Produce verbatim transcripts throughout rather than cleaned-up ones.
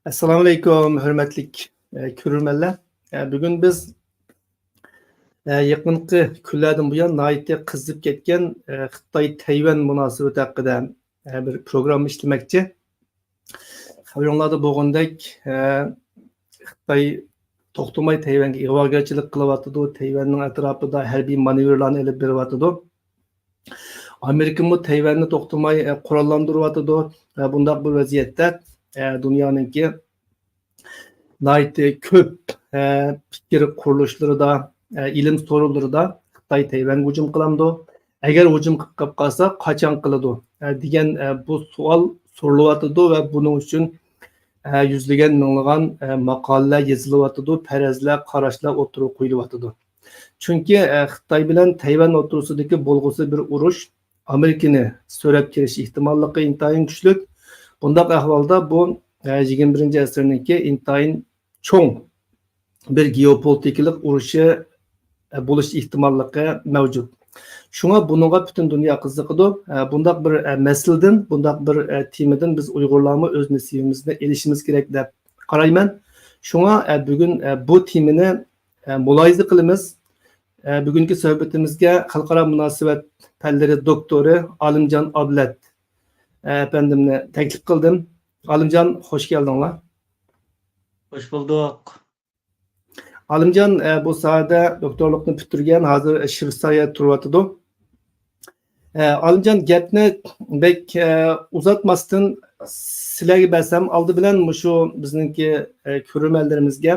ئەسسالامۇئەلەيكۇم، ھۆرمەتلىك، ئە، كۆرۈرمەنلەر. ئە، بۈگۈن بىز، ئە، يېقىنقى كۈنلەردىن بۇيان ناھايىتى قىزىپ كەتكەن، ئە، خىتاي تەيۋەن مۇناسىۋىتى ھەققىدە، ئە، بىر پروگرامما ئىشلىمەكچى. خەۋىرىڭلاردا بولغاندەك، ئە، خىتاي توختىماي تەيۋەنگە ئىغۋاگەرچىلىك قىلىۋاتىدۇ، تەيۋەننىڭ ئەتراپىدا ھەربىي مانېۋىرلارنى ئېلىپ بېرىۋاتىدۇ. ئامېرىكىمۇ تەيۋەننى توختىماي، ئە، قوراللاندۇرۇۋاتىدۇ. ئە، بۇنداق بىر ۋەزىيەتتە، ئە، دۇنيانىڭكى ناھايىتى كۆپ، ئە، پىكىر قۇرۇلۇشلىرىدا، ئە، ئىلىم سورۇنلىرىدا خىتاي تەيۋەنگە ھۇجۇم قىلامدۇ؟ ئەگەر ھۇجۇم قىلىپ قالسا، قاچان قىلىدۇ؟ ئە، دېگەن، ئە، بۇ سوئال سورىلىۋاتىدۇ ۋە بۇنىڭ ئۈچۈن، ئە، يۈزلىگەن، مىڭلىغان، ئە، ماقالىلەر يېزىلىۋاتىدۇ، پەرەزلەر، قاراشلار ئوتتۇرىغا قويۇلۇۋاتىدۇ. چۈنكى، ئە، خىتاي بىلەن تەيۋەن ئوتتۇرىسىدىكى بولغۇسى بىر ئۇرۇش ئامېرىكىنى سۆرەپ كېلىش ئېھتىماللىقى ئىنتايىن كۈچلۈك. بۇنداق ئەھۋالدا بۇ، ئە، يىگىرمە بىرىنچى ئەسىرنىڭكى ئىنتايىن چوڭ بىر گېئوپولىتىكىلىق ئۇرۇشى، ئە، بولۇش ئېھتىماللىقى مەۋجۇت. شۇڭا بۇنىڭغا پۈتۈن دۇنيا قىزىقىدۇ. ئە، بۇنداق بىر، ئە، مەسىلىدىن، بۇنداق بىر، ئە، تېمىدىن بىز ئۇيغۇرلارمۇ ئۆز نېسىۋىمىزنى ئېلىشىمىز كېرەك دەپ قارايمەن. شۇڭا، ئە، بۈگۈن، ئە، بۇ تېمىنى، ئە، مۇلاھىزە قىلىمىز. ئە، بۈگۈنكى سۆھبىتىمىزگە خەلقئارا مۇناسىۋەت پەنلىرى دوكتورى ئالىمجان ئابلەت، ئە، ئەپەندىمنى تەكلىپ قىلدىم. ئالىمجان، خوش كەلدىڭلار. خوش بولدۇق. ئالىمجان، ئە، بۇ ساھەدە دوكتورلۇقنى پۈتتۈرگەن، ھازىر شىۋېتسارىيەدە تۇرۇۋاتىدۇ. ئە، ئالىمجان، گەپنى بەك، ئە، ئۇزارتماستىن سىلەرگە بەرسەم، ئالدى بىلەن مۇشۇ بىزنىڭكى، ئە، كۆرۈرمەنلىرىمىزگە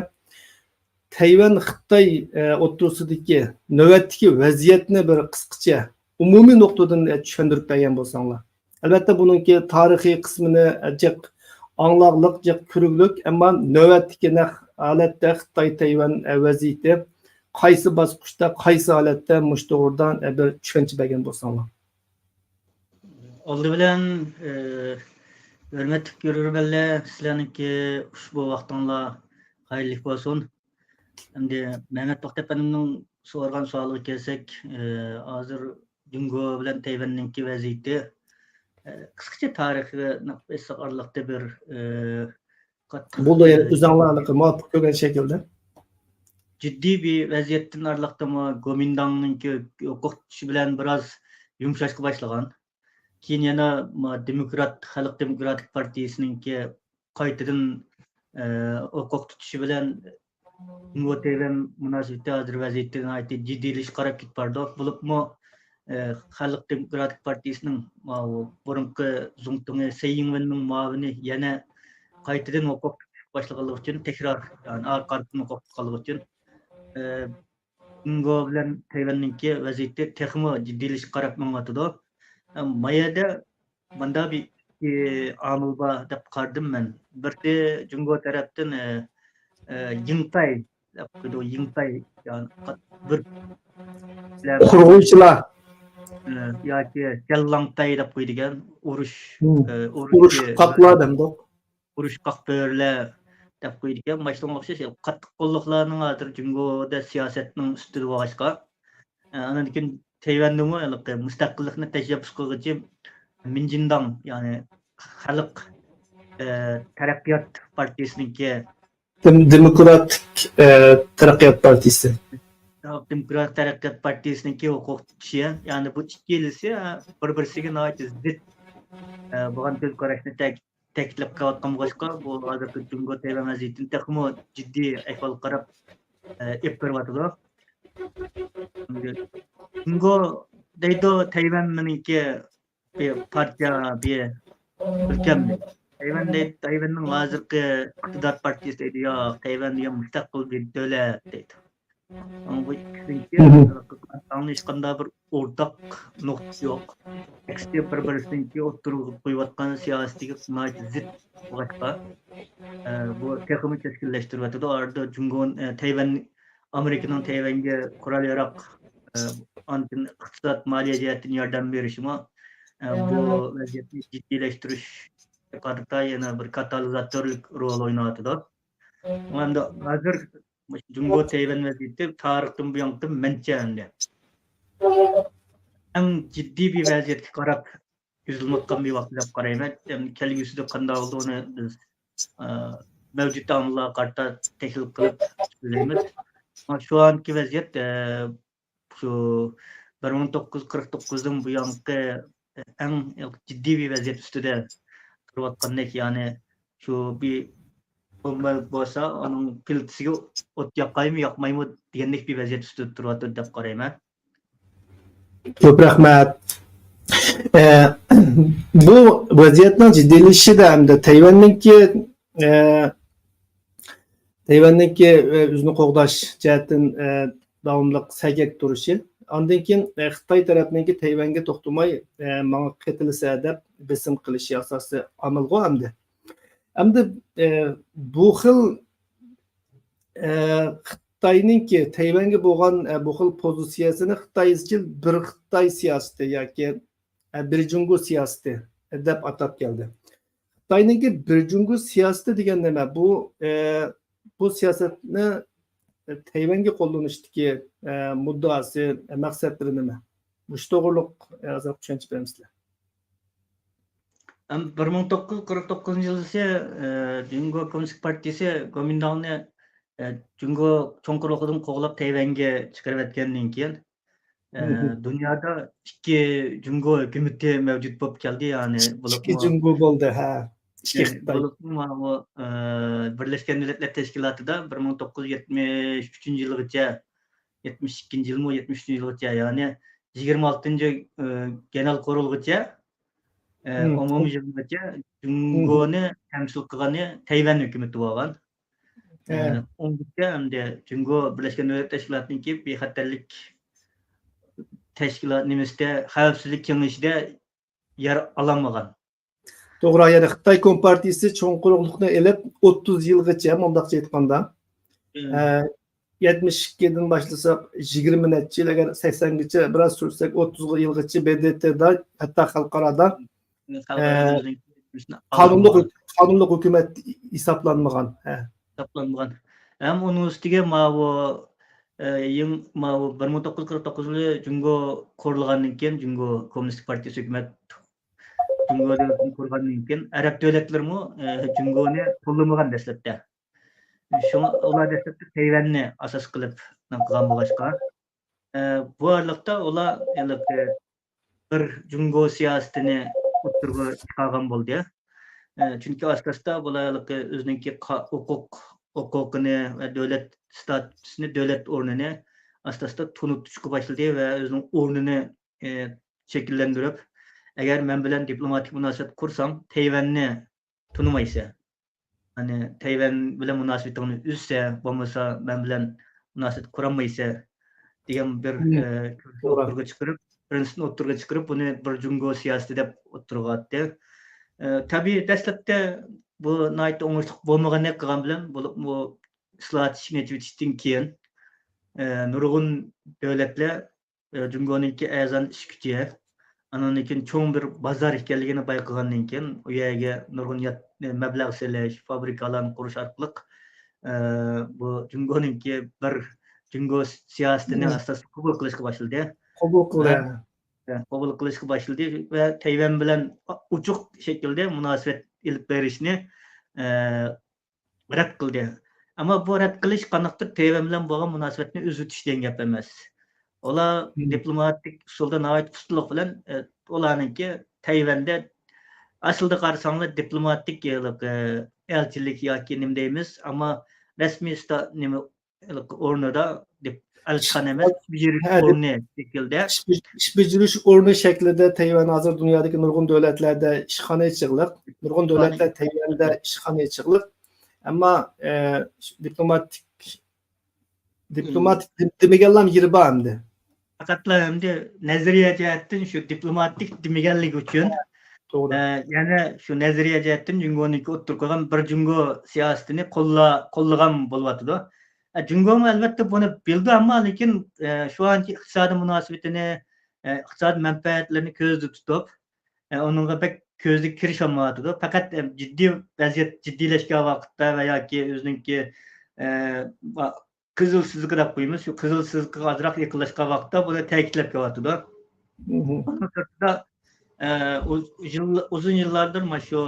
تەيۋەن خىتاي، ئە، ئوتتۇرىسىدىكى نۆۋەتتىكى ۋەزىيەتنى بىر قىسقىچە ئومۇمىي نۇقتىدىن، ئە، چۈشەندۈرۈپ بەرگەن بولساڭلار. ئەلۋەتتە، بۇنىڭكى تارىخىي قىسمىنى، ئە، جىق ئاڭلاغلىق، جىق كۆرۈگلۈك، ئەمما نۆۋەتتىكى نەق ھالەتتە خىتاي تەيۋەن، ئە، ۋەزىيىتى قايسى باسقۇچتا، قايسى ھالەتتە، مۇشۇ توغرىدا، ئە، بىر چۈشەنچە بەرگەن بولساڭلار. ئالدى بىلەن، ئە، ھۆرمەتلىك كۆرۈرمەنلەر، سىلەرنىڭكى ئۇشبۇ ۋاقتىڭلار خەيرلىك بولسۇن. ئەمدى مەمەت توختى ئەپەندىمنىڭ سورىغان سوئالىغا كەلسەك، ئە، ھازىر جۇڭگو بىلەن تەيۋەننىڭكى ۋەزىيىتى، ئە، قىسقىچە تارىخىي ئارىلىقتا بىر، ئە، قاتتىق، بولدى، ئە، ئۆزۈڭلار ئالاقە مۇۋاپىق كۆرگەن شەكىلدە. جىددىي بىر ۋەزىيەتتىن ئارىلىقتىمۇ گومىنداڭنىڭكى ھوقۇق تۇتۇشى بىلەن بىراز يۇمشاشقا باشلىغان. كېيىن يەنە ما-، دېموكرات، خەلق دېموكراتىك پارتىيىسىنىڭكى قايتىدىن، ئە، ھوقۇق تۇتۇشى بىلەن جۇڭگو تەيۋەن مۇناسىۋىتى ھازىر ۋەزىيىتى ناھايىتى جىددىيلىشىشكە قاراپ كېتىپ بارىدۇ. بولۇپمۇ، ئە، خەلق دېموكراتىك پارتىيىسىنىڭ ماۋۇ بۇرۇنقى زۇڭتۇڭى سەي يىڭۋېننىڭ مۇئاۋىنى يەنە قايتىدىن ھوقۇق تۇتۇشقا باشلىغانلىقى ئۈچۈن، تەكرار، يەنى ئارقا-ئارقىدىن ھوقۇق تۇتقانلىقى ئۈچۈن، ئە، جۇڭگو بىلەن تەيۋەننىڭكى ۋەزىيىتى تېخىمۇ جىددىيلىشىشكە قاراپ مېڭىۋاتىدۇ. ئە، ما يەردە مۇنداق بىر ئىككى ئامىل بار دەپ قارىدىم مەن. بىرسى جۇڭگو تەرەپتىن، ئە، ئە، يىڭتاي دەپ قويىدۇ، يىڭتاي، يەنى قات-، بىر قۇرغۇنچىلار. ئە، ياكى جەللاڭتاي دەپ قويىدىكەن، ئۇرۇش، ھىم. ئە، ئۇرۇش، ئۇرۇشقاقلار دەمدۇق. ئۇرۇشقاق بۆرىلەر دەپ قويىدىكەن. ماشۇنىڭغا ئوخشاش قاتتىق قوللۇقلارنىڭ ھازىر جۇڭگودا سىياسەتنىڭ ئۈستىدە بولغاچقا، ئە، ئاندىن كېيىن تەيۋەندىمۇ ھېلىقى مۇستەقىللىقنى تەشەببۇس قىلغۇچى مىنجىنداڭ، يەنى خەلق، ئە، تەرەققىيات پارتىيىسىنىڭكى دېم-، دېموكراتىك، ئە، تەرەققىيات پارتىيىسى. دېموكرات تەرەققىيات پارتىيىسىنىڭكى ھوقۇق تۇتۇشى، يەنى بۇ ئىككىلىسى، ئە، بىر-بىرسىگە ناھايىتى زىت، ئە، بولغان كۆز قاراشنى تەك-، تەكىتلەپ قىلىۋاتقان بولغاچقا، بۇ ھازىرقى جۇڭگو تەيۋەن ۋەزىيىتىنى تېخىمۇ جىددىي ئەھۋالغا قاراپ، ئە، ئېلىپ بېرىۋاتىدۇ. جۇڭگو دەيدۇ، تەيۋەن مېنىڭكى بىر پارچە، بىر ئۆلكەم دەيدۇ. تەيۋەن دەيدۇ، تەيۋەننىڭ ھازىرقى ئىقتىدار پارتىيىسى دەيدۇ، ياق، تەيۋەن دېگەن مۇستەقىل بىر دۆلەت دەيدۇ. ئەمما بۇ ئىككىسىنىڭكى ھېچقانداق بىر ئورتاق نۇقتىسى يوق. ئەكسىچە بىر-بىرسىنىڭكى ئوتتۇرىغا قويۇۋاتقان سىياسىتىگە ناھايىتى زىت بولغاچقا، ئە، بۇ تېخىمۇ كەسكىنلەشتۈرۈۋاتىدۇ. ئارىدا جۇڭگو، ئە، تەيۋەن، ئامېرىكىنىڭ تەيۋەنگە قورال-ياراغ، ئە، ئاندىن ئىقتىساد، مالىيە جەھەتتىن ياردەم بېرىشىمۇ، ئە، بۇ ۋەزىيەتنى جىددىيلەشتۈرۈشكە قارىتا يەنە بىر كاتالىزاتورلۇق رول ئويناۋاتىدۇ. ئەمدى ھازىر مۇشۇ جۇڭگو تەيۋەن ۋەزىيىتى تارىختىن بۇيانقى مەنچە ئەمدى ئەڭ جىددىي بىر ۋەزىيەتكە قاراپ يۈزلىنىۋاتقان بىر ۋاقىت دەپ قارايمەن. ئەمدى كەلگۈسىدە قانداق بولىدۇ، ئۇنى بىز، ئە، مەۋجۇت ئامىللارغا قارىتا تەھلىل قىلىپ سۆزلەيمىز. شۇ ئانكى ۋەزىيەت، ئە، شۇ بىر مىڭ توققۇز يۈز قىرىق توققۇزدىن بۇيانقى ئەڭ جىددىي بىر ۋەزىيەت ئۈستىدە تۇرۇۋاتقاندەك، يەنى شۇ بىر بولماي بولسا، ئۇنىڭ پىلتىسىگە ئوت ياقايمۇ، ياقمايمۇ دېگەندەك بىر ۋەزىيەت ئۈستىدە تۇرۇۋاتىدۇ دەپ قارايمەن. كۆپ رەھمەت. ئە، بۇ ۋەزىيەتنىڭ جىددىيلىشىشىدە ھەمدە تەيۋەننىڭكى، ئە، تەيۋەننىڭكى، ئە، ئۆزىنى قوغداش جەھەتتىن، ئە، داۋاملىق سەگەك تۇرۇشى، ئاندىن كېيىن، ئە، خىتاي تەرەپنىڭكى تەيۋەنگە توختىماي، ئە، ماڭا قېتىلسە دەپ بېسىم قىلىشى ئاساسىي ئامىلغۇ ئەمدى. ئەمدى، ئە، بۇ خىل، ئە، خىتاينىڭكى تەيۋەنگە بولغان، ئە، بۇ خىل پوزىتسىيەسىنى خىتاي ئىزچىل بىر خىتاي سىياسىتى ياكى، ئە، بىر جۇڭگو سىياسىتى دەپ ئاتاپ كەلدى. خىتاينىڭكى بىر جۇڭگو سىياسىتى دېگەن نېمە؟ بۇ، ئە، بۇ سىياسەتنى تەيۋەنگە قوللىنىشتىكى، ئە، مۇددىئاسى، ئە، مەقسەتلىرى نېمە؟ مۇشۇ توغرۇلۇق، ئە، ئازراق چۈشەنچە بېرەمسىلەر؟ ئەم، بىر مىڭ توققۇز يۈز قىرىق توققۇزىنچى يىلى، ئە، جۇڭگو كوممۇنىست پارتىيىسى گومىنداڭنى، ئە، جۇڭگو چوڭ قۇرۇقلۇقىدىن قوغلاپ تەيۋەنگە چىقىرىۋەتكەندىن كېيىن، ئە، دۇنيادا ئىككى جۇڭگو ھۆكۈمىتى مەۋجۇت بولۇپ كەلدى، يەنى ئىككى جۇڭگو بولدى، ھە. ئىككى خىتاي. بولۇپمۇ ماۋۇ، ئە، بىرلەشكەن دۆلەتلەر تەشكىلاتىدا بىر مىڭ توققۇز يۈز يەتمىش ئۈچىنچى يىلغىچە، يەتمىش ئىككىنچى يىلمۇ، يەتمىش ئۈچىنچى يىلغىچە، يەنى يىگىرمە ئالتىنچى، ئە، گېنېرال قورۇلغىچە، ئە، ئومۇميىغىنغىچە جۇڭگونى تەمسىل قىلغىنى تەيۋەن ھۆكۈمىتى بولغان. ئە، ئۇنىڭغىچە ئەمدى جۇڭگو بىرلەشكەن دۆلەت تەشكىلاتىنىڭكى بىخەتەرلىك تەشكىلات نېمىسىدە، خەۋپسىزلىك كېڭىشىدە يەر ئالالمىغان. توغرا، يەنى خىتاي كومپارتىيىسى چوڭ قۇرۇقلۇقنى ئېلىپ ئوتتۇز يىلغىچە، مۇنداقچە ئېيتقاندا، ئە، يەتمىش ئىككىدىن باشلىساق، يىگىرمە نەچچە يىل، ئەگەر سەكسەنگىچە بىراز سۈرسەك، ئوتتۇز يىلغىچە ب د ت دا، ھەتتا خەلقئارادا، ئە، قانۇنلۇق، قانۇنلۇق ھۆكۈمەت ھېسابلانمىغان. ھە. ھېسابلانمىغان. ھەم ئۇنىڭ ئۈستىگە ماۋۇ، ئە، يېڭى، ماۋۇ بىر مىڭ توققۇز يۈز قىرىق توققۇزىنچى يىلى جۇڭگو قۇرۇلغاندىن كېيىن، جۇڭگو كوممۇنىست پارتىيىسى ھۆكۈمەت جۇڭگو دۆلىتىنى قۇرغاندىن كېيىن، ئەرەب دۆلەتلىرىمۇ، ئە، جۇڭگونى قوللىمىغان دەسلەپتە. شۇڭا ئۇلار دەسلەپتە تەيۋەننى ئاساس قىلىپ قىلغان بولغاچقا، ئە، بۇ ئارىلىقتا ئۇلار ھېلىقى بىر جۇڭگو سىياسىتىنى ئوتتۇرىغا چىقارغان بولدى. ئە، چۈنكى ئاستا-ئاستا بۇلار ھېلىقى ئۆزىنىڭكى قا-، ھوقۇق، ھوقۇقىنى ۋە دۆلەت ستاتۇسىنى، دۆلەت ئورنىنى ئاستا-ئاستا تونۇتۇشقا باشلىدى ۋە ئۆزىنىڭ ئورنىنى، ئە، شەكىللەندۈرۈپ، ئەگەر مەن بىلەن دىپلوماتىك مۇناسىۋەت قۇرساڭ، تەيۋەننى تونۇمايسەن. يەنى تەيۋەن بىلەن مۇناسىۋىتىڭنى ئۈزسە، بولمىسا مەن بىلەن مۇناسىۋەت قۇرالمايسەن دېگەن بىر، ئە، كۆرۈشنى ئوتتۇرىغا چىقىرىپ، پىرىنسىپنى ئوتتۇرىغا چىقىرىپ، بۇنى بىر جۇڭگو سىياسىتى دەپ ئوتتۇرىغا ئاتتى. ئە، تەبىئىي، دەسلەپتە بۇ ناھايىتى ئوڭۇشلۇق بولمىغاندەك قىلغان بىلەن، بولۇپمۇ ئىسلاھات ئىشىنى ئېچىۋېتىشتىن كېيىن، ئە، نۇرغۇن دۆلەتلەر ئە، جۇڭگونىڭكى ئەرزان ئىش كۈچى، ئانىڭدىن كېيىن چوڭ بىر بازار ئىكەنلىكىنى بايقىغاندىن كېيىن، ئۇ يەرگە نۇرغۇن يات-، مەبلەغ سېلىش، فابرىكىلارنى قۇرۇش ئارقىلىق، ئە، بۇ جۇڭگونىڭكى بىر جۇڭگو سىياسىتىنى ئاستا-ئاستا قوبۇل قىلىشقا باشلىدى. قوبۇل قىلدى. ۋە، ۋە قوبۇل قىلىشقا باشلىدى ۋە تەيۋەن بىلەن ئوچۇق شەكىلدە مۇناسىۋەت ئېلىپ بېرىشنى، ئە، رەت قىلدى. ئەمما بۇ رەت قىلىش قانداقتۇر تەيۋەن بىلەن بولغان مۇناسىۋەتنى ئۈزۈۋېتىش دېگەن گەپ ئەمەس. ئۇلار دىپلوماتىك ئۇسۇلدا ناھايىتى ئۇستىلىق بىلەن، ئە، ئۇلارنىڭكى تەيۋەندە ئەسلىدە قارىساڭلار دىپلوماتىك، ئە، ئەلچىلىك ياكى نېمە دەيمىز، ئەمما رەسمىي ستا-، نېمە، ئورنىدا دىپ-، ئەلچىخانا ئەمەس، ئىش بېجىرىش ئورنى شەكلىدە. ئىش بېج-، ئىش بېجىرىش ئورنى شەكلىدە تەيۋەن ھازىر دۇنيادىكى نۇرغۇن دۆلەتلەردە ئىشخانا ئېچىقلىق، نۇرغۇن دۆلەتلەر تەيۋەندە ئىشخانا ئېچىقلىق. ئەمما، ئە، دىپلوماتىك، دىپلوماتىك دېم-، دېمىگەنلەرمۇ يېرى بار ئەمدى. پەقەتلا ئەمدى نەزەرىيە جەھەتتىن شۇ دىپلوماتىك دېمىگەنلىكى ئۈچۈن، توغرا. ئە، يەنە شۇ نەزەرىيە جەھەتتىن جۇڭگونىڭكى ئوتتۇرىغا قويغان بىر جۇڭگو سىياسىتىنى قوللا-، قوللىغان بولۇۋاتىدۇ. ئە، جۇڭگومۇ ئەلۋەتتە بۇنى بىلىدۇ، ئەمما لېكىن، ئە، شۇ ئانچە ئىقتىسادىي مۇناسىۋىتىنى، ئە، ئىقتىسادىي مەنپەئەتلىرىنى كۆزدە تۇتۇپ، ئە، ئۇنىڭغا بەك كۆزىگە كىرىشەلمەيۋاتىدۇ. پەقەت، ئە، جىددىي ۋەزىيەت جىددىيلەشكەن ۋاقىتتا ۋە ياكى ئۆزىنىڭكى، ئە، ۋا-، قىزىل سىزىقى دەپ قويىمىز، شۇ قىزىل سىزىقىغا ئازراق يېقىنلاشقان ۋاقىتتا بۇنى تەكىتلەپ كېلىۋاتىدۇ. ئۇنىڭ سىرتىدا، ئە، ئۇز-، يىل-، ئۇزۇن يىللاردىن مانا شۇ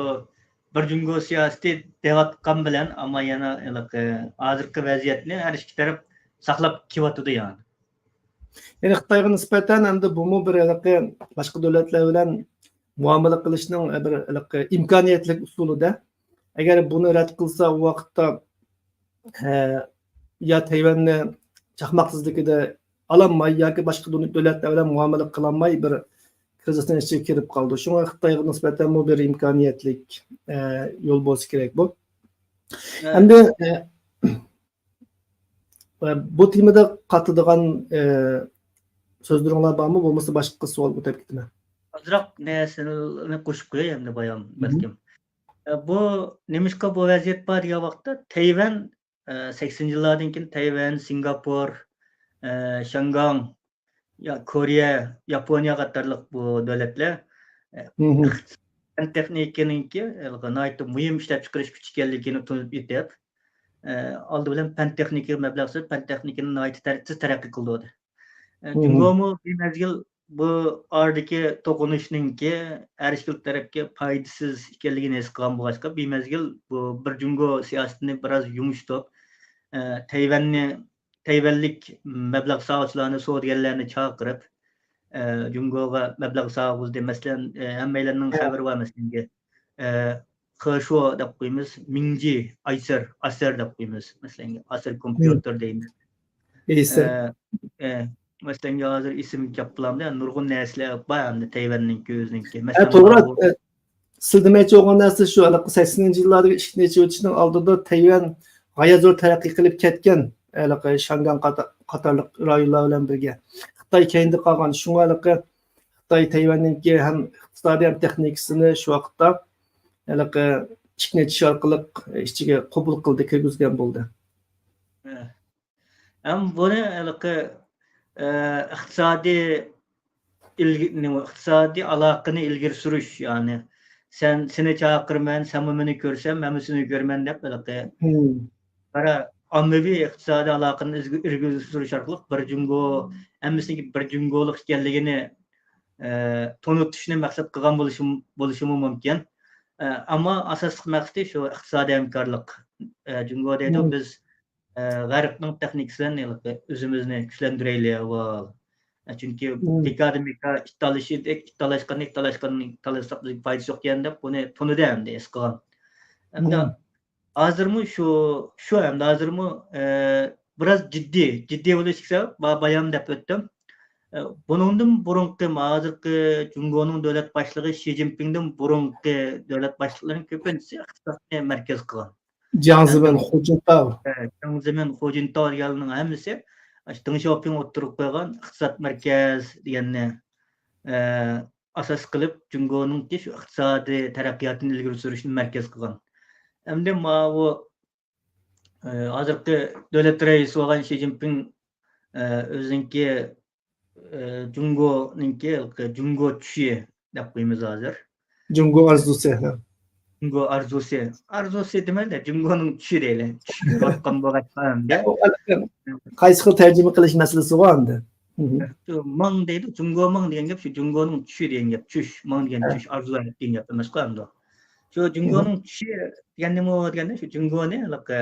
بىر جۇڭگو سىياسىتى دەۋاتقان بىلەن، ئەمما يەنە ھېلىقى ھازىرقى ۋەزىيەتنى ھەر ئىككى تەرەپ ساقلاپ كېلىۋاتىدۇ يەنى. يەنى خىتايغا نىسبەتەن ئەمدى بۇمۇ بىر ھېلىقى باشقا دۆلەتلەر بىلەن مۇئامىلە قىلىشنىڭ بىر ھېلىقى ئىمكانىيەتلىك ئۇسۇلىدە. ئەگەر بۇنى رەت قىلسا، ئۇ ۋاقىتتا، ئە، يا تەيۋەننى چاقماق تېزلىكىدە ئالالماي ياكى باشقا دۆ-، دۆلەتلەر بىلەن مۇئامىلە قىلالماي بىر كىرىزىسنىڭ ئىچىگە كىرىپ قالىدۇ. شۇڭا خىتايغا نىسبەتەنمۇ بىر ئىمكانىيەتلىك، ئە، يول بولسا كېرەك بۇ. ئەمدى، ئە، ئە، بۇ تېمىدا قاتىدىغان، ئە، سۆزلىرىڭلار بارمۇ؟ بولمىسا باشقا سوئال ئۆتۈپ كېتىمەن. ئازراق نەرسىنى قوشۇپ قوياي ئەمدى بايام، بەلكىم. ئە، بۇ نېمىشقا بۇ ۋەزىيەت بار دېگەن ۋاقىتتا تەيۋەن، ئە، سەكسىنىنچى يىللاردىن كېيىن تەيۋەن، سىنگاپور، ئە، شياڭگاڭ، يا-، كورېيە، ياپونىيە قاتارلىق بۇ دۆلەتلەر، ئە، پەن تېخنىكىنىڭكى ناھايىتى مۇھىم ئىشلەپچىقىرىش كۈچى ئىكەنلىكىنى تونۇپ يېتىپ، ئە، ئالدى بىلەن پەن تېخنىكىغا مەبلەغ سېلىپ، پەن تېخنىكىنى ناھايىتى تەر-، تېز تەرەققىي قىلدۇردى. ئە، جۇڭگومۇ بىمەزگىل بۇ ئارىدىكى توقۇنۇشنىڭكى ھەر ئىككىلا تەرەپكە پايدىسىز ئىكەنلىكىنى ھېس قىلغان بولغاچقا، بىمەزگىل بۇ بىر جۇڭگو سىياسىتىنى بىراز يۇمشىتىپ، ئە، تەيۋەننى، تەيۋەنلىك مەبلەغ سالغۇچىلارنى، سودىگەرلەرنى چاقىرىپ، ئە، جۇڭگوغا مەبلەغ سالغۇزدى. مەسىلەن، ئە، ھەممەيلەننىڭ خەۋىرى بار، مەسىلەن، ئە، خېشۇ دەپ قويىمىز، مىڭجى، ئايسېر، ئاسېر دەپ قويىمىز، مەسىلەن، ئاسېر كومپيۇتېر دەيمىز. ئە، ئە، مەسىلەن، ھازىر ئېسىمگە كەپ قالامدۇ، نۇرغۇن نەرسىلەر بار ئەمدى تەيۋەننىڭكى ئۆزىنىڭكى. ھە، مەسىلەن، توغرا. بۇ ئە، سىلە دېمەكچى بولغان نەرسە شۇ، ھېلىقى سەكسىنىنچى يىللاردىكى ئىشىكنى ئېچىۋېتىشنىڭ ئالدىدا تەيۋەن غايەت زور تەرەققىي قىلىپ كەتكەن، ھېلىقى شياڭگاڭ قاتا-، قاتارلىق رايونلار بىلەن بىرگە. خىتاي كەينىدە قالغان. شۇڭا ھېلىقى خىتاي تەيۋەننىڭكى ھەم ئىقتىسادىي، ھەم تېخنىكىسىنى شۇ ۋاقىتتا ھېلىقى ئىشىكنى ئېچىش ئارقىلىق ئىچىگە قوبۇل قىلدى، كىرگۈزگەن بولدى. ھە. ھەم بۇنى ھېلىقى، ئە، ئىقتىسادىي ئىلگە-، نېمە، ئىقتىسادىي ئالاقىنى ئىلگىرى سۈرۈش، يەنى سەن، سېنى چاقىرىمەن، سەنمۇ مېنى كۆرسەن، مەنمۇ سېنى كۆرىمەن دەپ ھېلىقى قارا ئاممىۋى ئىقتىسادىي ئالاقىنى ئىزگە-، ئىلگىرى سۈرۈش ئارقىلىق بىر جۇڭگو، ھەممىسىنىڭ بىر جۇڭگولۇق ئىكەنلىكىنى، ئە، تونۇتۇشنى مەقسەت قىلغان بولۇشى، بولۇشىمۇ مۇمكىن. ئە، ئەمما ئاساسلىق مەقسىتى شۇ ئىقتىسادىي ھەمكارلىق. ئە، جۇڭگو دەيدۇ، بىز، ئە، غەربنىڭ تېخنىكىسى بىلەن ھېلىقى ئۆزىمىزنى كۈچلەندۈرەيلى، ئاۋۋال. ئە، چۈنكى دېكادىن دېكا ئىت تالىشىدەك، ئىت تالاشقاننى، ئىت تالاشقاننى تالىساق بىزگە پايدىسى يوق ئىكەن دەپ بۇنى تونۇدى ئەمدى ھېس قىلغان. ئەمدى ھازىرمۇ شۇ، شۇ ئەمدى ھازىرمۇ، ئە، بىراز جىددىي، جىددىي بولۇشلۇق سەۋەب، با-، بايام دەپ ئۆتتۈم. ئە، بۇنىڭدىن بۇرۇنقى، ھازىرقى جۇڭگونىڭ دۆلەت باشلىقى شى جىنپىڭدىن بۇرۇنقى دۆلەت باشلىقلىرىنىڭ كۆپىنچىسى ئىقتىسادنى مەركەز قىلغان. جياڭ زېمىن، خۇ جىنتاۋ. ئە، جياڭ زېمىن، خۇ جىنتاۋ دېگەنلەرنىڭ ھەممىسى ئاشۇ دېڭ شياۋپىڭ ئوتتۇرىغا قويغان ئىقتىساد مەركەز دېگەننى، ئە، ئاساس قىلىپ، جۇڭگونىڭكى شۇ ئىقتىسادىي تەرەققىياتىنى ئىلگىرى سۈرۈشنى مەركەز قىلغان. ئەمدى ماۋۇ، ئە، ھازىرقى دۆلەت رەئىسى بولغان شى جىنپىڭ، ئە، ئۆزىنىڭكى، ئە، جۇڭگونىڭكى، جۇڭگو چۈشى دەپ قويىمىز ھازىر. جۇڭگو ئارزۇسى. جۇڭگو ئارزۇسى. ئارزۇسى دېمەيلى، جۇڭگونىڭ چۈشى دەيلى. چۈش بولۇۋاتقان بولغاچقا ئەمدى. قايسى خىل تەرجىمە قىلىش مەسىلىسىغۇ ئەمدى. شۇ مىڭ دەيدۇ، جۇڭگو مىڭ دېگەن گەپ شۇ جۇڭگونىڭ چۈشى دېگەن گەپ. چۈش، مىڭ دېگەن چۈش، ئارزۇ دېگەن گەپ ئەمەسقۇ ئەمدى. شۇ جۇڭگونىڭ چۈشى دېگەن نېمە دېگەندە، شۇ جۇڭگونى ھېلىقى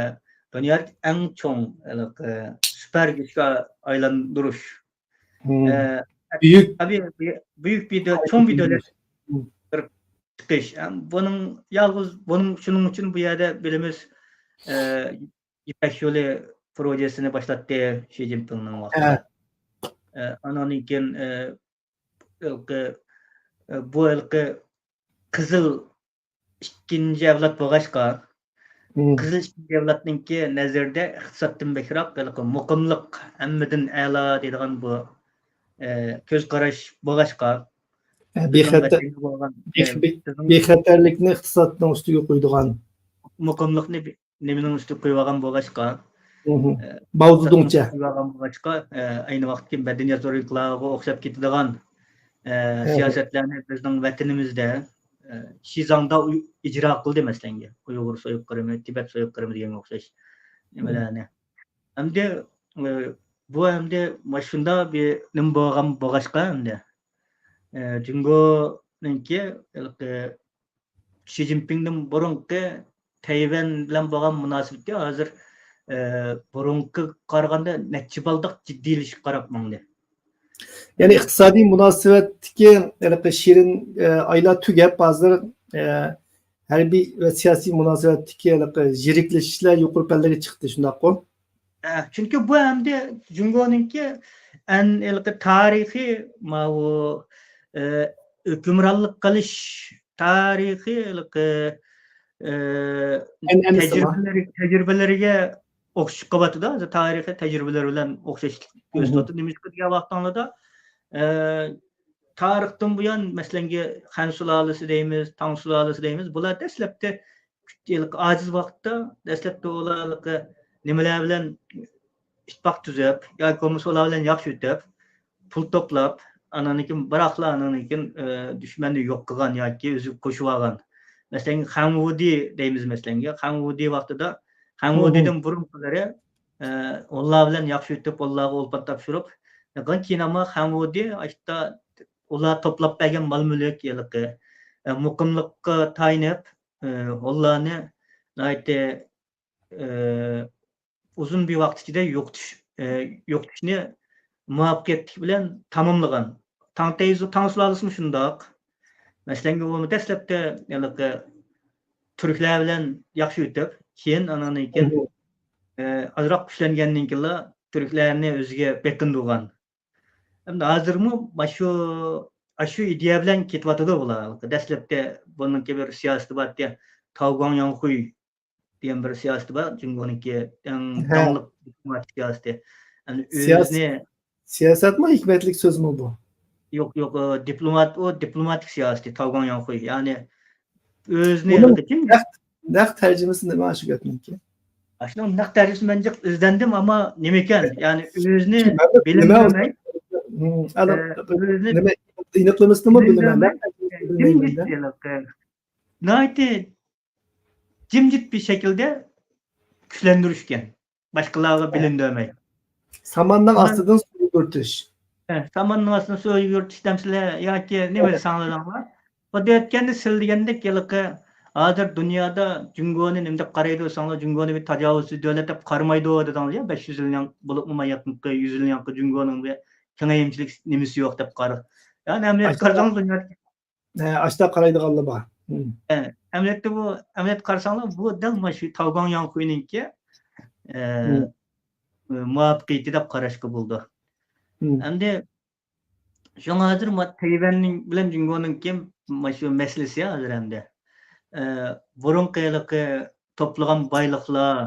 دۇنيادىكى ئەڭ چوڭ ھېلىقى سۈپەر كۈچكە ئايلاندۇرۇش. ئە، بۈيۈك. تەبىئىي، بۈيۈك بىر دۆ-، چوڭ بىر دۆلەت. بىر چىقىش. ئەم، بۇنىڭ يالغۇز، بۇنىڭ، شۇنىڭ ئۈچۈن بۇ يەردە بىلىمىز، ئە، يىپەك يولى پروژېسىنى باشلاتتى شى جىنپىڭنىڭ ۋاقتىدا. ئە، ئانىڭدىن كېيىن، ئە، ھېلىقى، ئە، بۇ ھېلىقى قىزىل ئىككىنچى ئەۋلاد بولغاچقا، قىزىل ئىككىنچى ئەۋلادنىڭكى نەزىرىدە ئىقتىسادتىن بەكرەك ھېلىقى مۇقىملىق ھەممىدىن ئەلا دەيدىغان بۇ، ئە، كۆز قاراش بولغاچقا، ئە، بىخەتەر-، بىزنىڭ ۋەتەنگە بولغان، بىخ-، ئە، بىخ-، بىزنىڭ بىخەتەرلىكنى ئىقتىسادنىڭ ئۈستىگە قويىدىغان. مۇقىملىقنى بى-، نېمىنىڭ ئۈستىگە قويۇۋالغان بولغاچقا، ئە، ماۋزېدۇڭچە قويۇۋالغان بولغاچقا، ئە، ئەينى ۋاقىتتىكى مەدەنىيەت زورلۇقلارغا ئوخشاپ كېتىدىغان، ئە، سىياسەتلەرنى بىزنىڭ ۋەتىنىمىزدە، ئە، شىزاڭدا ئۇي-، ئىجرا قىلدى، مەسىلەنگە، ئۇيغۇر سويۇققىرىمى، تىبەت سويۇققىرىمى دېگەنگە ئوخشاش نېمىلەرنى. ئەمدى، ئە، بۇ ئەمدى مانا شۇنداق بىر نېمە بولغان بولغاچقا ئەمدى، ئە، جۇڭگونىڭكى ھېلىقى شى جىنپىڭدىن بۇرۇنقى تەيۋەن بىلەن بولغان مۇناسىۋىتى ھازىر، ئە، بۇرۇنقىغا قارىغاندا نەچچە بالداق جىددىيلىشىپ قاراپ ماڭدى. يەنى ئىقتىسادىي مۇناسىۋەتتىكى ھېلىقى شېرىن، ئە، ئايلار تۈگەپ، ھازىر، ئە، ھەربىي ۋە سىياسىي مۇناسىۋەتتىكى ھېلىقى يىرىكلىشىشلەر يۇقىرى پەللىگە چىقتى، شۇنداققۇ؟ ئە، چۈنكى بۇ ئەمدى جۇڭگونىڭكى ئەن-، ھېلىقى تارىخىي ماۋۇ، ئە، ھۆكۈمرانلىق قىلىش تارىخىي ھېلىقى، ئە، ئەنئەنىسى بار. تەجرىبىلىرى، تەجرىبىلىرىگە ئوخشىشىپ قېلىۋاتىدۇ. ھازىر تارىخىي تەجرىبىلەر بىلەن ئوخشاشلىق كۆرسىتىۋاتىدۇ. نېمىشقا دېگەن ۋاقتىڭلاردا، ئە، تارىختىن بۇيان، مەسىلەنگە، خەن سۇلالىسى دەيمىز، تاڭ سۇلالىسى دەيمىز، بۇلار دەسلەپتە ھېلىقى ئاجىز ۋاقىتتا، دەسلەپتە ئۇلار ھېلىقى نېمىلەر بىلەن ئىتتىپاق تۈزۈپ ياكى بولمىسا ئۇلار بىلەن ياخشى ئۆتۈپ، پۇل توپلاپ، ئانان كېيىن بىراقلا ئانان كېيىن، ئە، دۈشمەننى يوق قىلغان ياكى ئۆزىگە قوشۇۋالغان. مەسىلەن، خەڭ ۋۇدى دەيمىز، مەسىلەنگە، خەڭ ۋۇدى ۋاقتىدا، خەڭ ۋۇدىدىن بۇرۇنقىلىرى، ئە، ھونلار بىلەن ياخشى ئۆتۈپ، ھونلارغا ئولپان تاپشۇرۇپ، لېكىن كېيىن ئەمما خەڭ ۋۇدى ئاشتا ئۇلار توپلاپ بەرگەن مال-مۈلۈك ھېلىقى، ئە، مۇقىملىققا تايىنىپ، ئە، ھونلارنى ناھايىتى، ئە، ئۇزۇن بىر ۋاقىت ئىچىدە يوقىتىش، ئە، يوقىتىشنى مۇۋەپپەقىيەتلىك بىلەن تاماملىغان. تاڭ تەيزۇ، تاڭ سۇلالىسىمۇ شۇنداق. مەسىلەن، ئۇ دەسلەپتە ھېلىقى تۈركلەر بىلەن ياخشى ئۆتۈپ، كېيىن ئانان كېيىن، ئە، ئازراق كۈچلەنگەندىن كېيىنلا تۈركلەرنى ئۆزىگە بېقىندۇرغان. ئەمدى ھازىرمۇ مانا شۇ، ئاشۇ ئىدىيە بىلەن كېتىۋاتىدۇ بۇلار. دەسلەپتە بۇنىڭكى بىر سىياسىتى بار ئىدى، تاۋگۇاڭ ياڭخۇي دېگەن بىر سىياسىتى بار، جۇڭگونىڭكى ئەڭ داڭلىق دىپلوماتىك سىياسىتى. يەنى ئۆزىنى، سىياسەتمۇ، ھېكمەتلىك سۆزمۇ بۇ؟ يوق، يوق، ئۇ دىپلومات، ئۇ دىپلوماتىك سىياسىتى، تاۋگۇاڭ ياڭخۇي. يەنى ئۆزىنى نەق، نەق تەرجىمىسى نېمە شۇ گەپنىڭكى؟ ئاشۇنىڭ نەق تەرجىمىسىنى مەن جىق ئىزدەندىم، ئەمما نېمىكەن؟ يەنى ئۆزىنى بىلىندۈرمەي، ئېنىقلىمىسىنىمۇ بىلىمەن. ناھايىتى جىمجىت بىر شەكىلدە كۈچلەندۈرۈشكەن، باشقىلارغا بىلىندۈرمەي. ساماننىڭ ئاستىدىن سۇ يۈگۈرتۈش. ساماننىڭ ئاستىدىن سۇ يۈگۈرتۈش دەمسىلەر ياكى نېمە دېسەڭلار دەڭلار. خۇددى ئۆتكەندە سىلىدىگەندەك ھېلىقى، ھازىر دۇنيادا جۇڭگونى نېمە دەپ قارايدۇ دېسەڭلار، جۇڭگونى بىر تاجاۋۇزچى دۆلەت دەپ قارىمايدۇ دېدىڭلار يا، بەش يۈز يىلنىڭ، بولۇپمۇ ما يېقىنقى يۈز يىلنىڭ يېقىنقى جۇڭگونىڭ بىر كېڭەيمىچىلىك نېمىسى يوق دەپ قارا. يەنى ئەمەلىيەتتە قارىساڭلار دۇنيادا ئاشتا قارايدىغانلار بار. ئەمەلىيەتتە بۇ، ئەمەلىيەتتە قارىساڭلار، بۇ دەل مانا شۇ تاۋگۇاڭ ياڭخۇينىڭكى، ئە، مۇۋەپپەقىيىتى دەپ قاراشقا بولىدۇ. ئەمدى شۇڭا ھازىر ما-، تەيۋەننىڭ بىلەن جۇڭگونىڭكى مانا شۇ مەسىلىسى ھازىر ئەمدى. ئە، بۇرۇنقى ھېلىقى توپلىغان بايلىقلار،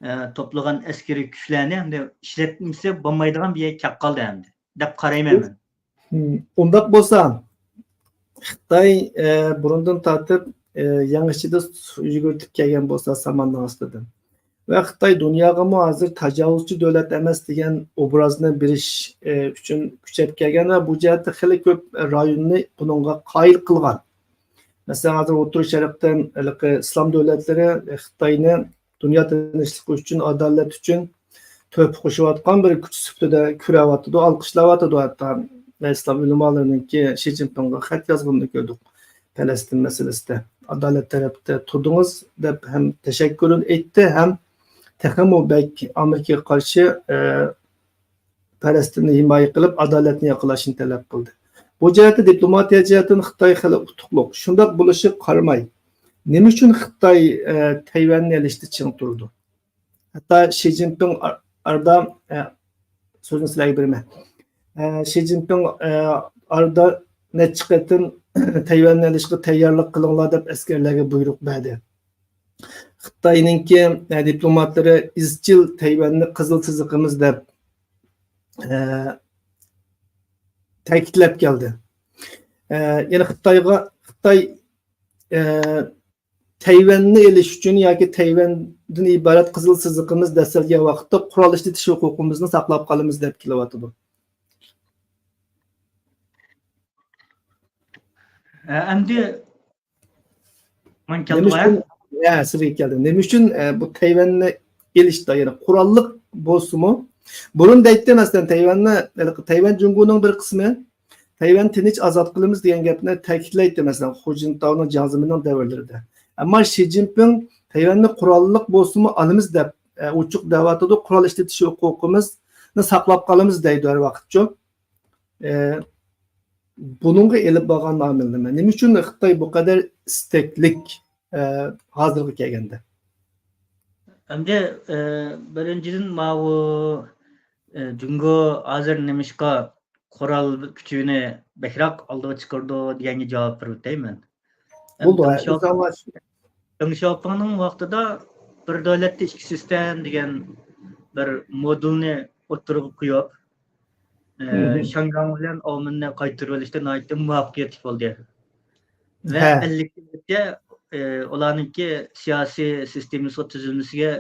ئە، توپلىغان ئەسكىرىي كۈچلەرنى ئەمدى ئىشلەتمىسە بولمايدىغان بىر يەرگە كەپ قالدى ئەمدى، دەپ قارايمەن مەن. ئۇنداق بولسا، خىتاي، ئە، بۇرۇندىن تارتىپ، ئە، يەڭ ئىچىدە سۇ يۈگۈرتۈپ كەلگەن بولسا ساماننىڭ ئاستىدىن. ۋە خىتاي دۇنياغىمۇ ھازىر تاجاۋۇزچى دۆلەت ئەمەس دېگەن ئوبرازنى بېرىش، ئە، ئۈچۈن كۈچەپ كەلگەن ۋە بۇ جەھەتتە خېلى كۆپ رايوننى بۇنىڭغا قايىل قىلغان. مەسىلەن، ھازىر ئوتتۇرا شەرقتىن ھېلىقى ئىسلام دۆلەتلىرى خىتاينى دۇنيا تىنچلىقى ئۈچۈن، ئادالەت ئۈچۈن تۆھپە قوشۇۋاتقان بىر كۈچ سۈپىتىدە كۆرۈۋاتىدۇ، ئالقىشلاۋاتىدۇ. ھەتتا ئىسلام ئۆلىمالىرىنىڭكى شى جىنپىڭغا خەت يازغىنىنى كۆردۇق. پەلەستىن مەسىلىسىدە ئادالەت تەرەپتە تۇردىڭىز دەپ ھەم تەشەككۈرىنى ئېيتتى، ھەم تېخىمۇ بەك ئامېرىكىغا قارشى، ئە، پەلەستىننى ھىمايە قىلىپ، ئادالەتنى ياقىلاشنى تەلەپ قىلدى. بۇ جەھەتتە دىپلوماتىيە جەھەتتىن خىتاي خېلى ئۇتۇقلۇق. شۇنداق بولۇشىغا قارىماي، نېمە ئۈچۈن خىتاي، ئە، تەيۋەننى ئېلىشتا چىڭ تۇرىدۇ؟ ھەتتا شى جىنپىڭ ئار-، ئارىدا، ئە، سۆزنى سىلەرگە بېرىمەن. ئە، شى جىنپىڭ، ئە، ئارىدا نەچچە قېتىم تەيۋەننى ئېلىشقا تەييارلىق قىلىڭلار دەپ ئەسكەرلەرگە بۇيرۇق بەردى. خىتاينىڭكى، ئە، دىپلوماتلىرى ئىزچىل تەيۋەننى قىزىل سىزىقىمىز دەپ، ئە، تەكىتلەپ كەلدى. ئە، يەنى خىتايغا، خىتاي، ئە، تەيۋەننى ئېلىش ئۈچۈن ياكى تەيۋەندىن ئىبارەت قىزىل سىزىقىمىز دەسسەلگەن ۋاقىتتا قورال ئىشلىتىش ھوقۇقىمىزنى ساقلاپ قالىمىز دەپ كېلىۋاتىدۇ. ئە، ئەمدى مەن كەلدىم. نېمە ئۈچۈن، ھە، سىزگە كەلدىم. نېمە ئۈچۈن، ئە، بۇ تەيۋەننى ئېلىشتا، يەنى قوراللىق بولسىمۇ، بۇرۇن دەيتتى، مەسىلەن، تەيۋەننى، ھېلىقى تەيۋەن جۇڭگونىڭ بىر قىسمى، تەيۋەن تىنچ ئازاد قىلىمىز دېگەن گەپنى تەكىتلەيتتى، مەسىلەن، خۇ جىنتاۋنىڭ، جياڭ زېمىننىڭ دەۋرلىرىدە. ئەمما شى جىنپىڭ تەيۋەننى قوراللىق بوسىمۇ ئالىمىز دەپ، ئە، ئوچۇق دەۋاتىدۇ، قورال ئىشلىتىش ھوقۇقىمىزنى ساقلاپ قالىمىز دەيدۇ ھەر ۋاقىتچۇ. ئە، بۇنىڭغا ئېلىپ بارغان ئامىل نېمە؟ نېمە ئۈچۈن خىتاي بۇ قەدەر ئىستەكلىك، ئە، ھازىرغا كەلگەندە؟ ئەمدى، ئە، بىرىنچىدىن، ماۋۇ، ئە، جۇڭگو ھازىر نېمىشقا قورال كۈچىنى بەكرەك ئالدىغا چىقىرىدۇ دېگەنگە جاۋاب بېرىۋېتەي مەن. بولدى، ئەمدى ھە، دېڭ شياۋ-، ئۆزۈڭ ئاچ. دېڭ شياۋپىڭنىڭ ۋاقتىدا بىر دۆلەتتە ئىككى سىستېم دېگەن بىر مودېلنى ئوتتۇرىغا قويۇپ، ئە، مم. شياڭگاڭ بىلەن ئاۋمېننى قايتۇرۇۋېلىشتا ناھايىتى مۇۋەپپەقىيەتلىك بولدى. ۋە ھە. ئەللىك يىلغىچە، ئە، ئۇلارنىڭكى سىياسىي سىستېمىسىغا، تۈزۈلمىسىگە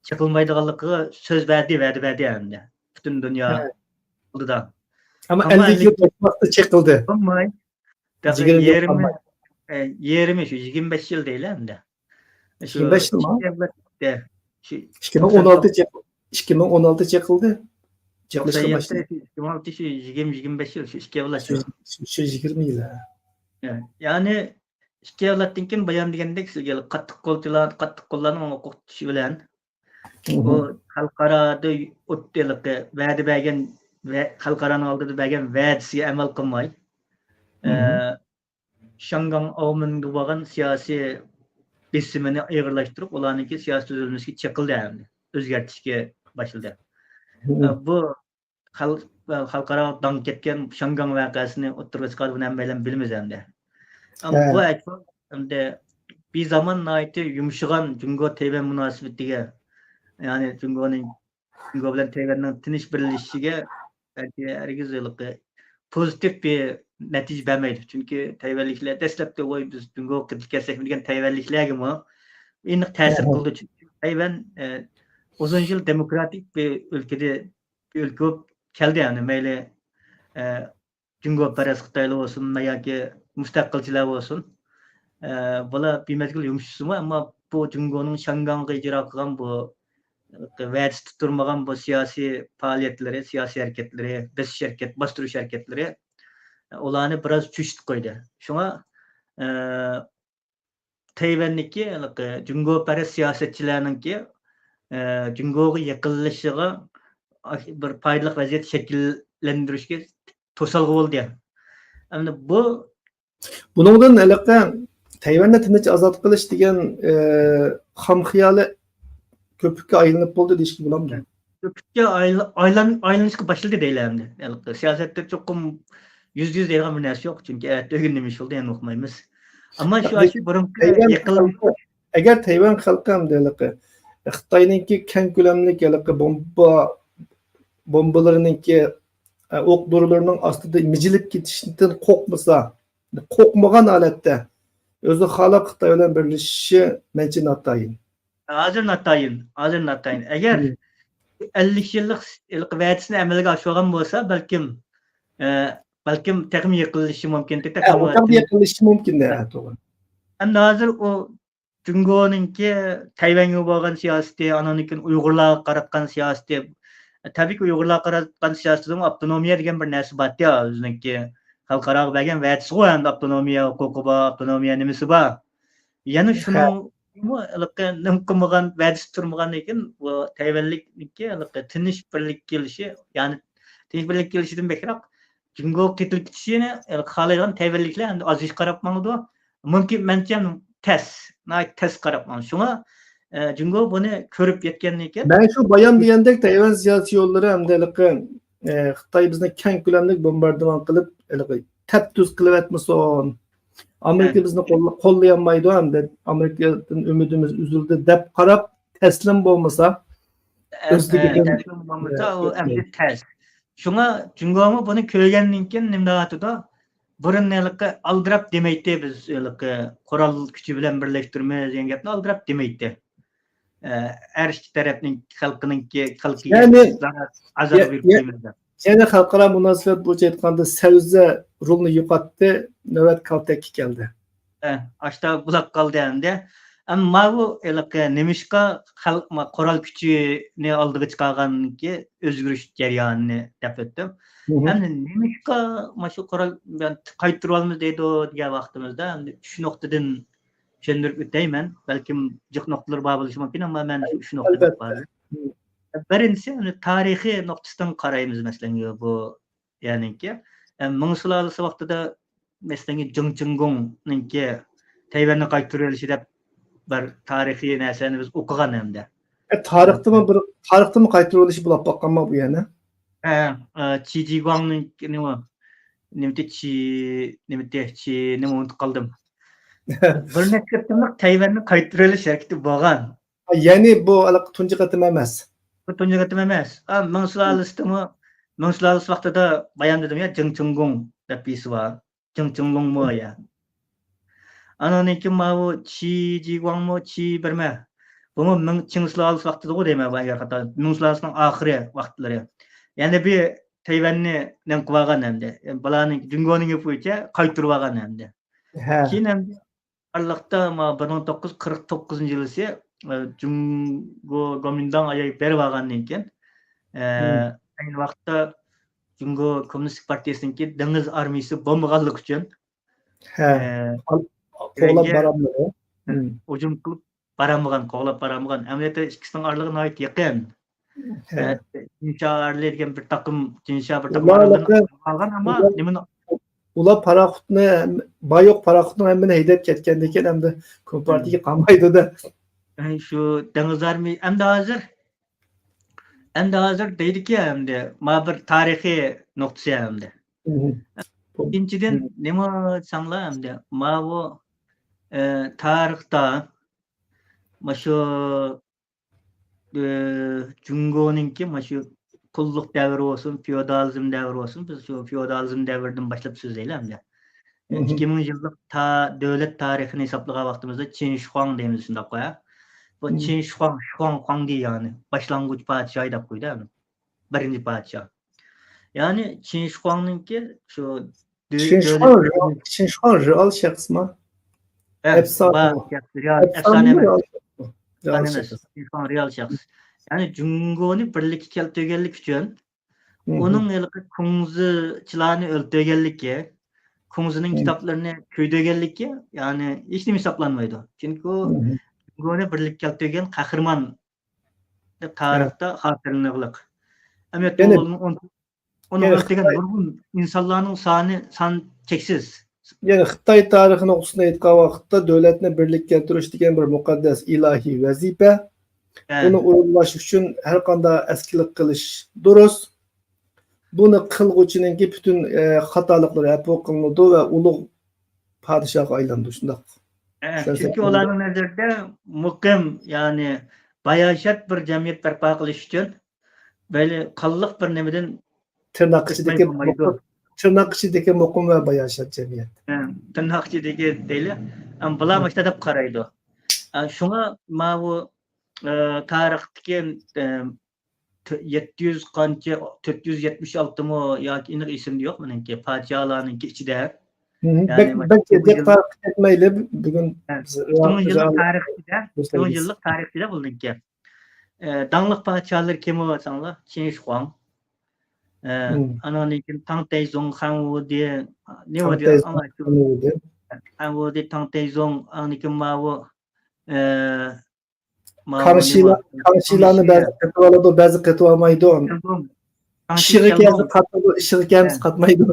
چېقىلمايدىغانلىقىغا سۆز بەردى، ۋەدە بەردى ئەمدى. پۈتۈن دۇنيا ھە. ئالدىدا. ئەمما ئەمما ئەللىك يىل ئەللىك بولماستىن چېقىلدى. بولماي. تېخى يىگىرمە يىل يېرىمى، قالماي. ئە، يېرىمى شۇ يىگىرمە بەش يىل دەيلى ئەمدى. شۇ يىگىرمە بەش يىلمۇ؟ ئىككى ئەۋلاد، ئە، شۇ ئىككى مىڭ ئون ئالتە توقسان چېق-، ئىككى مىڭ ئون ئالتە چېقىلدى. چېقىلىشقا توقسان يەتتە، باشلىدى. شۇ ئىككى مىڭ ئون ئالتە، شۇ يىگىرمە، يىگىرمە بەش يىل، شۇ ئىككى ئەۋلاد شۇ، شۇ. شۇ، شۇ يىگىرمە يىل، ھە. يا-، يەنى ئىككى ئەۋلادتىن كېيىن بايام دېگەندەك سىزگە قاتتىق قولچىلار، قاتتىق قوللارنىڭ ھوقۇق تۇتۇشى بىلەن مم. ئۇ خەلقئارادا ئوت-، ھېلىقى ۋەدە بەرگەن ۋە خەلقئارانىڭ ئالدىدا بەرگەن ۋەدىسىگە ئەمەل قىلماي، مم. ئە، شياڭگاڭ ئاۋمېنگە بولغان سىياسىي بېسىمىنى ئېغىرلاشتۇرۇپ، ئۇلارنىڭكى سىياسىي تۈزۈلمىسىگە چېقىلدى ئەمدى. ئۆزگەرتىشكە باشلىدى. مم. ئە، بۇ خەل-، خەلقئارا داڭ كەتكەن شياڭگاڭ ۋەقەسىنى ئوتتۇرىغا چىقاردى، بۇنى ھەممەيلەن بىلىمىز ئەمدى. ئەمما ھە. بۇ ئەھۋال ئەمدى بىر زامان ناھايىتى يۇمشىغان جۇڭگو تەيۋەن مۇناسىۋىتىگە، يەنى جۇڭگونىڭ، جۇڭگو بىلەن تەيۋەننىڭ تىنچ بىرلىشىشىگە بەلكى ھەرگىز ھېلىقى پوزىتىپ بىر نەتىجە بەرمەيدۇ. چۈنكى تەيۋەنلىكلەر دەسلەپتە، ۋاي، بىز جۇڭگوغا قېتىپ كەتسەكمۇ دېگەن تەيۋەنلىكلەرگىمۇ ئېنىق تەسىر ھە. قىلىدۇ. چۈنكى تەيۋەن، ئە، ئۇزۇن يىل دېموكراتىك بىر ئۆلكىدە، بىر ئۆلكە بولۇپ كەلدى. يەنى مەيلى، ئە، جۇڭگوپەرەس خىتايلار بولسۇن، ياكى مۇستەقىلچىلەر بولسۇن، ئە، بۇلار بىمەزگىل يۇمشىسىمۇ، ئەمما بۇ جۇڭگونىڭ شياڭگاڭغا ئىجرا قىلغان بۇ ۋەدىسىدە تۇرمىغان بۇ سىياسىي پائالىيەتلىرى، سىياسىي ھەرىكەتلىرى، بېسىش ھەرىكەت، باستۇرۇش ھەرىكەتلىرى، ئۇلارنى بىراز چۆچۈتۈپ قويدى. شۇڭا، ئە، تەيۋەننىڭكى ھېلىقى جۇڭگوپەرەس سىياسەتچىلەرنىڭكى، ئە، جۇڭگوغا يېقىنلىشىشىغا بىر پايدىلىق ۋەزىيەت شەكىللەندۈرۈشكە توسالغۇ بولدى. ئەمدى بۇ بۇنىڭدىن ھېلىقى تەيۋەننى تىنچ ئازاد قىلىش دېگەن، ئە، خام خىيالى كۆپۈككە ئايلىنىپ بولدى دېيىشكە بولامدۇ؟ كۆپۈككە ئايل-، ئايلان-، ئايلىنىشقا باشلىدى دەيلى ئەمدى. ھېلىقى سىياسەتتە چوقۇم يۈزدە يۈز دەيدىغان بىر نەرسە يوق. چۈنكى ئەتە ئۆگۈن نېمە ئىش بولدى، يەنە ئۇقمايمىز. ئەمما شۇ لېكىن ئاشۇ بۇرۇنقى تەيۋەن يېقىن خەلقى، ئەگەر تەيۋەن خەلقى ئەمدى ھېلىقى خىتاينىڭكى كەڭ كۆلەملىك ھېلىقى بومبا، بومبىلىرىنىڭكى، ئە، ئوق دورىلىرىنىڭ ئاستىدا مىجىلىپ كېتىشتىن قورقمىسا، قورقمىغان ھالەتتە ئۆزى خالاپ خىتاي بىلەن بىرلىشىشى مەنچە ناتايىن. ھازىر ناتايىن، ھازىر ناتايىن. ئەگەر مم. ئەللىك يىللىق ھېلىقى ۋەدىسىنى ئەمەلگە ئاشۇرغان بولسا، بەلكىم، ئە، بەلكىم تېخىمۇ يېقىنلىشىشى مۇمكىن. ھە، ئۇ تېخىمۇ يېقىنلىشىشى مۇمكىن، ھە، توغرا. ئەمدى ھازىر ئۇ جۇڭگونىڭكى تەيۋەنگە بولغان سىياسىتى، ئانىڭدىن كېيىن ئۇيغۇرلارغا قاراتقان سىياسىتى، تەبىئىيكى ئۇيغۇرلارغا قاراتقان سىياسىتىدىمۇ ئاپتونومىيە دېگەن بىر نەرسە بارتى، ئۆزىنىڭكى خەلقئاراغا بەرگەن ۋەدىسىغۇ، ئەمدى ئاپتونومىيە ھوقۇقى بار، ئاپتونومىيە نېمىسى بار. يەنە ھە. شۇنىڭمۇ ھېلىقى نېمە قىلمىغان، ۋەدىسى تۇرمىغاندىن كېيىن، بۇ تەيۋەنلىكنىڭكى ھېلىقى تىنچ بىرلىككە كېلىشى، يەنى تىنچ بىرلىككە كېلىشىدىن بەكرەك جۇڭگو قېتىلىپ كېتىشىنى، ئە، خالايدىغان تەيۋەنلىكلەر ئەمدى ئاز-كېچە قاراپ ماڭىدۇ. مۇمكىن، مەنچە تەس، ناھايىتى تەس قاراپ ماڭىدۇ. شۇڭا، ئە، جۇڭگو بۇنى كۆرۈپ يەتكەندىن كېيىن مەن شۇ بايام دېگەندەك تەيۋەن سىياسىي يوللىرى ئەمدى ھېلىقى، ئە، خىتاي بىزنى كەڭ كۆلەملىك بومباردىمان قىلىپ، ھېلىقى تەپتۈز قىلىۋەتمىسۇن. ئامېرىكا ھە. بىزنى قوللا-، قوللىيالمايدۇ ئەمدى. ئامېرىكىدىن ئۈمىدىمىز ئۈزۈلدى دەپ قاراپ تەسلىم بولمىسا، ئە، ئۆزلۈكىدىن ئە، تەسلىم بولمىسا، ئۇ ئە، ئەمدى تەس. شۇڭا جۇڭگومۇ بۇنى كۆرگەندىن كېيىن نېمە دەۋاتىدۇ؟ بۇرۇن ھېلىقى ئالدىراپ دېمەيتتى، بىز ھېلىقى قورال كۈچى بىلەن بىرلەشتۈرىمىز دېگەن گەپنى ئالدىراپ دېمەيتتى. ئە، ھەر ئىككى تەرەپنىڭ خەلقىنىڭكى، خەلقىگە يەنى، زارار، ئازار يە-، بېرىپ يە-، قويىمىز دەپ. يەنە خەلقئارا مۇناسىۋەت بويىچە ئېيتقاندا، سەۋزە رولىنى يوقاتتى، نۆۋەت كالتەككە كەلدى. ئە، ئاشتا بۇلاپ قالدى ئەمدى. ئەمما ماۋۇ ھېلىقى نېمىشقا خەلق، ما-، قورال كۈچىنى ئالدىغا چىقارغانكى ئۆزگىرىش جەريانىنى دەپ ئۆتتۈم. ئەمدى نېمىشقا مانا شۇ قورال بىلەن قايتۇرۇۋالىمىز دەيدۇ دېگەن ۋاقتىمىزدا، ئەمدى ئۈچ نۇقتىدىن چۈشەندۈرۈپ ئۆتەيمەن. بەلكىم جىق نۇقتىلىرى بار بولۇشى مۇمكىن، ئەمما مەن شۇ ئۈچ نۇقتىدىن ئىبارەت. بىرىنچىسى، ئەمدى تارىخىي نۇقتىسىدىن قارايمىز، مەسىلەن، بۇ يەنىكى، ئە، مىڭ سۇلالىسى ۋاقتىدا، مەسىلەن، جېڭ چىڭگۇڭنىڭكى تەيۋەننى قايتۇرۇۋېلىشى دەپ بىر تارىخىي نەرسىنى بىز ئوقۇغان ئەمدى. ئە، تارىختىمۇ بىر، تارىختىمۇ قايتۇرۇۋېلىشى بولاپ باققانما بۇ يەنە؟ ھە، ئە، چى جىگۇاڭنىڭكى نېمە، نېمىتى چى، نېمىتى چى، نېمە ئۇنتۇپ قالدىم. بىر نەچچە قېتىملىق تەيۋەننى قايتۇرۇۋېلىش ھەرىكىتى بولغان. يەنى بۇ ھېلىقى تۇنجى قېتىم ئەمەس. بۇ تۇنجى قېتىم ئەمەس. ئا، مىڭ سۇلالىسىدىمۇ، مىڭ سۇلالىسى ۋاقتىدا بايام دېدىم يا، جېڭ چىڭگۇڭ دەپ بىرسى بار. جېڭ چىڭلۇڭمۇ يا. ئانىڭدىن كېيىن ماۋۇ چى جىگۇاڭمۇ، چى بىرمە. بۇمۇ مىڭ، چىڭ سۇلالىسى ۋاقتىدىغۇ دەيمەن، ئەگەر خاتا. مىڭ سۇلالىسىنىڭ ئاخىرى ۋاقىتلىرى. يەنە بىر تەيۋەننى نېمە قىلىۋالغان ئەمدى. بۇلارنىڭ جۇڭگونىڭ گېپى بويىچە قايتۇرۇۋالغان ئەمدى. ھە. كېيىن ئەمدى ئارىلىقتا، ما، بىر مىڭ توققۇز يۈز قىرىق توققۇزىنچى يىلىسى، ئە، جۇڭگو گومىنداڭ ئاياي بېرىۋالغاندىن كېيىن، ئە، ئەينى ۋاقىتتا جۇڭگو كوممۇنىستىك پارتىيىسىنىڭكى دېڭىز ئارمىيىسى بولمىغانلىقى ئۈچۈن، ھە. ئە، قوغلاپ بارامدۇ؟ ھۇجۇم قىلىپ بارالمىغان، قوغلاپ بارالمىغان. ئەمەلىيەتتە ئىككىسىنىڭ ئارىلىقى ناھايىتى يېقىن. ھە. ئە، جىنشا ئارىلى دېگەن بىر تاقىم، جىنشا بىر تاقىم ئۇلار ئارىلىقىنى ئالغان، ئەمما نېمىنى ئۇلار پاراخوتنى، بايوق پاراخوتنىڭ ھەممىنى ھەيدەپ كەتكەندىن كېيىن ئەمدى كومپارتىيىگە قالمايدۇ-دە. ئەي، شۇ دېڭىز ئارمىي-، ئەمدى ھازىر، ئەمدى ھازىر دەيدىكى، ئەمدى ما بىر تارىخىي نۇقتىسى ئەمدى. ئىككىنچىدىن، نېمە دېسەڭلار ئەمدى، ماۋۇ، ئە، تارىختا مۇشۇ ئى، جۇڭگونىڭكى مۇشۇ قۇللۇق دەۋرى بولسۇن، فېئودالىزم دەۋرى بولسۇن، بىز شۇ فېئودالىزم دەۋرىدىن باشلاپ سۆزلەيلى ئەمدى. ئىككى مىڭ يىللىق تا-، دۆلەت تارىخىنى ھېسابلىغان ۋاقتىمىزدا چىن شىخۇاڭ دەيمىز، شۇنداققۇ، ھە؟ بۇ چىن شىخۇاڭ، شىخۇاڭ خۇاڭدى، يەنى باشلانغۇچ پادىشاھى دەپ قويدى ئەمدى. بىرىنچى پادىشاھ. يەنى چىن شىخۇاڭنىڭكى شۇ دۆ-، چىن شىخۇاڭ دۆلەت رېئال، چىن شىخۇاڭ رېئال شەخسما؟ ھە، ئەپسانە. بار شەخس، رېئال، ئەپسانە ئەپسانە ئەمەس. رېئال شەخس. رېئال شەخس. ئەپسانە ئەمەس. ئىنسان رېئال شەخس. يەنى جۇڭگونى بىرلىككە كەلتۈرگەنلىكى ئۈچۈن، ئۇنىڭ ھېلىقى كۇڭزىچىلارنى ئۆلتۈرگەنلىكى، كۇڭزىنىڭ كىتابلىرىنى كۆيدۈرگەنلىكى، يەنى ھېچنېمە ھېسابلانمايدۇ. چۈنكى ئۇ جۇڭگونى بىرلىككە كەلتۈرگەن قەھرىمان دەپ تارىختا خاتىرىلىنىدىغۇلۇق. ئەمەلىيەتتە ئۇنىڭ ئۇنتۇ-، ئۇنىڭ ئۆلتۈرگەن نۇرغۇن ئىنسانلارنىڭ سانى، سان چەكسىز. يەنى خىتاي تارىخى نۇقتىسىدىن ئېيتقان ۋاقىتتا، دۆلەتنى بىرلىككە كەلتۈرۈش دېگەن بىر مۇقەددەس ئىلاھىي ۋەزىپە. ئۇنى ئورۇنلاش ئۈچۈن ھەر قانداق ئەسكىلىك قىلىش دۇرۇس. بۇنى قىلغۇچىنىڭكى پۈتۈن، ئە، خاتالىقلىرى ئەپۇ قىلىنىدۇ ۋە ئۇلۇغ پادىشاھقا ئايلىنىدۇ، شۇنداق. ئە، چۈشەنسەك چۈنكى بولىدۇ. ئۇلارنىڭ نەزىرىدە مۇقىم، يەنى باياشات بىر جەمئىيەت بەرپا قىلىش ئۈچۈن بەللىك قانلىق بىر نېمىدىن تىرناق ئىچىدىكى مۇقىم، تىرناق ئىچىدىكى مۇقىم ۋە باياشات جەمئىيەت. ھە، تىرناق ئىچىدىكى دەيلى. ئەم، بۇلار مۇشۇنداق دەپ قارايدۇ. ئە، شۇڭا ماۋۇ، ئە، تارىختىكى، ئە، تۆ-، يەتتە يۈز قانچە، تۆت يۈز يەتمىش ئالتىمۇ ياكى ئېنىق ئېسىمدە يوق مېنىڭكى، پادىشاھلارنىڭكى ئىچىدە. يەنى بەك، بەك جىق تارىخقا كەتمەيلى، بۈگۈن بىز ئىككى مىڭ يىللىق تارىخ ئىچىدە، ئىككى مىڭ يىللىق تارىخ ئىچىدە بۇنىڭكى. ئە، داڭلىق پادىشاھلىرى كىم دېسەڭلار؟ چىن شىخۇاڭ. ئە، ئانىڭدىن كېيىن تاڭ تەيزۇڭ، خەن ۋۇدى، نېمە دېيەر، خەن ۋۇدى، تاڭ تەيزۇڭ، ئاندىن كېيىن ماۋۇ، ئە، ماۋۇ كاڭشىلار، نېمە، كاڭشىلارنى بەزى قېتىۋالىدۇ، بەزى قېتىۋالمايدۇ. ئىشىغا كەلسە قاتىدۇ، ئىشىغا كەلمىسە قاتمايدۇ.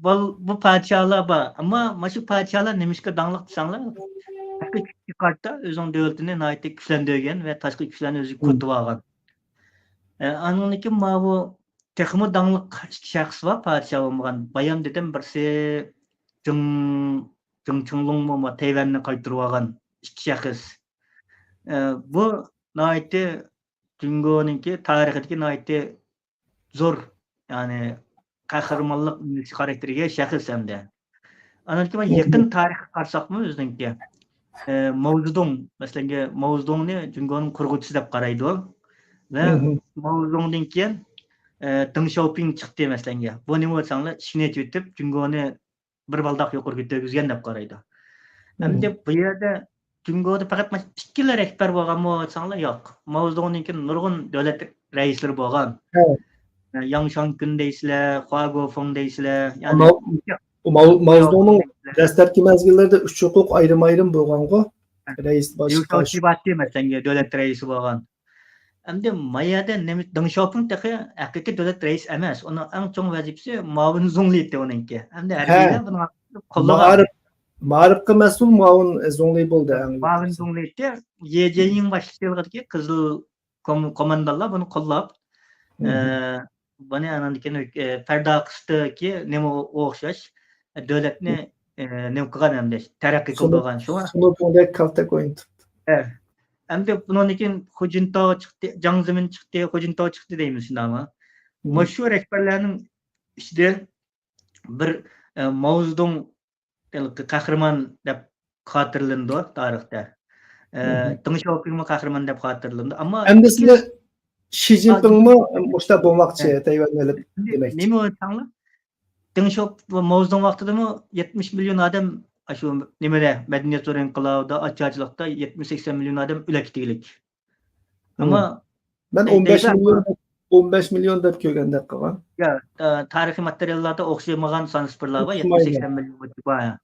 بۇ، بۇ پادىشاھلار بار. ئەمما مانا شۇ پادىشاھلار نېمىشقا داڭلىق دېسەڭلار، تاشقى كۈچكە قارىتا ئۆزىنىڭ دۆلىتىنى ناھايىتى كۈچلەندۈرگەن ۋە تاشقى كۈچلەرنى ئۆزىگە قۇرۇتۇۋالغان. ئە، ئانىڭدىن كېيىن ماۋۇ تېخىمۇ داڭلىق ئىككى شەخس بار، پادىشاھ بولمىغان. بايام دېدىم، بىرسى جېڭ، جېڭ چىڭلۇڭمۇ، ما، تەيۋەننى قايتۇرۇۋالغان ئىككى شەخس. ئە، بۇ ناھايىتى جۇڭگونىڭكى تارىخىدىكى ناھايىتى زور، يەنى قەھرىمانلىق خاراكتېرىگە ئىگە شەخس ئەمدى. ئاندىن كېيىن يېقىن تارىخقا قارىساقمۇ ئۆزىنىڭكى، ئە، ماۋزېدۇڭ، مەسىلەن، ماۋزېدۇڭنى جۇڭگونىڭ قۇرغۇچىسى دەپ قارايدۇ. ۋە ماۋزېدۇڭدىن كېيىن، ئە، دېڭ شياۋپىڭ چىقتى، مەسىلەن. بۇ نېمە دېسەڭلار، ئىشىكنى ئېچىۋېتىپ، جۇڭگونى بىر بالداق يۇقىرى كۆتۈرگۈزگەن دەپ قارايدۇ. ئەمدى بۇ يەردە جۇڭگودا پەقەت مانا ئىككىلا رەھبەر بولغانمۇ دېسەڭلار، ياق. ماۋزېدۇڭدىن كېيىن نۇرغۇن دۆلەت رەئىسلىرى بولغان. ھە. ياڭ شاڭكۈن دەيسىلەر، خۇا گوفېڭ دەيسىلەر. يەنى ماۋ- ماۋ- ماۋزېدۇڭنىڭ دەسلەپكى مەزگىللىرىدە ئۈچ ھوقۇق ئايرىم-ئايرىم بولغانغۇ. رەئىس باش ليۇ شياۋشى بارتى، مەسىلەن، دۆلەت رەئىسى بولغان. ئەمدى ما يەردە نېمە، دېڭ شياۋپىڭ تېخى ھەقىقىي دۆلەت رەئىسى ئەمەس. ئۇنىڭ ئەڭ چوڭ ۋەزىپىسى مۇئاۋىن زۇڭلى ئىدى ئۇنىڭكى. ئەمدى ھەربىيلەر بۇنى قوللىغان. مائارىپ، مائارىپقا مەسئۇل مۇئاۋىن زۇڭلى بولدى. ئەڭ مۇئاۋىن زۇڭلى ئىدى. يې جيەنيىڭ باشچىلىقىدىكى قىزىل كوم- قوماندانلار بۇنى قوللاپ، ئە، بۇنى ئاندىن كېيىن، ئە، پەردە ئارقىسىدىكى نېمە ئوخشاش، دۆلەتنى، ئە، نېمە قىلغان ئەمدى، تەرەققىي قىلدۇرغان. شۇڭا شۇنىڭدەك كالتەك ئوينىتىپ. ئەمدى بۇنىڭدىن كېيىن خۇ جىنتاۋ چىقتى، جياڭ زېمىن چىقتى، خۇ جىنتاۋ چىقتى دەيمىز، شۇنداقمۇ؟ مۇشۇ رەھبەرلەرنىڭ ئىچىدە بىر، ئە، ماۋزېدۇڭ ھېلىقى قەھرىمان دەپ خاتىرىلىنىدۇ تارىختا. ئە، دېڭ شياۋپىڭمۇ قەھرىمان دەپ خاتىرىلىنىدۇ. ئەمما ئەمدى سىلەر شى جىنپىڭمۇ مۇشۇنداق بولماقچى، تەيۋەننى ئېلىپ دېمەكچى. نېمە دېسەڭلار؟ دېڭ شياۋ-، ماۋزېدۇڭ ۋاقتىدىمۇ يەتمىش مىليون ئادەم ئاشۇ نېمىدە، مەدەنىيەت زور ئىنقىلابىدا، ئاچارچىلىقتا يەتمىش سەكسەن مىليون ئادەم ئۆلۈپ كېتىگلىك. ئەمما مەن ئون بەش مىليون، ئون بەش مىليون دەپ كۆرگەندەك قىلغان. يا، ئە، تارىخىي ماتېرىياللاردا ئوخشىمىغان سانسىپىرلار بار، يەتمىش سەكسەن مىليون بار.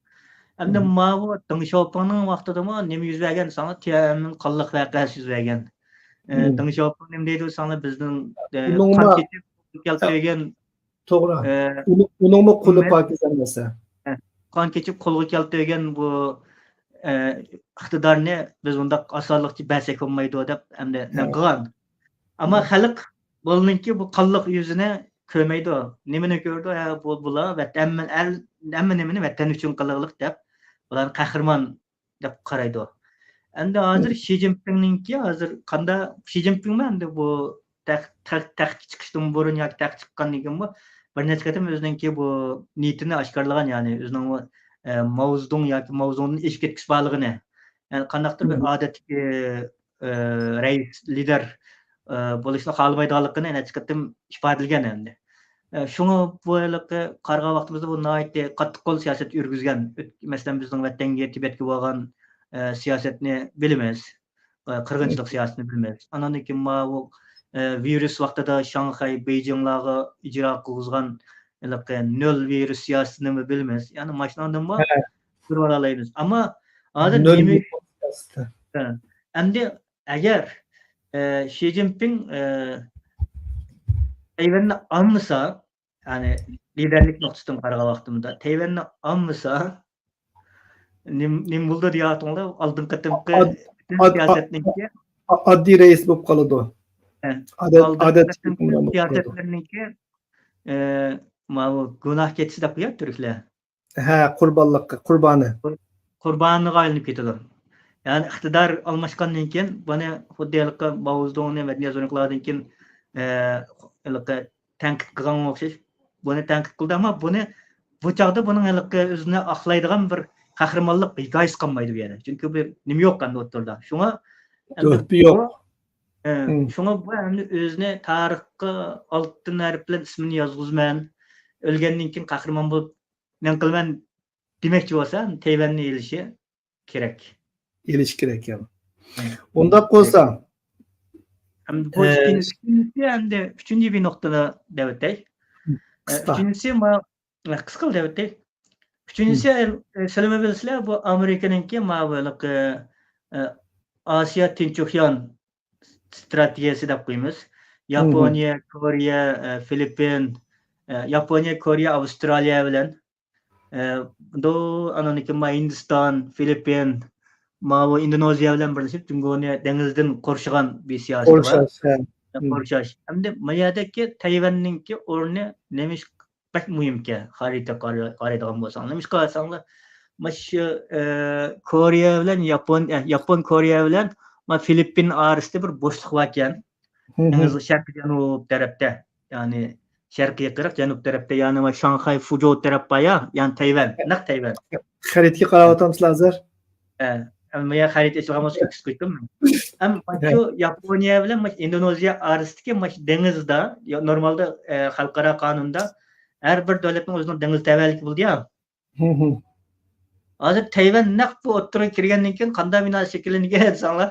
ئەمدى ماۋۇ دېڭ شياۋپىڭنىڭ ۋاقتىدىمۇ نېمە يۈز بەرگەن دېسەڭلار، تيەنئەنمېن قانلىق ۋەقەسى يۈز بەرگەن. ئە، دېڭ شياۋپىڭ نېمە دەيدۇ دېسەڭلار، بىزنىڭ، ئە، قان كېچىپ كەلتۈرگەن، توغرا. ئۇنىڭمۇ قولى پاكىز ئەمەس. قان كېچىپ قولغا كەلتۈرگەن بۇ، ئە، ئىقتىدارنى بىز ئۇنداق ئاسانلىقچە بەرسەك بولمايدۇ دەپ ئەمدى نېمە قىلغان. ئەمما خەلق بۇلارنىڭكى بۇ قانلىق يۈزىنى كۆرمەيدۇ. نېمىنى كۆرىدۇ؟ ھە، بۇ، بۇلار ۋەت-، ھەممە، ھەممە نېمىنى ۋەتەن ئۈچۈن قىلغلىق دەپ، بۇلارنى قەھرىمان دەپ قارايدۇ. ئەمدى ھازىر شى جىنپىڭنىڭكى ھازىر قاندا-، شى جىنپىڭمۇ ئەمدى بۇ تەخ-، تەخ-، تەختكە چىقىشتىن بۇرۇن ياكى تەختكە چىققاندىن كېيىنمۇ بىر نەچچە قېتىم ئۆزىنىڭكى بۇ نىيىتىنى ئاشكارىلىغان، يەنى ئۆزىنىڭ، ئە، ماۋزېدۇڭ ياكى ماۋزېدۇڭدىن ئېشىپ كەتكۈسى بارلىقىنى، يەنى قانداقتۇر بىر ئادەتتىكى، ئە، رەئىس، لىدېر، ئە، بولۇشنى خالىمايدىغانلىقىنى نەچچە قېتىم ئىپادىلىگەن ئەمدى. ئە، شۇڭا بۇ ھېلىقى قارىغان ۋاقتىمىزدا بۇ ناھايىتى قاتتىق قول سىياسەت يۈرگۈزگەن. ئۆت-، مەسىلەن، بىزنىڭ ۋەتەنگە، تىبەتكە بولغان، ئە، سىياسەتنى بىلىمىز. ئە، قىرغىنچىلىق سىياسىتىنى بىلىمىز. ئاندىن كېيىن ماۋۇ، ئە، ۋىرۇس ۋاقتىدا شاڭخەي، بېيجىڭلارغا ئىجرا قىلغۇزغان ھېلىقى نۆل ۋىرۇس سىياسىتىنىمۇ بىلىمىز. يەنى ماشۇنىڭدىنمۇ كۆرۈۋالالايمىز. ئەمما ھازىر نۆل نېمە ۋىرۇس سىياسىتى. ئەمدى ئەگەر، ئە، شى جىنپىڭ، ئە، تەيۋەننى ئالمىسا، يەنى لىدېرلىك نۇقتىسىدىن قارىغان ۋاقتىمدا، تەيۋەننى ئالمىسا، نېم-، نېمە بولىدۇ دېيەتتىڭلار؟ ئالدىنقى قېتىمقى ئاد-، پۈتۈن ئاد-، سىياسەتنىڭكى ئا-، ئاددىي رەئىس بولۇپ قالىدۇ. ھە. ئادەت، ئالدىنقى ئادەت قېتىمقى سىياسەتلىرىنىڭكى، ئە، ماۋۇ گۇناھ كېچىسى دەپ قويۇپ تۈركلەر. ھە، قۇربانلىققا، قۇربانى. قۇر-، قۇربانىغا ئايلىنىپ كېتىدۇ. يەنى ئىقتىدار ئالماشقاندىن كېيىن، بۇنى خۇددى ھېلىقى ماۋزېدۇڭنى مەدەنىيەت زور ئىنقىلابىدىن كېيىن، ئە، ھېلىقى تەنقىد قىلغانغا ئوخشاش، بۇنى تەنقىد قىلدى، ئەمما بۇنى، بۇ چاغدا بۇنىڭ ھېلىقى ئۆزىنى ئاقلايدىغان بىر قەھرىمانلىق ھېكايىسى قالمايدۇ بۇ يەردە. چۈنكى بۇ نېمە يوق ئەمدى ئوتتۇرىدا. شۇڭا ئەمدى تۆھپە يوق. بۇ، ئە، شۇڭا بۇ ئەمدى ئۆزىنى تارىخقا ئالتۇن ھەرپ بىلەن ئىسمىنى يازغۇزىمەن، ئۆلگەندىن كېيىن قەھرىمان بولۇپ نېمە قىلىمەن دېمەكچى بولسا، تەيۋەننى ئېلىشى كېرەك. ئېلىش كېرەك، يا. ئۇنداق بولسا، ئەمدى بۇ ئىككىنچى، ئىككىنچىسى ئەمدى ئۈچىنچى بىر نۇقتىنى دەۋېتەي. ئە، قىسقا. ئۈچىنچىسى ما-، قىسقىلا دەۋېتەي. ئۈچىنچىسى، ئە، سىلىمۇ بىلىسىلەر، بۇ ئامېرىكىنىڭكى ما بۇ ھېلىقى، ئە، ئاسىيا تىنچ ئوكيان ستراتېگىيەسى دەپ قويىمىز. ياپونىيە، كورېيە، ئە، فىلىپپىن، ئە، ياپونىيە، كورېيە، ئاۋسترالىيە بىلەن ئە، بۇ ئانىڭدىن كېيىن ما ھىندىستان، فىلىپپىن، ماۋۇ ئىندونېزىيە بىلەن بىرلىشىپ جۇڭگونى دېڭىزدىن قورشىغان بىر سىياسىتى بار. قورشاش، ھە. ئە، قورشاش. ئەمدى ما يەردىكى تەيۋەننىڭكى ئورنى نېمىشقا بەك مۇھىمكەن، خەرىتىگە قارا-، قارايدىغان بولساڭ. نېمىشقا دېسەڭلار، مانا شۇ، ئە، كورېيە بىلەن ياپون، ئە، ياپون كورېيە بىلەن ما فىلىپپىن ئارىسىدا بىر بوشلۇق باركەن. دېڭىز شەرقىي جەنۇب تەرەپتە، يەنى شەرقىي قىرغاق جەنۇب تەرەپتە، يەنى ما شاڭخەي، فۇجو تەرەپ بار يا، يەنى تەيۋەن، نەق تەيۋەن. خەرىتىگە قاراۋاتامسىلەر ھازىر؟ ھە، ئەمما يا خەرىتە ئېچىلغان بولسا كۆرسىتىپ قويدۇم. ئەم، ماشۇ ياپونىيە بىلەن ماشۇ ئىندونېزىيە ئارىسىدىكى ماشۇ دېڭىزدا، يا، نورمالدا، ئە، خەلقئارا قانۇندا ھەر بىر دۆلەتنىڭ ئۆزىنىڭ دېڭىز تەۋەلىكى بولىدۇ يا. ھازىر تەيۋەن نەق بۇ ئوتتۇرىغا كىرگەندىن كېيىن قانداق بىنا شەكىللەنگەن دېسەڭلار،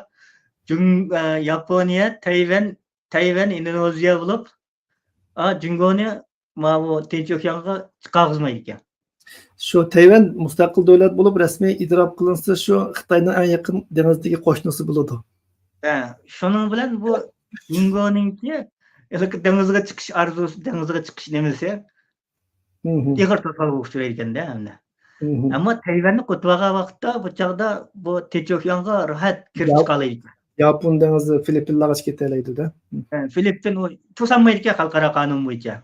جۇڭ-، ئە، ياپونىيە، تەيۋەن، تەيۋەن، ئىندونېزىيە بولۇپ، ئا، جۇڭگونى ماۋۇ تىنچ ئوكيانغا چىقارغۇزمايدىكەن. شۇ تەيۋەن مۇستەقىل دۆلەت بولۇپ رەسمىي ئېتىراپ قىلىنسا، شۇ خىتاينىڭ ئەڭ يېقىن دېڭىزدىكى قوشنىسى بولىدۇ. ھە، شۇنىڭ بىلەن بۇ جۇڭگونىڭكى ھېلىقى دېڭىزغا چىقىش ئارزۇسى، دېڭىزغا چىقىش نېمىسى مھم. ئېغىر توسالغۇغا ئۇچرايدىكەن-دە ئەمدى. مھم. ئەمما تەيۋەننى قوتۇۋالغان ۋاقىتتا بۇ چاغدا بۇ تىنچ ئوكيانغا راھەت كىرىپ ياپ-، چىقالايدىكەن. ياپون دېڭىزى فىلىپپىنلارغىچە كېتەلەيدۇ-دە. ھە، فىلىپپىن ئۇ توسالمايدىكەن خەلقئارا قانۇن بويىچە.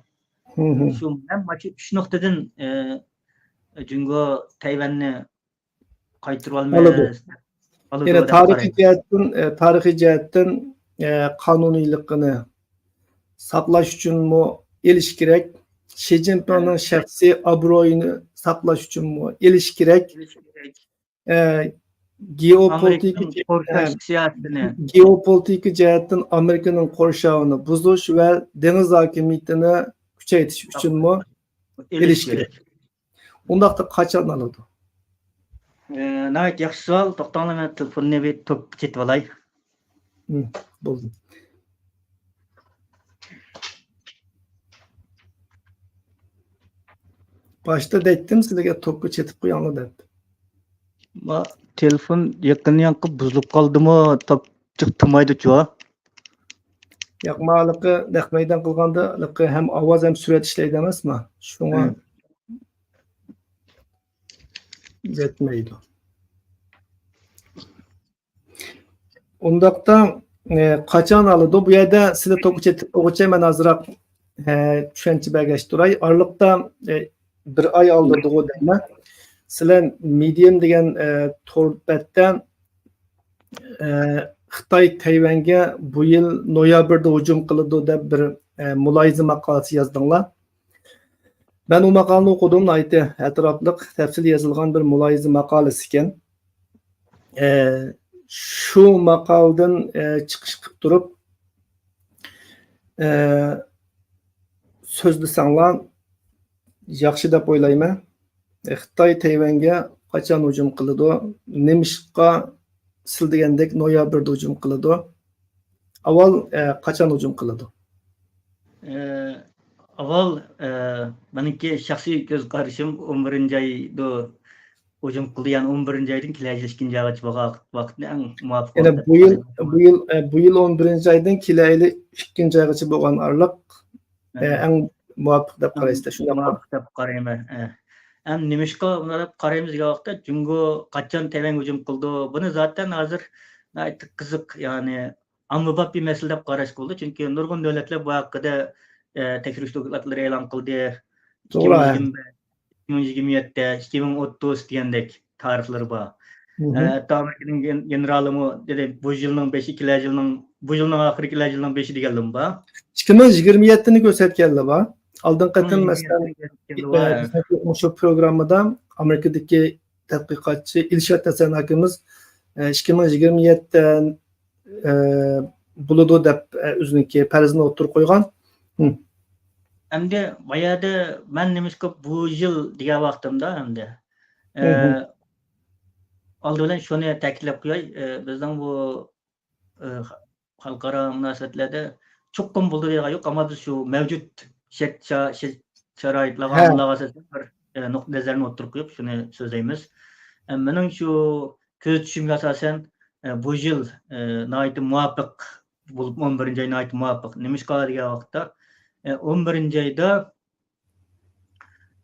مھم. شۇ، مەن مانا شۇ ئۈچ نۇقتىدىن، ئە، جۇڭگو تەيۋەننى قايتۇرۇۋالىمىز، ئالىدۇ. ئالىدۇ يەنە دەپ تارىخىي قارايمەن. جەھەتتىن، ئە، تارىخىي جەھەتتىن، ئە، قانۇنىيلىقىنى ساقلاش ئۈچۈنمۇ ئېلىش كېرەك. شى جىنپىڭنىڭ ھە. شەخسىي ئابرۇيىنى ساقلاش ئۈچۈنمۇ ئېلىش كېرەك. ئېلىش كېرەك. ئە، گېئوپولىتىكا ئامېرىكىنىڭ جە-، قورشاش ئە، سىياسىتىنى. گېئوپولىتىكا جەھەتتىن ئامېرىكىنىڭ قورشاۋىنى بۇزۇش ۋە دېڭىز ھاكىمىيىتىنى كۈچەيتىش ئۈچۈنمۇ ئېلىش ئېلىش كېرەك. كېرەك. ئۇنداقتا قاچان ئالىدۇ؟ ئە، ناھايىتى ياخشى سوئال. توختاڭلار، مەن تېلېفوننى بىر توك چېتىۋالاي. ھىم، بولدى. باشتا دەيتتىم سىلەرگە توكقا چېتىپ قويۇڭلار دەپ. ما، تېلېفون يېقىن يانقى بۇزۇلۇپ قالدىمۇ، تاپ-، جىق تۇمايدۇچۇ. ياق، ما، ھېلىقى نەق مەيدان قىلغاندا، ھېلىقى ھەم ئاۋاز ھەم سۈرەت ئىشلەيدۇ ئەمەسما؟ شۇڭا ھە. يەتمەيدۇ. ئۇنداقتا، ئە، قاچان ئالىدۇ؟ بۇ يەردە سىلەر توكقا چېتىپ بولغۇچە مەن ئازراق، ئە، چۈشەنچە بەرگەچ تۇراي. ئارىلىقتا، ئە، بىر ئاي ئالدىدىغۇ دەيمەن. سىلەر مېدىيۇم دېگەن، ئە، تور بەتتە، ئە، خىتاي تەيۋەنگە بۇ يىل نويابىردا ھۇجۇم قىلىدۇ دەپ بىر، ئە، مۇلاھىزە ماقالىسى يازدىڭلار. مەن ئۇ ماقالىنى ئوقۇدۇم، ناھايىتى ئەتراپلىق، تەپسىلىي يېزىلغان بىر مۇلاھىزە ماقالىسى ئىكەن. ئە، شۇ ماقالىدىن، ئە، چىقىش قىلىپ تۇرۇپ، ئە، سۆزلىسەڭلار ياخشى دەپ ئويلايمەن. ئە، خىتاي تەيۋەنگە قاچان ھۇجۇم قىلىدۇ؟ نېمىشقا سىل دېگەندەك نويابىردا ھۇجۇم قىلىدۇ؟ ئاۋۋال، ئە، قاچان ھۇجۇم قىلىدۇ؟ ئە، ئاۋۋال، ئە، مېنىڭكى شەخسىي كۆز قارىشىم ئون بىرىنچى ئايدا ھۇجۇم قىلدى، يەنى ئون بىرىنچى ئايدىن كېلەر يىل ئىككىنچى ئايغىچە بولغان ۋاقىتنى ئەڭ مۇۋاپىق يەنى بۇ يىل، بۇ يىل، ئە، بۇ يىل ئون بىرىنچى ئايدىن كېلەر يىلى ئىككىنچى ئايغىچە بولغان ئارىلىق، ئە، ئەڭ مۇۋاپىق دەپ قارايسىز، شۇنداق؟ مۇۋاپىق دەپ قارايمەن. ئە. ئەمدى نېمىشقا بۇنداق دەپ قارايمىز دېگەن ۋاقىتتا، جۇڭگو قاچان تەيۋەنگە ھۇجۇم قىلىدۇ؟ بۇنى زاتەن ھازىر ناھايىتى قىزىق، يەنى ئاممىباب بىر مەسىلە دەپ قاراشقا بولىدۇ. چۈنكى نۇرغۇن دۆلەتلەر بۇ ھەققىدە، ئە، تەكشۈرۈش دوكلاتلىرى ئېلان قىلدى. توغرا. ئىككى مىڭ يىگىرمە بەش، ئىككى مىڭ يىگىرمە يەتتە، ئىككى مىڭ ئوتتۇز دېگەندەك تارىخلىرى بار. مھم. ئە، ھەتتا ئامېرىكىنىڭ ген-، گېنېرالىمۇ دېدى، بۇ يىلنىڭ بېشى، كېلەر يىلنىڭ، بۇ يىلنىڭ ئاخىرى، كېلەر يىلنىڭ بېشى دېگەنلىرىمۇ بار. ئىككى مىڭ يىگىرمە يەتتىنى كۆرسەتكەنلەر بار. ئالدىنقى قېتىم، مھم، مەسىلەن، يىگىرمە يەتتىنى كۆرسەتكەنلەر بار. ئە، بىزنىڭ مۇشۇ پروگراممىدا ئامېرىكىدىكى تەتقىقاتچى ئىلشات ھەسەن ئاكىمىز، ئە، ئىككى مىڭ يىگىرمە يەتتە، ئە، بولىدۇ دەپ، ئە، ئۆزىنىڭكى پەرىزىنى ئوتتۇرىغا قويغان. ھىم. ئەمدى بايادا مەن نېمىشقا بۇ يىل دېگەن ۋاقتىمدا ئەمدى، ئە، مھم. ئالدى بىلەن شۇنى تەكىتلەپ قوياي، ئە، بىزنىڭ بۇ، ئە، خەلقئارا مۇناسىۋەتلەردە چوقۇم بولىدۇ دېگەن يوق، ئەمما بىز شۇ مەۋجۇت شەرت-، شا-، شە-، شارائىتلارغا، ھە. ئامىللارغا ئاساسەن بىر، ئە، نۇقتىئىنەزەرنى ئوتتۇرىغا قويۇپ شۇنى سۆزلەيمىز. ئە، مېنىڭ شۇ كۆزىتىشىمگە ئاساسەن، ئە، بۇ يىل، ئە، ناھايىتى مۇۋاپىق بولۇپ، ئون بىرىنچى ئاي ناھايىتى مۇۋاپىق. نېمىشقا دېگەن ۋاقىتتا، ئە، ئون بىرىنچى ئايدا،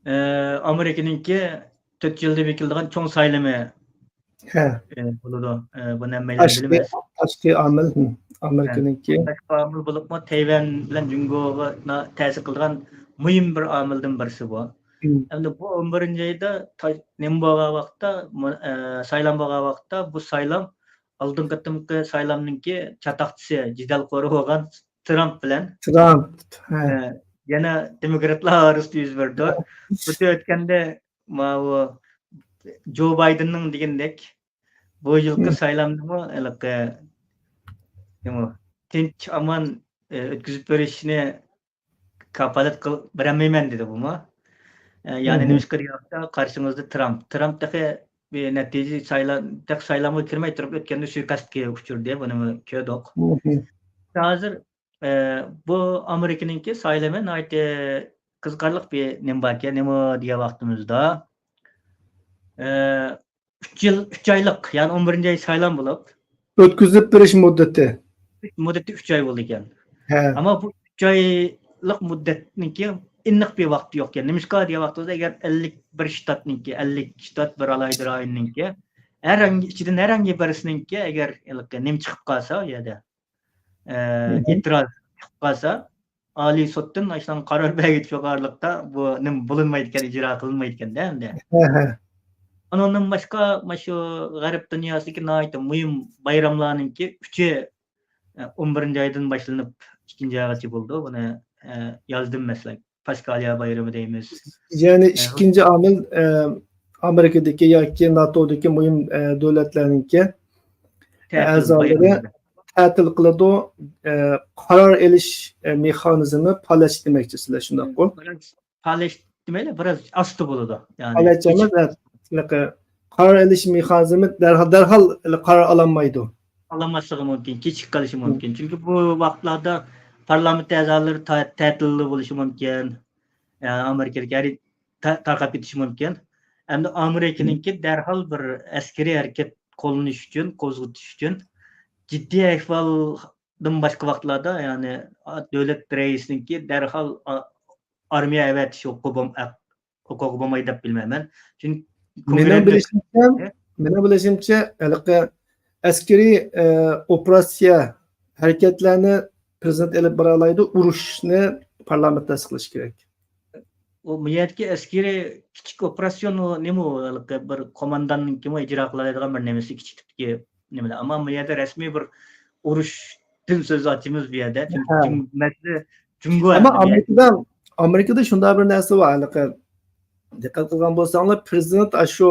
ئە، ئامېرىكىنىڭكى تۆت يىلدا بېكىتىلىدىغان چوڭ سايلىمى، ھە. ئە، بولىدۇ. ئە، بۇنى ھەممەيلەن تاشقى، بىلىمىز. تاشقى ئامىل، ھىم، ھە. ئامېرىكىنىڭكى. تاشقى ئامىل بولۇپمۇ تەيۋەن بىلەن جۇڭگوغا نا-، تەسىر قىلىدىغان مۇھىم بىر ئامىلدىن بىرسى بۇ. ھىم. ئەمدى بۇ ئون بىرىنچى ئايدا تا-، نېمە بولغان ۋاقىتتا، مۇ-، ئە، سايلام بولغان ۋاقىتتا بۇ سايلام ئالدىنقى قېتىمقى سايلامنىڭكى چاتاقچىسى، جېدەلخورى بولغان ترامپ بىلەن، ترامپ، ھە. ئە، يەنە دېموكراتلار ئارىسىدا يۈز بېرىدۇ. ھە. بۇ ئۆتكەندە ماۋۇ جو بايدېننىڭ دېگىنىدەك، بۇ يىلقى ھىم. سايلامنىمۇ ھېلىقى، نېمە، تىنچ، ئامان، ئە، ئۆتكۈزۈپ بېرىشنى كاپالەت قىل-، بېرەلمەيمەن دېدى بۇمۇ. ئە، يەنى مھم. نېمىشقا دېگەن ۋاقىتتا قارشىڭىزدا ترامپ. ترامپ تېخى بىر نەتىجە سايلا-، تېخى سايلامغا كىرمەي تۇرۇپ ئۆتكەندە سۇيىقەستكە ئۇچرىدى. بۇنى كۆردۇق. ھازىر، ئە، بۇ ئامېرىكىنىڭكى سايلىمى ناھايىتى قىزىقارلىق بىر نېمە باركەن، نېمە دېگەن ۋاقتىمىزدا، ئە، ئۈچ يىل، ئۈچ ئايلىق، يەنى ئون بىرىنچى ئاي سايلام بولۇپ، ئۆتكۈزۈپ بېرىش مۇددىتى. مۇددىتى ئۈچ ئاي بولىدىكەن. ھە. ئەمما بۇ ئۈچ ئايلىق مۇددەتنىڭكى ئېنىق بىر ۋاقتى يوقكەن. نېمىشقا دېگەن ۋاقتىمىزدا، ئەگەر ئەللىك بىر شتاتنىڭكى، ئەللىك شتات بىر ئالاھىدە رايوننىڭكى، ھەر ھەرەڭگە، ئىچىدىن ھەرەڭگە بىرسىنىڭكى ئەگەر ھېلىقى نېمە چىقىپ قالسا، ئۇ يەردە، ئە، مھم. ئېتىراز چىقىپ قالسا، ئالىي سوتتىن ئاشۇنىڭ قارار بەرگۈچى بولغانلىقتا، بۇ نېمە بولۇنمايدىكەن، ئىجرا قىلىنمايدىكەن-دە ئەمدى. ھە، ھە. ئۇنىڭدىن باشقا، مانا شۇ غەرب دۇنياسىدىكى ناھايىتى مۇھىم بايراملارنىڭكى ئۈچى، ئە، ئون بىرىنچى ئايدىن باشلىنىپ ئىككىنچى ئايغىچە بولىدۇ. بۇنى، ئە، يازدىم، مەسىلەن، پاسكالىيا بايرىمى دەيمىز. يەنى ئە، ئىككىنچى ئامىل، ئە، ئامېرىكىدىكى ياكى ناتودىكى مۇھىم، ئە، دۆلەتلەرنىڭكى تەتىل ئەزالىرى بايرىمى. تەتىل قىلىدۇ. ئە، قارار ئېلىش، ئە، مېخانىزمى پالەچ دېمەكچىسىلەر، شۇنداققۇ؟ پالەچ دېمەيلى، بىراز ئاستا بولىدۇ. يەنى پالەچ ئەمەس، كېچىك-، ھە، قارار ئېلىش مېخانىزمى دەرھال، دەرھال قارار ئالالمايدۇ. ئالالماسلىقى مۇمكىن، كېچىكىپ قېلىشى مۇمكىن. چۈنكى بۇ ۋاقىتلاردا پارلامېنت ئەزالىرى تا-، تەتىلدە بولۇشى مۇمكىن. يا ئامېرىكىدىكى ھەر تا-، تارقاپ كېتىشى مۇمكىن. ئەمدى ئامېرىكىنىڭكى دەرھال بىر ئەسكىرىي ھەرىكەت قوللىنىش ئۈچۈن، قوزغىتىش ئۈچۈن جىددىي ئەھۋالدىن باشقا ۋاقىتلاردا، يەنى، ئا، دۆلەت رەئىسىنىڭكى دەرھال، ئا، ئارمىيە ئەۋەتىش ھوقۇقى بولم-، ئە، ھوقۇقى بولمايدۇ دەپ بىلمەيمەن. چۈنكى مېنىڭ كونگرېس بىلىشىمچە، ھە؟ مېنىڭ بىلىشىمچە، ھېلىقى ئەسكىرىي، ئە، ئوپېراتسىيە ھەرىكەتلەرنى پىرېزىدېنت ئېلىپ بارالايدۇ، ئۇرۇشنى پارلامېنت تەستىقلىشى كېرەك. ئۇ بۇ يەردىكى ئەسكىرىي كىچىك ئوپېراتسىيون، ئۇ نېمە ئۇ؟ ھېلىقى بىر قومانداننىڭكىمۇ ئىجرا قىلالايدىغان بىر نېمىسى، كىچىك تىپتىكى نېمىلەر. ئەمما بۇ يەردە رەسمىي بىر ئۇرۇشتىن سۆز ئاچىمىز بۇ يەردە. چۈنكى ھە. جۇڭ-، مەسىلە جۇڭگو ئەمما ھەققىدە. ئامېرىكىدا، ئامېرىكىدا شۇنداق بىر نەرسە بار، ھېلىقى دىققەت قىلغان بولساڭلار، پىرېزىدېنت ئاشۇ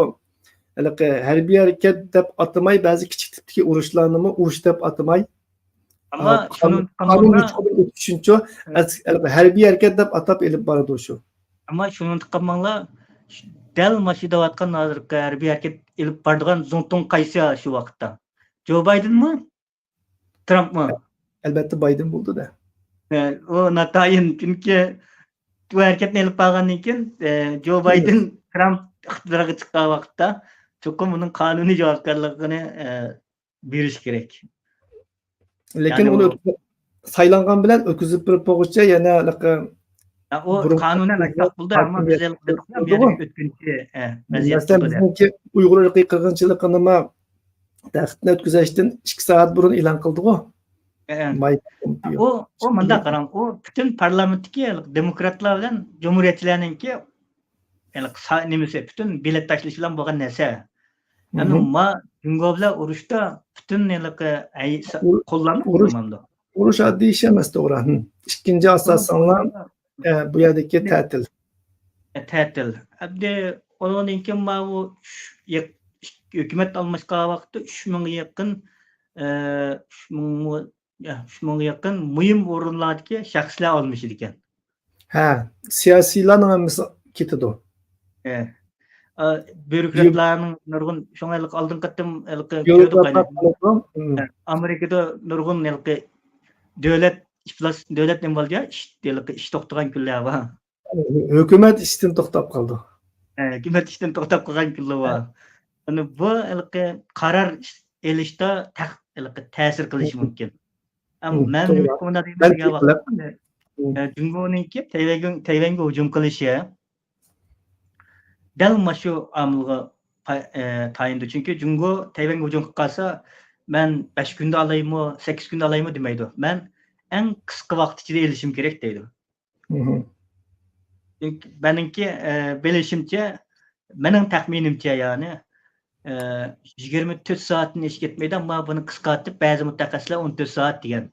ھېلىقى ھەربىي ھەرىكەت دەپ ئاتىماي، بەزى كىچىك تىپتىكى ئۇرۇشلارنىمۇ ئۇرۇش دەپ ئاتىماي، ئەمما ئا، شۇنى قانۇن، قانۇن قانۇنغا ئۆتۈشۈنچۇ، ھە. ئەس-، ھەربىي ھەرىكەت دەپ ئاتاپ ئېلىپ بارىدۇ شۇ. ئەمما شۇنى ئۇنتۇپ قالماڭلار، دەل مانا شۇ دەۋاتقان ھازىرقى ھەربىي ھەرىكەت ئېلىپ بارىدىغان زۇڭتۇڭ قايسى شۇ ۋاقىتتا؟ جو بايدېنمۇ؟ ترامپمۇ؟ ئەلبەتتە بايدېن بولىدۇ-دە. ھە، ئۇ ناتايىن، چۈنكى بۇ ھەرىكەتنى ئېلىپ بارغاندىن كېيىن، ئە، جو بايدېن ترامپ ئىقتىدارغا چىققان ۋاقىتتا چوقۇم ئۇنىڭ قانۇنىي جاۋابكارلىقىنى، ئە، بېرىش كېرەك. لېكىن يەنى ئۇنى ئۇ ئۆتكۈ-، سايلانغان بىلەن ئۆتكۈزۈپ بېرىپ بولغۇچە يەنە ھېلىقى ھە، ئۇ بۇرۇنقى قانۇنەن ئاشۇنداق بولدى، ئەمما بىز ھېلىقى دېدۇق يا، بۇ يەردىكى ئۆتكۈنچى، ئە، ۋەزىيەت مەسىلەن، بولدى دەپ. بىزنىڭكى ئۇيغۇر ئىرقىي قىرغىنچىلىقىنىمۇ تەختتىن ئۆتكۈزۈشتىن ئىككى سائەت بۇرۇن ئېلان قىلدىغۇ. ئە، ئە. مايك پومپېئو. ئۇ، ئۇ مۇنداق قاراڭ، ئۇ پۈتۈن پارلامېنتتىكى دېموكراتلار بىلەن جۇمھۇرىيەتچىلەرنىڭكى ھېلىقى سا-، نېمىسى، پۈتۈن بېلەت تاشلىشى بىلەن بولغان نەرسە. ئەمما مھم. ما جۇڭگو بىلەن ئۇرۇشتا پۈتۈن ھېلىقى ئەي-، سا-، ئۇ-، قوللارنى ئۇرۇش، قوللىمامدۇ؟ ئۇرۇش ئاددىي ئىش ئەمەس، توغرا. ھىم. ئىككىنچى ئاساسەنلا، ئە، بۇ يەردىكى تەتىل. ئە، تەتىل. ئەمدى ئۇنىڭدىن كېيىن ماۋۇ ئۈچ، يېق-، ھۆكۈمەت ئالماشقان ۋاقىتتا ئۈچ مىڭغا يېقىن، ئە، ئۈچ مىڭ مۇ-، ئۈچ مىڭغا يېقىن مۇھىم ئورۇنلاردىكى شەخسلەر ئالمىشىدىكەن. ھە، سىياسىيلارنىڭ ھەممىسى كېتىدۇ. ھە. ئا، بيۇروكراتلارنىڭ نۇرغۇن، شۇڭا ھېلىقى ئالدىنقى قېتىم ھېلىقى كۆردۇق بيۇروكراتلار قاينىڭ. قالىدۇ. ھىم. ھە، ئامېرىكىدا نۇرغۇن ھېلىقى دۆلەت ئىپلاس، دۆلەت نېمە بولدى يا؟ ئىش، ھېلىقى ئىش توختىغان كۈنلەر بار. ھۆكۈمەت ئىشتىن توختاپ قالدى. ھە، ھۆكۈمەت ئىشتىن توختاپ قالغان كۈنلەر بار. ھە. ئەمدى بۇ ھېلىقى قارار ئېلىشتا تەق-، ھېلىقى تەسىر قىلىشى مۇمكىن. ئەمما مەن نېمە توغرا. ئۇقۇمدا دېگەن ۋاقىتتا، ھە، جۇڭگونىڭكى تەيۋەنگە، تەيۋەنگە ھۇجۇم قىلىشى دەل مانا شۇ ئامىلغا پا-، ئە، تايىنىدۇ. چۈنكى جۇڭگو تەيۋەنگە ھۇجۇم قىلىپ قالسا، مەن بەش كۈندە ئالايمۇ، سەككىز كۈندە ئالايمۇ دېمەيدۇ. مەن ئەڭ قىسقا ۋاقىت ئىچىدە ئېلىشىم كېرەك دەيدۇ. مھم. چۈنكى مېنىڭكى، ئە، بىلىشىمچە، مېنىڭ تەخمىنىمچە، يەنى، ئە، يىگىرمە تۆت سائەتتىن ئېشىپ كەتمەيدۇ، ئەمما بۇنى قىسقارتىپ، بەزى مۇتەخەسسىسلەر ئون تۆت سائەت دېگەن.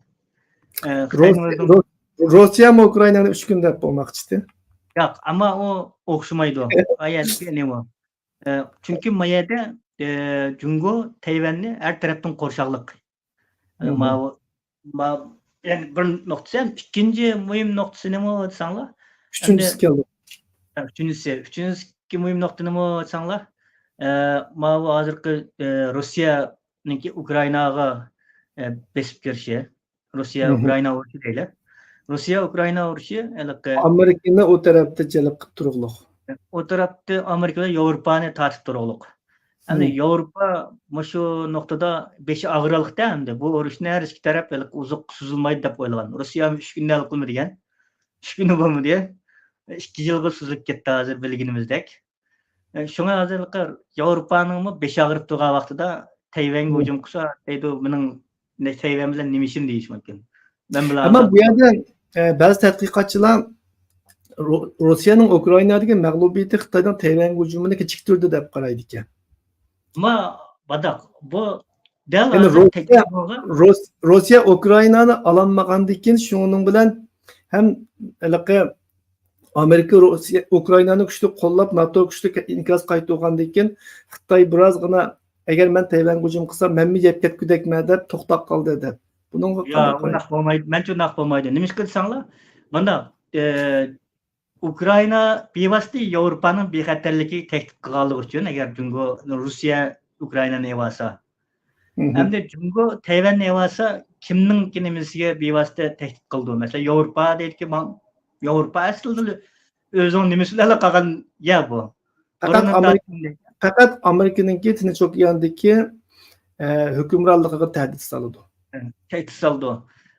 ئە، خىتاينىڭ روسىيە، ئۆزىنىڭ رو-، روسىيەمۇ ئۇكرائىنانى ئۈچ كۈن دەپ بولماقچىدى. ياق، ئەمما ئۇ ئوخشىمايدۇ. ئايەتكە نېمە؟ ئە، چۈنكى ما يەردە، ئە، جۇڭگو تەيۋەننى ھەر تەرەپتىن قورشاقلىق. ئە، مھم. ماۋۇ، ما-، يەنى بىر نۇقتىسى، ھەم ئىككىنچى مۇھىم نۇقتىسى نېمە دېسەڭلار؟ ئۈچىنچىسى ئەمدى كەلدى. ئە، ئۈچىنچىسى، ئۈچىنچىسى مۇھىم نۇقتا نېمە دېسەڭلار؟ ئە، ماۋۇ ھازىرقى، ئە، روسىيەنىڭكى ئۇكرائىناغا، ئە، بېسىپ كىرىشى، روسىيە-ئۇكرائىنا ئۇرۇشى دەيلى. روسىيە-ئۇكرائىنا ئۇرۇشى ھېلىقى ئامېرىكىنى ئۇ تەرەپتە جەلپ قىلىپ تۇرۇقلۇق. ئۇ تەرەپتە ئامېرىكا بىلەن ياۋروپانى تارتىپ تۇرۇقلۇق. ئەمدى ياۋروپا مۇشۇ نۇقتىدا بېشى ئاغرىقتا ئەمدى. بۇ ئۇرۇشنى ھەر ئىككى تەرەپ ھېلىقى ئۇزاق سوزۇلمايدۇ دەپ ئويلىغان. روسىيە ئۈچ كۈندە ھەل قىلىمىز دېگەن. ئۈچ كۈنى بولمىدى. ئىككى يىلغا سوزۇلۇپ كەتتى ھازىر بىلگىنىمىزدەك. ئە، شۇڭا ھازىر ياۋروپانىڭمۇ بېشى ئاغرىپ تۇرغان ۋاقتىدا تەيۋەنگە ھۇجۇم قىلسا، دەيدۇ، مېنىڭ نە-، تەيۋەن بىلەن نېمە ئىشىم دېيىشى مۇمكىن. مەن بىلەن ئەمما بۇ يەردە، ئە، بەزى تەتقىقاتچىلار رو-، روسىيەنىڭ ئۇكرائىنادىكى مەغلۇبىيىتى خىتاينىڭ تەيۋەنگە ھۇجۇمىنى كېچىكتۈردى دەپ قارايدىكەن. ئەمما باداق، بۇ دەل يەنى ھازىر روسىيە، تەكلىپ بولغان روس-، روسىيە ئۇكرائىنانى ئالالمىغاندىن كېيىن، شۇنىڭ بىلەن ھەم ھېلىقى ئامېرىكا روسىيە، ئۇكرائىنانى كۈچلۈك قوللاپ، ناتو كۈچلۈك ئىنكاس قايتۇرغاندىن كېيىن، خىتاي بىرازغىنا، ئەگەر مەن تەيۋەنگە ھۇجۇم قىلسام، مەنمۇ يەپ كەتكۈدەكمەن دەپ توختاپ قالدى دەپ. بۇنىڭغا يا، قانداق قارايسىز؟ ئۇنداق بولمايدۇ. مەنچە ئۇنداق بولمايدۇ. نېمىشقا دېسەڭلار، مانداق، ئە، ئۇكرائىنا بىۋاسىتە ياۋروپانىڭ بىخەتەرلىكىگە تەھدىت قىلغانلىقى ئۈچۈن، ئەگەر جۇڭگو، روسىيە ئۇكرائىنانى ئېۋالسا، ئەمدى جۇڭگو تەيۋەننى ئېۋالسا، كىمنىڭ نېمىسىگە بىۋاسىتە تەھدىت قىلىدۇ؟ مەسىلەن، ياۋروپا دەيدىكى، ماڭ-، ياۋروپا ئەسلىدە ئۆزىنىڭ نېمىسى بىلەنلا قالغان يەر بۇ. پەقەت بۇرۇننىڭ ئامېرىكا، تارىخىدىن پەقەت ئامېرىكىنىڭكى تىنچ ئوكياندىكى، ئە، ھۆكۈمرانلىقىغا تەھدىت سالىدۇ. تەھدىت سالىدۇ.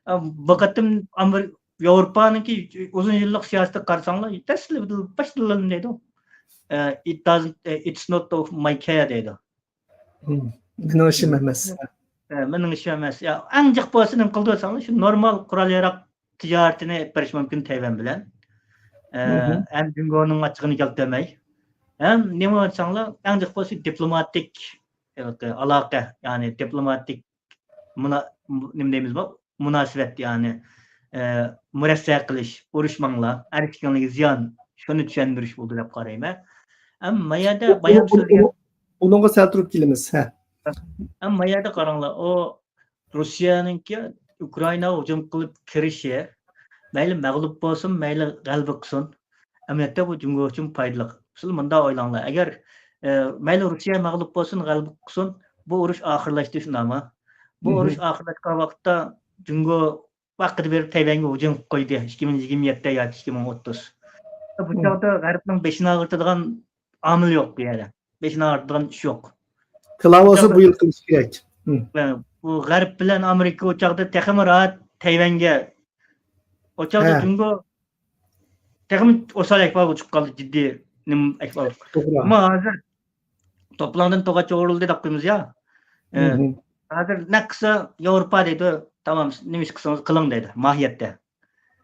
ئە، بۇ قېتىم ئامېر-، ياۋروپانىڭكى ئۇزۇن يىللىق سىياسىتىگە قارىساڭلار، دەسلىپىدىن باشلىدىن دەيدۇ. ئە، it doesn't، ئە، it's not of my care دەيدۇ. مېنىڭ ئىشىم ئەمەس. ئە، مېنىڭ ئىشىم ئەمەس. يا، ئەڭ جىق بولسا نېمە قىلىدۇ دېسەڭلار، شۇ نورمال قورال ياراق تىجارىتىنى ئېلىپ بېرىشى مۇمكىن تەيۋەن بىلەن. ئە، ھەم جۇڭگونىڭ ئاچچىقىنى كەلتۈرمەي. ھەم نېمە دېسەڭلار، ئەڭ جىق بولسا دىپلوماتىك، ئالاقە، يەنى دىپلوماتىك مۇنا-، نېمە دەيمىز بۇ؟ مۇناسىۋەت، يەنى، ئە، مۇرەسسە قىلىش، ئۇرۇشماڭلار، ھەر ئىككىڭلارغا زىيان، شۇنى چۈشەندۈرۈش بولدى دەپ قارايمەن. ئەمما ما يەردە بايام سۆزلىگەن ئۇنىڭغا سەل تۇرۇپ كېلىمىز. ھە. ئەمما ما يەردە قاراڭلار، ئۇ روسىيەنىڭكى ئۇكرائىناغا ھۇجۇم قىلىپ كىرىشى، مەيلى مەغلۇپ بولسۇن، مەيلى غەلىبە قىلسۇن، ئەمەلىيەتتە بۇ جۇڭگو ئۈچۈن پايدىلىق. سىلەر مۇنداق ئويلاڭلار، ئەگەر، ئە، مەيلى روسىيە مەغلۇپ بولسۇن، غەلىبە قىلسۇن، بۇ ئۇرۇش ئاخىرلاشتى شۇنداقمۇ؟ بۇ ئۇرۇش ئاخىرلاشقان ۋاقىتتا جۇڭگو ۋاقتىدا بېرىپ تەيۋەنگە ھۇجۇم قىلىپ قويدى، ئىككى مىڭ يىگىرمە يەتتە ياكى ئىككى مىڭ ئوتتۇز. بۇ چاغدا غەربنىڭ بېشىنى ئاغرىتىدىغان ئامىل يوق بۇ يەردە. بېشىنى ئاغرىتىدىغان ئىش يوق. قىلاۋالسا بۇ يىل قىلىش كېرەك. بۇ غەرب بىلەن ئامېرىكا ئۇ چاغدا تېخىمۇ راھەت تەيۋەنگە. ئۇ چاغدا جۇڭگو تېخىمۇ ئوسال ئەھۋالغا چۈشۈپ قالدى، جىددىي نېمە ئەھۋال. توغرا. ئەمما ھازىر توپىلاڭدىن توغاچ ئورۇلدى دەپ قويىمىز يا. ئە، ھازىر نەق قىلسا ياۋروپا دەيدۇ، تامام، نېمە ئىش قىلسىڭىز قىلىڭ دەيدۇ ماھىيەتتە.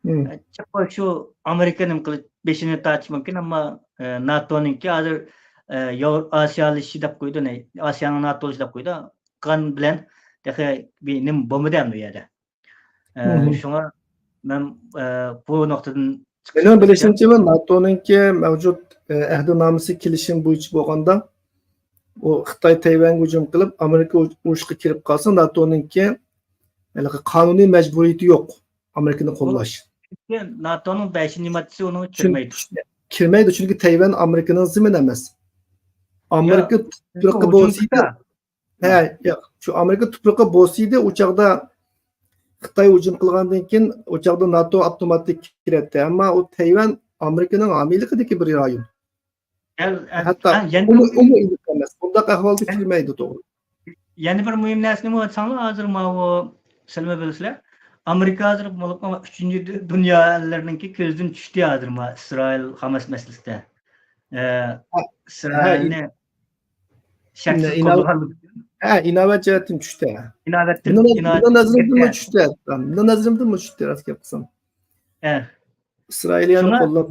ئە، چىقىپ شۇ ئامېرىكا نېمە قىلىپ بېشىنى تارتىشى مۇمكىن، ئەمما، ئە، ناتونىڭكى ھازىر، ئە، ياۋ-، ئاسىيالىشىشى دەپ قويدى، نە-، ئاسىيانىڭ ناتولىشى دەپ قويدى. قان بىلەن تېخى بىر نېمە بولمىدى ئەمدى ئۇ يەردە. ئە، شۇڭا مەن، ئە، بۇ نۇقتىدىن چىقىش مېنىڭ بىلىشىمچە، ناتونىڭكى مەۋجۇت، ئە، ئەھدىنامىسى كېلىشىم بويىچە بولغاندا، ئۇ خىتاي تەيۋەنگە ھۇجۇم قىلىپ، ئامېرىكا ئۇرۇشقا كىرىپ قالسا، ناتونىڭكى ھېلىقى قانۇنىي مەجبۇرىيىتى يوق ئامېرىكىنى قوللاش. ناتونىڭ بەشىنچى ماددىسى ئۇنىڭغا كىرمەيدۇ. كىرمەيدۇ، چۈنكى تەيۋەن ئامېرىكىنىڭ زېمىنى ئەمەس. ئامېرىكا تۇپرىقى بولسىدى، ھە، ياق، شۇ ئامېرىكا تۇپرىقى بولسىدى، ئۇ چاغدا خىتاي ھۇجۇم قىلغاندىن كېيىن، ئۇ چاغدا ناتو ئاپتوماتىك كىرەتتى. ئەمما ئۇ تەيۋەن ئامېرىكىنىڭ ھامىيلىقىدىكى بىر رايون. ھەتتا ئۇمۇ، ئۇمۇ ئېنىق ئەمەس. بۇنداق ئەھۋالدا كىرمەيدۇ، توغرا. يەنە بىر مۇھىم نەرسە نېمە دېسەڭلار، ھازىر ماۋۇ سىلەرمۇ بىلىسىلەر، ئامېرىكا ھازىر بولۇپمۇ ئۈچىنچى دۇ-، دۇنيا ئەللىرىنىڭكى كۆزىدىن چۈشتى ھازىر ما ئىسرائىل خاماس مەسىلىسىدە. ئە، ئىسرائىلنى شەرتسىز قوللىغانلىقى ئۈچۈن. ھە، ئىناۋەت جەھەتتىن چۈشتى. ئىناۋەتتىن، مېنىڭ، ئىناۋەت مېنىڭ نەزىرىمدىنمۇ چۈشتى. مېنىڭ نەزىرىمدىنمۇ چۈشتى، راست گەپ قىلسام. ھە. ئىسرائىلىيەنى شۇڭا، قوللاپ،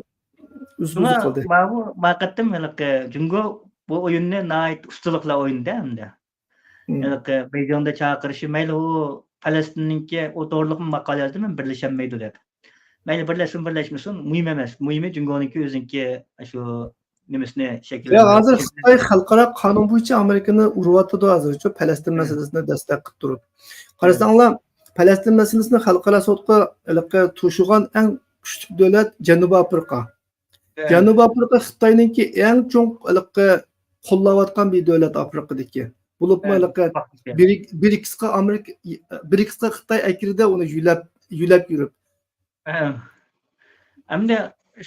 ئۈزۈل-بۈزۈل شۇڭا قىلدى. ماۋۇ، ما قېتىم ھېلىقى جۇڭگو بۇ ئويۇننى ناھايىتى ئۇستىلىق بىلەن ئوينىدى ئەمدى. ھېلىقى بېيجىڭدا چاقىرىشى، مەيلى ئۇ پەلەستىننىڭكى، ئۇ توغرىلىقمۇ ماقالە يازدى، مەن بىرلىشەلمەيدۇ دەپ. مەيلى بىرلەشسۇن، بىرلەشمىسۇن، مۇھىم ئەمەس. مۇھىمى جۇڭگونىڭكى ئۆزىنىڭكى شۇ نېمىسىنى شەكىللەندۈرۈش. ياق، ھازىر خىتاي خەلقئارا قانۇن بويىچە ئامېرىكىنى ئۇرۇۋاتىدۇ ھازىرچۇ، پەلەستىن مەسىلىسىنى دەستەك قىلىپ تۇرۇپ. قارىساڭلار، پەلەستىن مەسىلىسىنى خەلقئارا سوتقا ھېلىقى توشۇغان ئەڭ كۈچلۈك دۆلەت جەنۇبىي ئافرىقا. جەنۇبىي ئافرىقا خىتاينىڭكى ئەڭ چوڭ ھېلىقى قوللاۋاتقان بىر دۆلەت ئافرىقىدىكى. بولۇپمۇ ھېلىقى بىرىكسقا ئامېرىكا، بىرىكسقا خىتاي ئەكىردى ئۇنى يۆلەپ، يۆلەپ يۈرۈپ. ئەمدى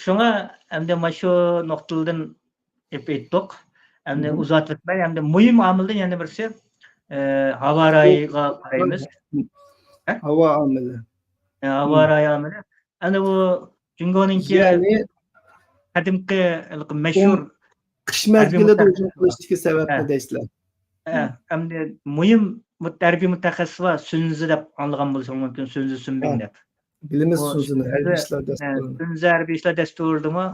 شۇڭا ئەمدى مانا شۇ نۇقتىلىدىن ئېيتتۇق. ئەمدى ئۇزارتىۋەتمەي، ئەمدى مۇھىم ئامىلدىن يەنە بىرسى، ئە، ھاۋا رايىغا قارايمىز. ھاۋا ئامىلى. ھاۋا رايى ئامىلى. ئەنە بۇ جۇڭگونىڭكى قەدىمكى مەشھۇر قىش مەزگىلىدە ھۇجۇم قىلىشتىكى سەۋەبنى دەيسىلەر. ئەمدى مۇھىم ھەربىي مۇتەخەسسىس بار، سۈنزى دەپ ئاڭلىغان بولۇشىڭىز مۇمكىن، سۈنزى سۈنبىڭ دەپ. بىلىمىز سۈنزىنى، ھەربىي ئىشلار دەستۇرىنى. سۈنزى ھەربىي ئىشلار دەستۇرىدىمۇ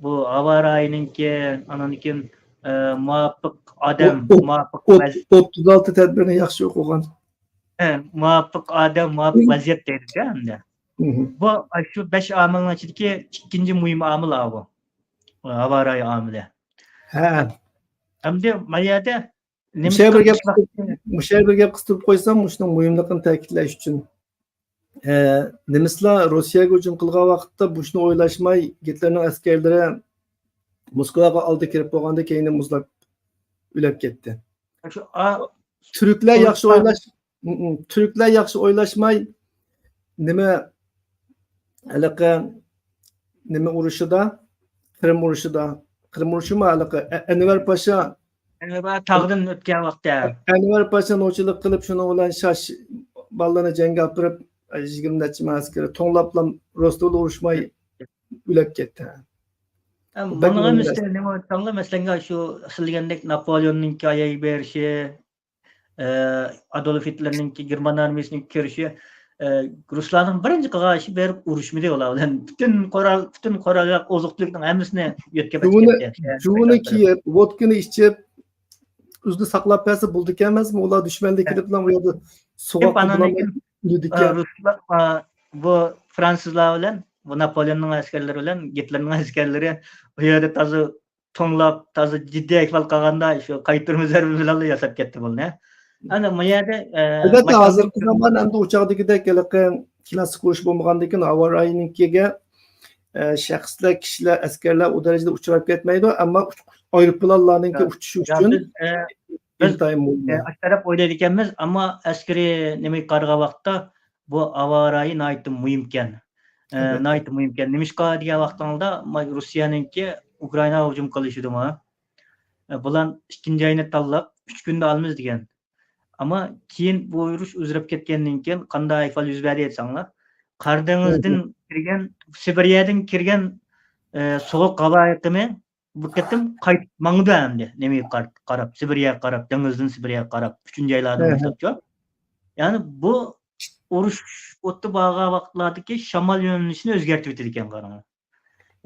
بۇ ھاۋا رايىنىڭكى، ئانىڭدىن كېيىن، ئە، مۇۋاپىق ئادەم، مۇۋاپىق ۋەزىيەت. ئوتتۇز ئالتە تەدبىرنى ياخشى ئوقۇغان. ھە، مۇۋاپىق ئادەم، مۇۋاپىق ۋەزىيەت دەيدىكەن ئەمدى. بۇ، شۇ بەش ئامىلنىڭ ئىچىدىكى ئىككىنچى مۇھىم ئامىل ئاۋۇ. ھاۋا رايى ئامىلى. ھە. ئەمدى ما يەردە مۇشۇ يەردە بىر گەپ قىستۇرۇپ، مۇشۇ يەردە بىر گەپ قىستۇرۇپ قويسام، مۇشۇنىڭ مۇھىملىقىنى تەكىتلەش ئۈچۈن. ئە، نېمىسلار روسىيەگە ھۇجۇم قىلغان ۋاقىتتا مۇشۇنى ئويلاشماي، گىتلېرنىڭ ئەسكەرلىرى موسكۋاغا ئالدى كىرىپ بولغاندا كېيىن مۇزلاپ ئۆلۈپ كەتتى. تۈركلەر ياخشى ئويلاش، تۈركلەر ياخشى ئويلاشماي، نېمە، ھېلىقى نېمە ئۇرۇشىدا، قىرىم ئۇرۇشىدا، قىرىم ئۇرۇشىمۇ ھېلىقى ئە-، ئەنۋەر پاشا، ئەنۋەر پاشا تاغدىن ئۆتكەن ۋاقتى. ئەنۋەر پاشا نوچىلىق قىلىپ، شۇنىڭ بىلەن شاش بالىلىرىنى جەڭگە ئاپىرىپ، يىگىرمە نەچچە مىڭ ئەسكەر توڭلاپلا روسلار بىلەن ئۇرۇشماي ئۆلۈپ كەتتى. مانا مەسىلەن، نېمە ئېيتساڭلار، مەسىلەن، شۇ سىز دېگەندەك ناپولېئوننىڭكى ئاياغ بېرىشى، ئادولف گىتلېرنىڭكى گېرمان ئارمىيىسىنىڭ كىرىشى، رۇسلارنىڭ بىرىنچى قىلغان ئىشى بېرىپ ئۇرۇشمىدى ئۇلار بىلەن. پۈتۈن قورال، پۈتۈن قورال، ئوزۇق-تۈلۈكنىڭ ھەممىسىنى يۆتكەپ ئەكەتتى. جۇۋىنى كىيىپ، ۋودكىنى ئىچىپ، ئۆزىنى ساقلاپ بەرسە بولىدىكەن ئەمەسمۇ؟ ئۇلار دۈشمەنلىكىدە بىلەن ئۇ يەردە سوغۇق بىلەن ئۆلىدىكەن. رۇسلار، بۇ فرانسۇزلار بىلەن، بۇ ناپولېئوننىڭ ئەسكەرلىرى بىلەن گىتلېرنىڭ ئەسكەرلىرى ئۇ يەردە تازا توڭلاپ، تازا جىددىي ئەھۋال قالغاندا، شۇ قايتۇرما زەربە بىلەن ياساپ كەتتى بۇنى. ئەنە، ما يەردە، ئەلۋەتتە، ھازىرقى زامان ئەمدى ئۇ چاغدىكىدەك ھېلىقى كلاسسىك ئۇرۇش بولمىغاندىكىن، ھاۋا رايىنىڭكىگە، شەخسلەر، كىشىلەر، ئەسكەرلەر ئۇ دەرىجىدە ئۇچراپ كەتمەيدۇ، ئەمما ئايروپىلانلارنىڭكى ئۇچۇشى ئۈچۈن ئىنتايىن مۇھىم. ئاشۇ تەرەپ ئويلايدىكەنمىز، ئەمما ئەسكىرىي نېمىگە قارىغان ۋاقىتتا، بۇ ھاۋا رايى ناھايىتى مۇھىمكەن. ئە، ناھايىتى مۇھىمكەن. نېمىشقا دېگەن ۋاقتىڭىزدا، ما-، روسىيەنىڭكى ئۇكرائىناغا ھۇجۇم قىلىشىدىمۇ، ئە، بۇلار ئىككىنچى ئاينى تاللاپ، ئۈچ كۈندە ئالىمىز دېگەن. ئەمما كېيىن بۇ ئۇرۇش ئۇزىرىپ كەتكەندىن كېيىن قانداق ئەھۋال يۈز بەردى دېسەڭلار، قارا دېڭىزدىن كىرگەن، سىبىرىيەدىن كىرگەن، ئە، سوغۇق ھاۋا ئېقىمى بۇ قېتىم قايتىپ ماڭىدۇ ئەمدى. نېمىگە قار-، قاراپ، سىبىرىيەگە قاراپ، دېڭىزدىن سىبىرىيەگە قاراپ، ئۈچىنچى ئايلاردىن باشلاپچۇ. يەنى بۇ ئۇرۇش ئوتتا بارغان ۋاقىتلاردىكى شامال يۆنىلىشىنى ئۆزگەرتىۋېتىدىكەن، قاراڭلار.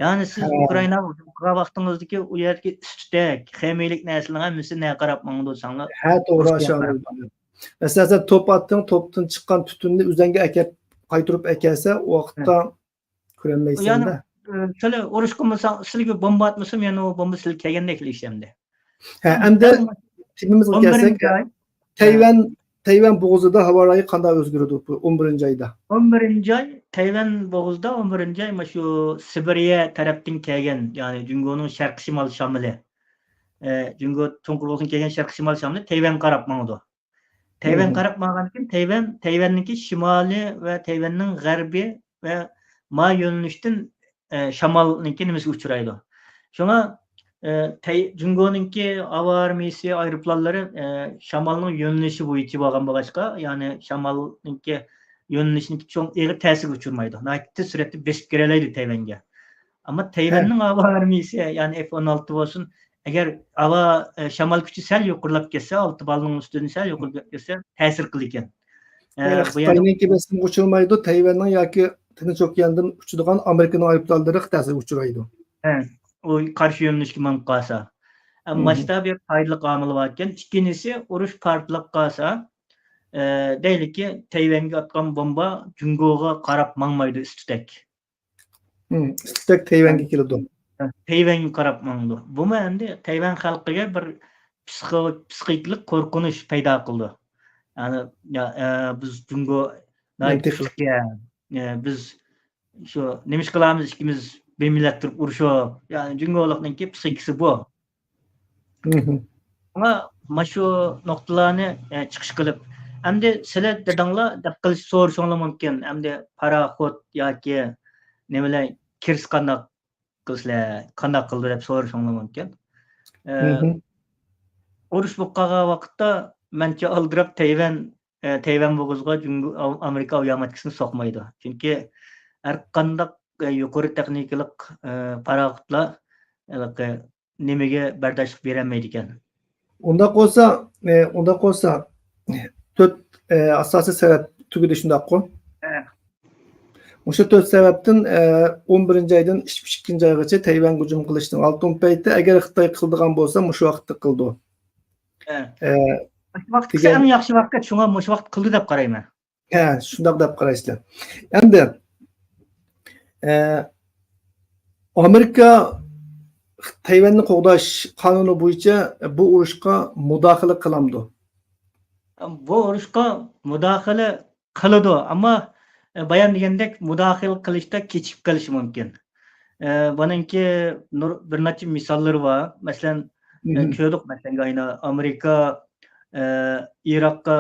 يەنى سىز ئۇكرائىناغا ھۇجۇم قىلغان ۋاقتىڭىزدىكى ئۇ يەردىكى ئۈستتەك، خىمىيەلىك نەرسىلەرنىڭ ھەممىسى نەگە قاراپ ماڭىدۇ دېسەڭلار، ئەساسەن توپ ئاتتىڭ، توپتىن چىققان تۈتۈننى ئۆزەڭگە ئەكەپ، قايتۇرۇپ ئەكەلسە، ئۇ ۋاقىتتا كۆرەلمەيسەن-دە. سىلى ئۇرۇش قىلمىساڭ، سىلىگە بومبا ئاتمىسام، يەنە ئۇ بومبا سىلىگە كەلگەندەكلا ئىش ئەمدى. ھە، ئەمدى تېمىمىزغا كەلسەك، تەيۋەن، تەيۋەن بوغۇزىدا ھاۋا رايى قانداق ئۆزگىرىدۇ بۇ ئون بىرىنچى ئايدا؟ ئون بىرىنچى ئاي، تەيۋەن بوغۇزىدا ئون بىرىنچى ئاي، مانا شۇ سىبىرىيە تەرەپتىن كەلگەن، يەنى جۇڭگونىڭ شەرقىي شىمال شامىلى، ئە، جۇڭگو چوڭقۇرلۇقىدىن كەلگەن شەرقىي شىمال شامىلى تەيۋەنگە قاراپ ماڭىدۇ. تەيۋەن قاراپ ماڭغاندىكىن، تەيۋەن، تەيۋەننىڭكى شىمالى ۋە تەيۋەننىڭ غەربى ۋە ما يۆنىلىشتىن، ئە، شامالنىڭكى نېمىسىگە ئۇچرايدۇ. شۇڭا، ئە، تەي-، جۇڭگونىڭكى ھاۋا ئارمىيىسى ئايروپىلانلىرى، ئە، شامالنىڭ يۆنىلىشى بويىچە بولغان بولغاچقا، يەنى شامالنىڭكى يۆنىلىشىنىڭكى چوڭ ئېغىر تەسىرىگە ئۇچرىمايدۇ. ناھايىتى تېز سۈرئەتتە بېسىپ كىرەلەيدۇ تەيۋەنگە. ئەمما تەيۋەننىڭ ھاۋا ئارمىيىسى، يەنى ئېف ئون ئالتە بولسۇن، ئەگەر ھاۋا، ئە، شامال كۈچى سەل يۇقىرىلاپ كەتسە، ئالتە بالنىڭ ئۈستىدىن سەل يۇقىرىلاپ كەتسە، تەسىر قىلىدىكەن. ئە، بۇ يەردە خىتاينىڭكى بېسىمىغا ئۇچرىمايدۇ، تەيۋەننىڭ ياكى تىنچ ئوكياندىن ئۇچىدىغان ئامېرىكىنىڭ ئايروپىلانلىرى تەسىرگە ئۇچرايدۇ. ھە، ئۇ قارشى يۆنىلىشكە مېڭىپ قالسا. ئە، مانا شۇنداق بىر پايدىلىق ئامىلى بار ئىكەن. ئىككىنچىسى، ئۇرۇش پارتلاپ قالسا، ئە، دەيلىكى، تەيۋەنگە ئاتقان بومبا جۇڭگوغا قاراپ ماڭمايدۇ ئۈستىدەك. ئۈستىدەك تەيۋەنگە كېلىدۇ. تەيۋەنگە قاراپ ماڭىدۇ. بۇمۇ ئەمدى تەيۋەن خەلقىگە بىر پسىخو-، پسىخىكىلىق قورقۇنچ پەيدا قىلىدۇ. يەنى، يا، ئە، بىز جۇڭگو ناھايىتى كۈچلۈك، يا، ئە، بىز شۇ نېمە ئىش قىلامىز، ئىككىمىز بىر مىللەت تۇرۇپ ئۇرۇشۇپ، يەنى جۇڭگولۇقنىڭكى پسىخىكىسى بۇ. شۇڭا مانا شۇ نۇقتىلارنى، ئە، چىقىش قىلىپ، ئەمدى سىلەر دېدىڭلار دەپ قىلىش سورىشىڭلار مۇمكىن. ئەمدى پاراخوت ياكى نېمىلەر كىرىس قانداق قىلسىلەر، قانداق قىلدى دەپ سورىشىڭلار مۇمكىن. ئە، ئۇرۇش بولۇپ قالغان ۋاقىتتا مەنچە ئالدىراپ تەيۋەن، ئە، تەيۋەن بوغۇزىغا جۇڭگو، ئامېرىكا ئاۋىئاماتكىسىنى سوقمايدۇ. چۈنكى ھەر قانداق، ئە، يۇقىرى تېخنىكىلىق، ئە، پاراخوتلار ھېلىقى نېمىگە بەرداشلىق بېرەلمەيدىكەن. ئۇنداق بولسا، ئە، ئۇنداق بولسا، تۆت، ئە، ئاساسىي سەۋەب تۈگىدى، شۇنداققۇ؟ ھە. مۇشۇ تۆت سەۋەبتىن، ئە، ئون بىرىنچى ئايدىن ئىككىنچى ئايغىچە تەيۋەنگە ھۇجۇم قىلىشنىڭ ئالتۇن پەيتى، ئەگەر خىتاي قىلىدىغان بولسا، مۇشۇ ۋاقىتتا قىلىدۇ. ھە. ئە، مۇشۇ ۋاقىت دېگەن ئەڭ ياخشى ۋاقىت، شۇڭا مۇشۇ ۋاقىت قىلدى دەپ قارايمەن. ھە، شۇنداق دەپ قارايسىلەر. ئەمدى، ئە، ئامېرىكا تەيۋەننى قوغداش قانۇنى بويىچە بۇ ئۇرۇشقا مۇداخىلە قىلامدۇ؟ بۇ ئۇرۇشقا مۇداخىلە قىلىدۇ، ئەمما، ئە، بايام دېگەندەك مۇداخىلە قىلىشتا كېچىكىپ قېلىشى مۇمكىن. ئە، بۇنىڭكى نۇر-، بىر نەچچە مىساللىرى بار. مەسىلەن، ئە، كۆردۇق، مەسىلەن، ئاينا ئامېرىكا، ئە، ئىراققا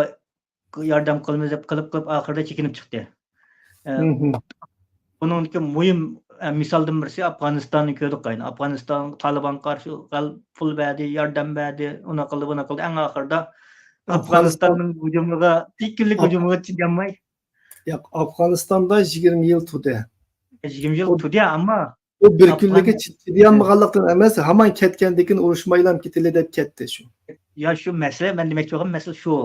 ياردەم قىلىمىز دەپ قىلىپ، قىلىپ، ئاخىرىدا چېكىنىپ چىقتى. ئە، بۇنىڭدىكى مۇھىم، ئە، مىسالدىن بىرسى ئافغانىستاننى كۆردۇق. ئاينا ئافغانىستان تالىبانغا قارشى غەل-، پۇل بەردى، ياردەم بەردى، ئۇنى قىلدى، بۇنى قىلدى. ئەڭ ئاخىرىدا ئافغانىستان ئافغانىستاننىڭ ھۇجۇمىغا، ئىككى كۈنلۈك ھۇجۇمىغا چىدىيالماي. ياق، ئافغانىستاندا يىگىرمە يىل تۇردى. يىگىرمە يىل تۇردى، ئەمما ئۇ بىر كۈنلۈكى چىدىيالمىغانلىقتىن ئەمەس، ھامان كەتكەندىن كېيىن ئۇرۇشمايلا كېتىلى دەپ كەتتى شۇ. يا، شۇ مەسىلە، مەن دېمەكچى بولغان مەسىلە شۇ.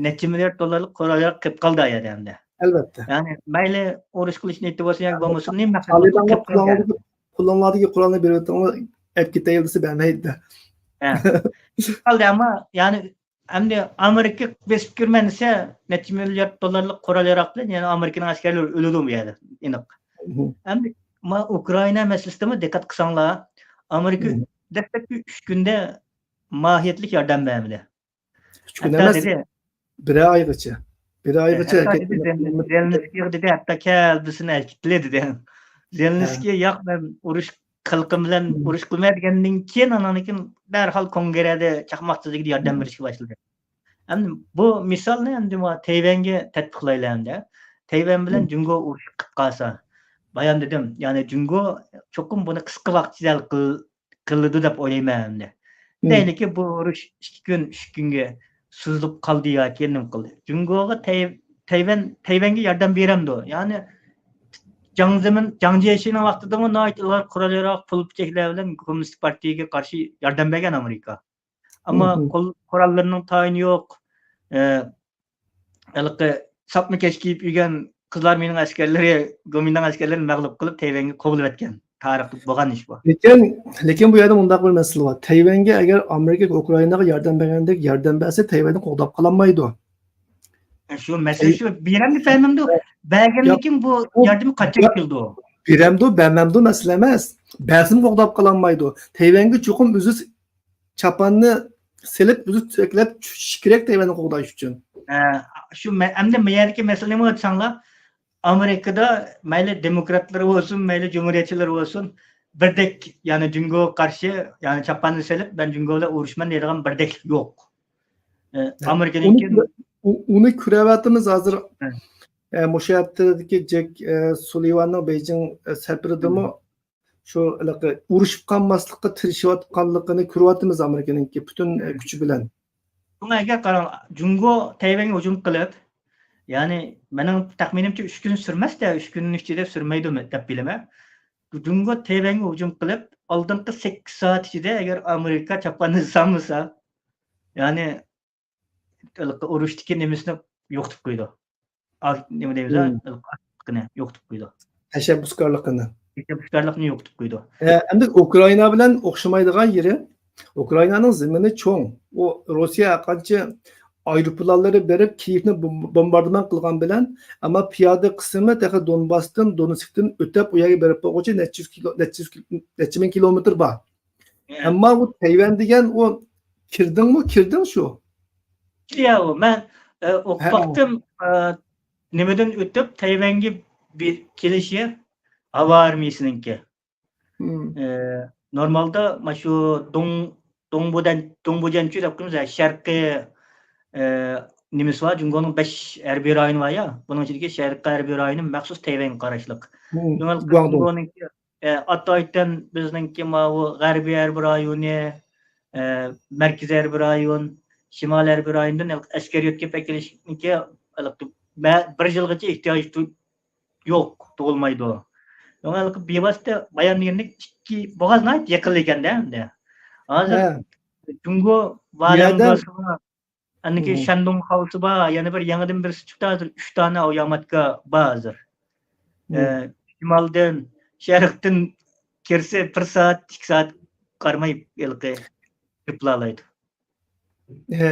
نەچچە مىليارد دوللارلىق قورال ياراغ قېلىپ قالدى ئايەردە ئەمدى. ئەلۋەتتە. يەنى مەيلى ئۇرۇش قىلىش نىيىتى بولسۇن ياكى بولمىسۇن، نېمە مەقسەت قىلىپ قېلىپ قالدى. قولۇڭلاردىكى قورالنى بېرىۋېتىڭلار، ئەپ كېتەيلى دېسە بەرمەيدۇ. قالدى، ئەمما يەنى ئەمدى ئامېرىكا بېسىپ كىرىمەن دېسە، نەچچە مىليارد دوللارلىق قورال ياراغ بىلەن يەنە ئامېرىكىنىڭ ئەسكەرلىرى ئۆلىدۇ بۇ يەردە، ئېنىق. ئەمدى ما ئۇكرائىنا مەسىلىسىدىمۇ دىققەت قىلساڭلار، ئامېرىكا دەسلەپكى ئۈچ كۈندە ماھىيەتلىك ياردەم بەرمىدى. ئۈچ كۈن ئەمەس، دېدى، بىرەر ئايغىچە. بىرەر ئايغىچە ھەتتا دېدى، زېلېنسكىيغا دېدى، ھەتتا كەل بىز سېنى ئەكىتىلى دېدى. زېلېنسكىي ياق، مەن ئۇرۇش خەلقىم بىلەن ئۇرۇش قىلماي دېگەندىن كېيىن، ئانان كېيىن دەرھال كونگرېدە چاقماق تېزلىكىدە ياردەم بېرىشكە باشلىدى. ئەمدى بۇ مىسالنى ئەمدى ما تەيۋەنگە تەتبىقلايلى ئەمدى. تەيۋەن بىلەن جۇڭگو ئۇرۇشۇپ قالسا، بايام دېدىم، يەنى جۇڭگو چوقۇم بۇنى قىسقا ۋاقىت ئىچىدە ھەل قىل-، قىلىدۇ دەپ ئويلايمەن ئەمدى. دەيلىكى، بۇ ئۇرۇش ئىككى كۈن، ئۈچ كۈنگە سوزۇلۇپ قالدى ياكى نېمە قىلدى. جۇڭگوغا تەي-، تەيۋەن، تەيۋەنگە ياردەم بېرەمدۇ؟ يەنى جاڭ زېمىن، جاڭ جيېشىنىڭ ۋاقتىدىمۇ ناھايىتى ئۇلار قورال ياراغ، پۇل چەكلەر بىلەن كوممۇنىست پارتىيىگە قارشى ياردەم بەرگەن ئامېرىكا. ئەمما قوراللىرىنىڭ تايىنى يوق. ئە، ھېلىقى ساپما كەش كىيىپ يۈرگەن قىزلار مېنىڭ ئەسكەرلىرى، گومىنداڭ ئەسكەرلىرىنى مەغلۇپ قىلىپ، تەيۋەنگە قوغلىۋەتكەن. تارىختا بولغان ئىش بۇ. لېكىن، لېكىن بۇ يەردە مۇنداق بىر مەسىلە بار. تەيۋەنگە ئەگەر ئامېرىكا ئۇكرائىناغا ياردەم بەرگەندەك ياردەم بەرسە، تەيۋەننى قوغداپ قالالمايدۇ. شۇ مەسىلە شۇ. بېرەمدۇ، بەرمەمدۇ؟ بەرگەندىن كېيىن بۇ ياردىمى قاچان كېلىدۇ؟ بېرەمدۇ، بەرمەمدۇ مەسىلە ئەمەس. بەرسىمۇ قوغداپ قالالمايدۇ. تەيۋەنگە چوقۇم ئۆزى چاپاننى سېلىپ، ئۆزى تۈزەكلەپ چۈشۈشى كېرەك تەيۋەننى قوغداش ئۈچۈن. ھە، شۇ مە-، ئەمدى ما يەردىكى مەسىلە نېمە دېسەڭلار، ئامېرىكىدا مەيلى دېموكراتلىرى بولسۇن، مەيلى جۇمھۇرىيەتچىلىرى بولسۇن، بىردەك، يەنى جۇڭگوغا قارشى، يەنى چاپاننى سېلىپ، مەن جۇڭگو بىلەن ئۇرۇشىمەن دەيدىغان بىردەكلىك يوق. ئە، ھە. ئامېرىكىنىڭكى ئۇنى، ئۇ-، ئۇنى كۆرۈۋاتىمىز ھازىر. ھە. ئە، مۇشۇ ھەپتىدىكى جېك، ئە، سۇلىۋاننىڭ بېيجىڭ، ئە، سەپىرىدىمۇ شۇ ھېلىقى ئۇرۇشۇپ قالماسلىققا تىرىشىۋاتقانلىقىنى كۆرۈۋاتىمىز ئامېرىكىنىڭكى پۈتۈن، ئە، كۈچى بىلەن. شۇڭا ئەگەر قاراڭ، جۇڭگو تەيۋەنگە ھۇجۇم قىلىپ، يەنى مېنىڭ تەخمىنىمچە ئۈچ كۈن سۈرمەس-دە، ئۈچ كۈننىڭ ئىچىدە سۈرمەيدۇ دەپ بىلىمەن. جۇڭگو تەيۋەنگە ھۇجۇم قىلىپ، ئالدىنقى سەككىز سائەت ئىچىدە ئەگەر ئامېرىكا چاپاننى سالمىسا، يەنى ھېلىقى ئۇرۇشتىكى نېمىسىنى يوقىتىپ قويىدۇ. ئا-، نېمە دەيمىز، ھېلىقى ئاكتىپلىقىنى يوقىتىپ قويىدۇ. تەشەببۇسكارلىقىنى. تەشەببۇسكارلىقنى يوقىتىپ قويىدۇ. ئە، ئەمدى ئۇكرائىنا بىلەن ئوخشىمايدىغان يېرى، ئۇكرائىنانىڭ زېمىنى چوڭ. ئۇ روسىيە ھەرقانچە ئايروپىلانلىرى بېرىپ، كىيېۋنى بوم-، بومباردىمان قىلغان بىلەن، ئەمما پىيادە قىسمى تېخى دونباستىن، دونېتسكتىن ئۆتەپ، ئۇ يەرگە بېرىپ بولغۇچە نەچچە يۈز كىلو-، نەچچە يۈز كىلو-، نەچچە مىڭ كىلومېتىر بار. ئەمما ئۇ تەيۋەن دېگەن ئۇ كىردىڭمۇ؟ كىردىڭ شۇ. ياۋ، مەن، ئە، ئوقۇپ باقتىم، ئە، نېمىدىن ئۆتۈپ تەيۋەنگە بى-، كېلىشى ھاۋا ئارمىيىسىنىڭكى. ئە، نورمالدا مانا شۇ دوڭ-، دۇڭبۇدەن، دۇڭبۇجيەنچۈ دەپ قويىمىز، شەرقىي، ئە، نېمىسى بار، جۇڭگونىڭ بەش ھەربىي رايونى بار يا، بۇنىڭ ئىچىدىكى شەرقىي ھەربىي رايونى مەخسۇس تەيۋەنگە قاراشلىق. دېمەك، گۇاڭدۇڭ. جۇڭگونىڭكى، ئە، ئاتايتەن بىزنىڭكى ماۋۇ غەربىي ھەربىي رايونى، ئە، مەركىزىي ھەربىي رايون، شىمالىي ھەربىي رايوندىن ئەسكەر يۆتكەپ ئەكېلىشنىڭكى بىر يىلغىچە ئېھتىياج يوق، تۇغۇلمايدۇ. شۇڭا بىۋاسىتە بايان دېگەندەك ئىككى بوغاز ناھايىتى يېقىنلا ئىكەندە ئەمدى. ھازىر جۇڭگو ۋالياڭگاسى بار، ئاندىن كېيىن شەندۇڭ خاۋسى بار، يەنە بىر يېڭىدىن بىرسى چىقتى، ھازىر ئۈچ دانە ئاۋياماتكا بار ھازىر. ئە، شىمالدىن، شەرقتىن كىرسە بىر سائەت، ئىككى سائەت قارىماي ھېلىقى كىرىپ بولالايدۇ. ئە،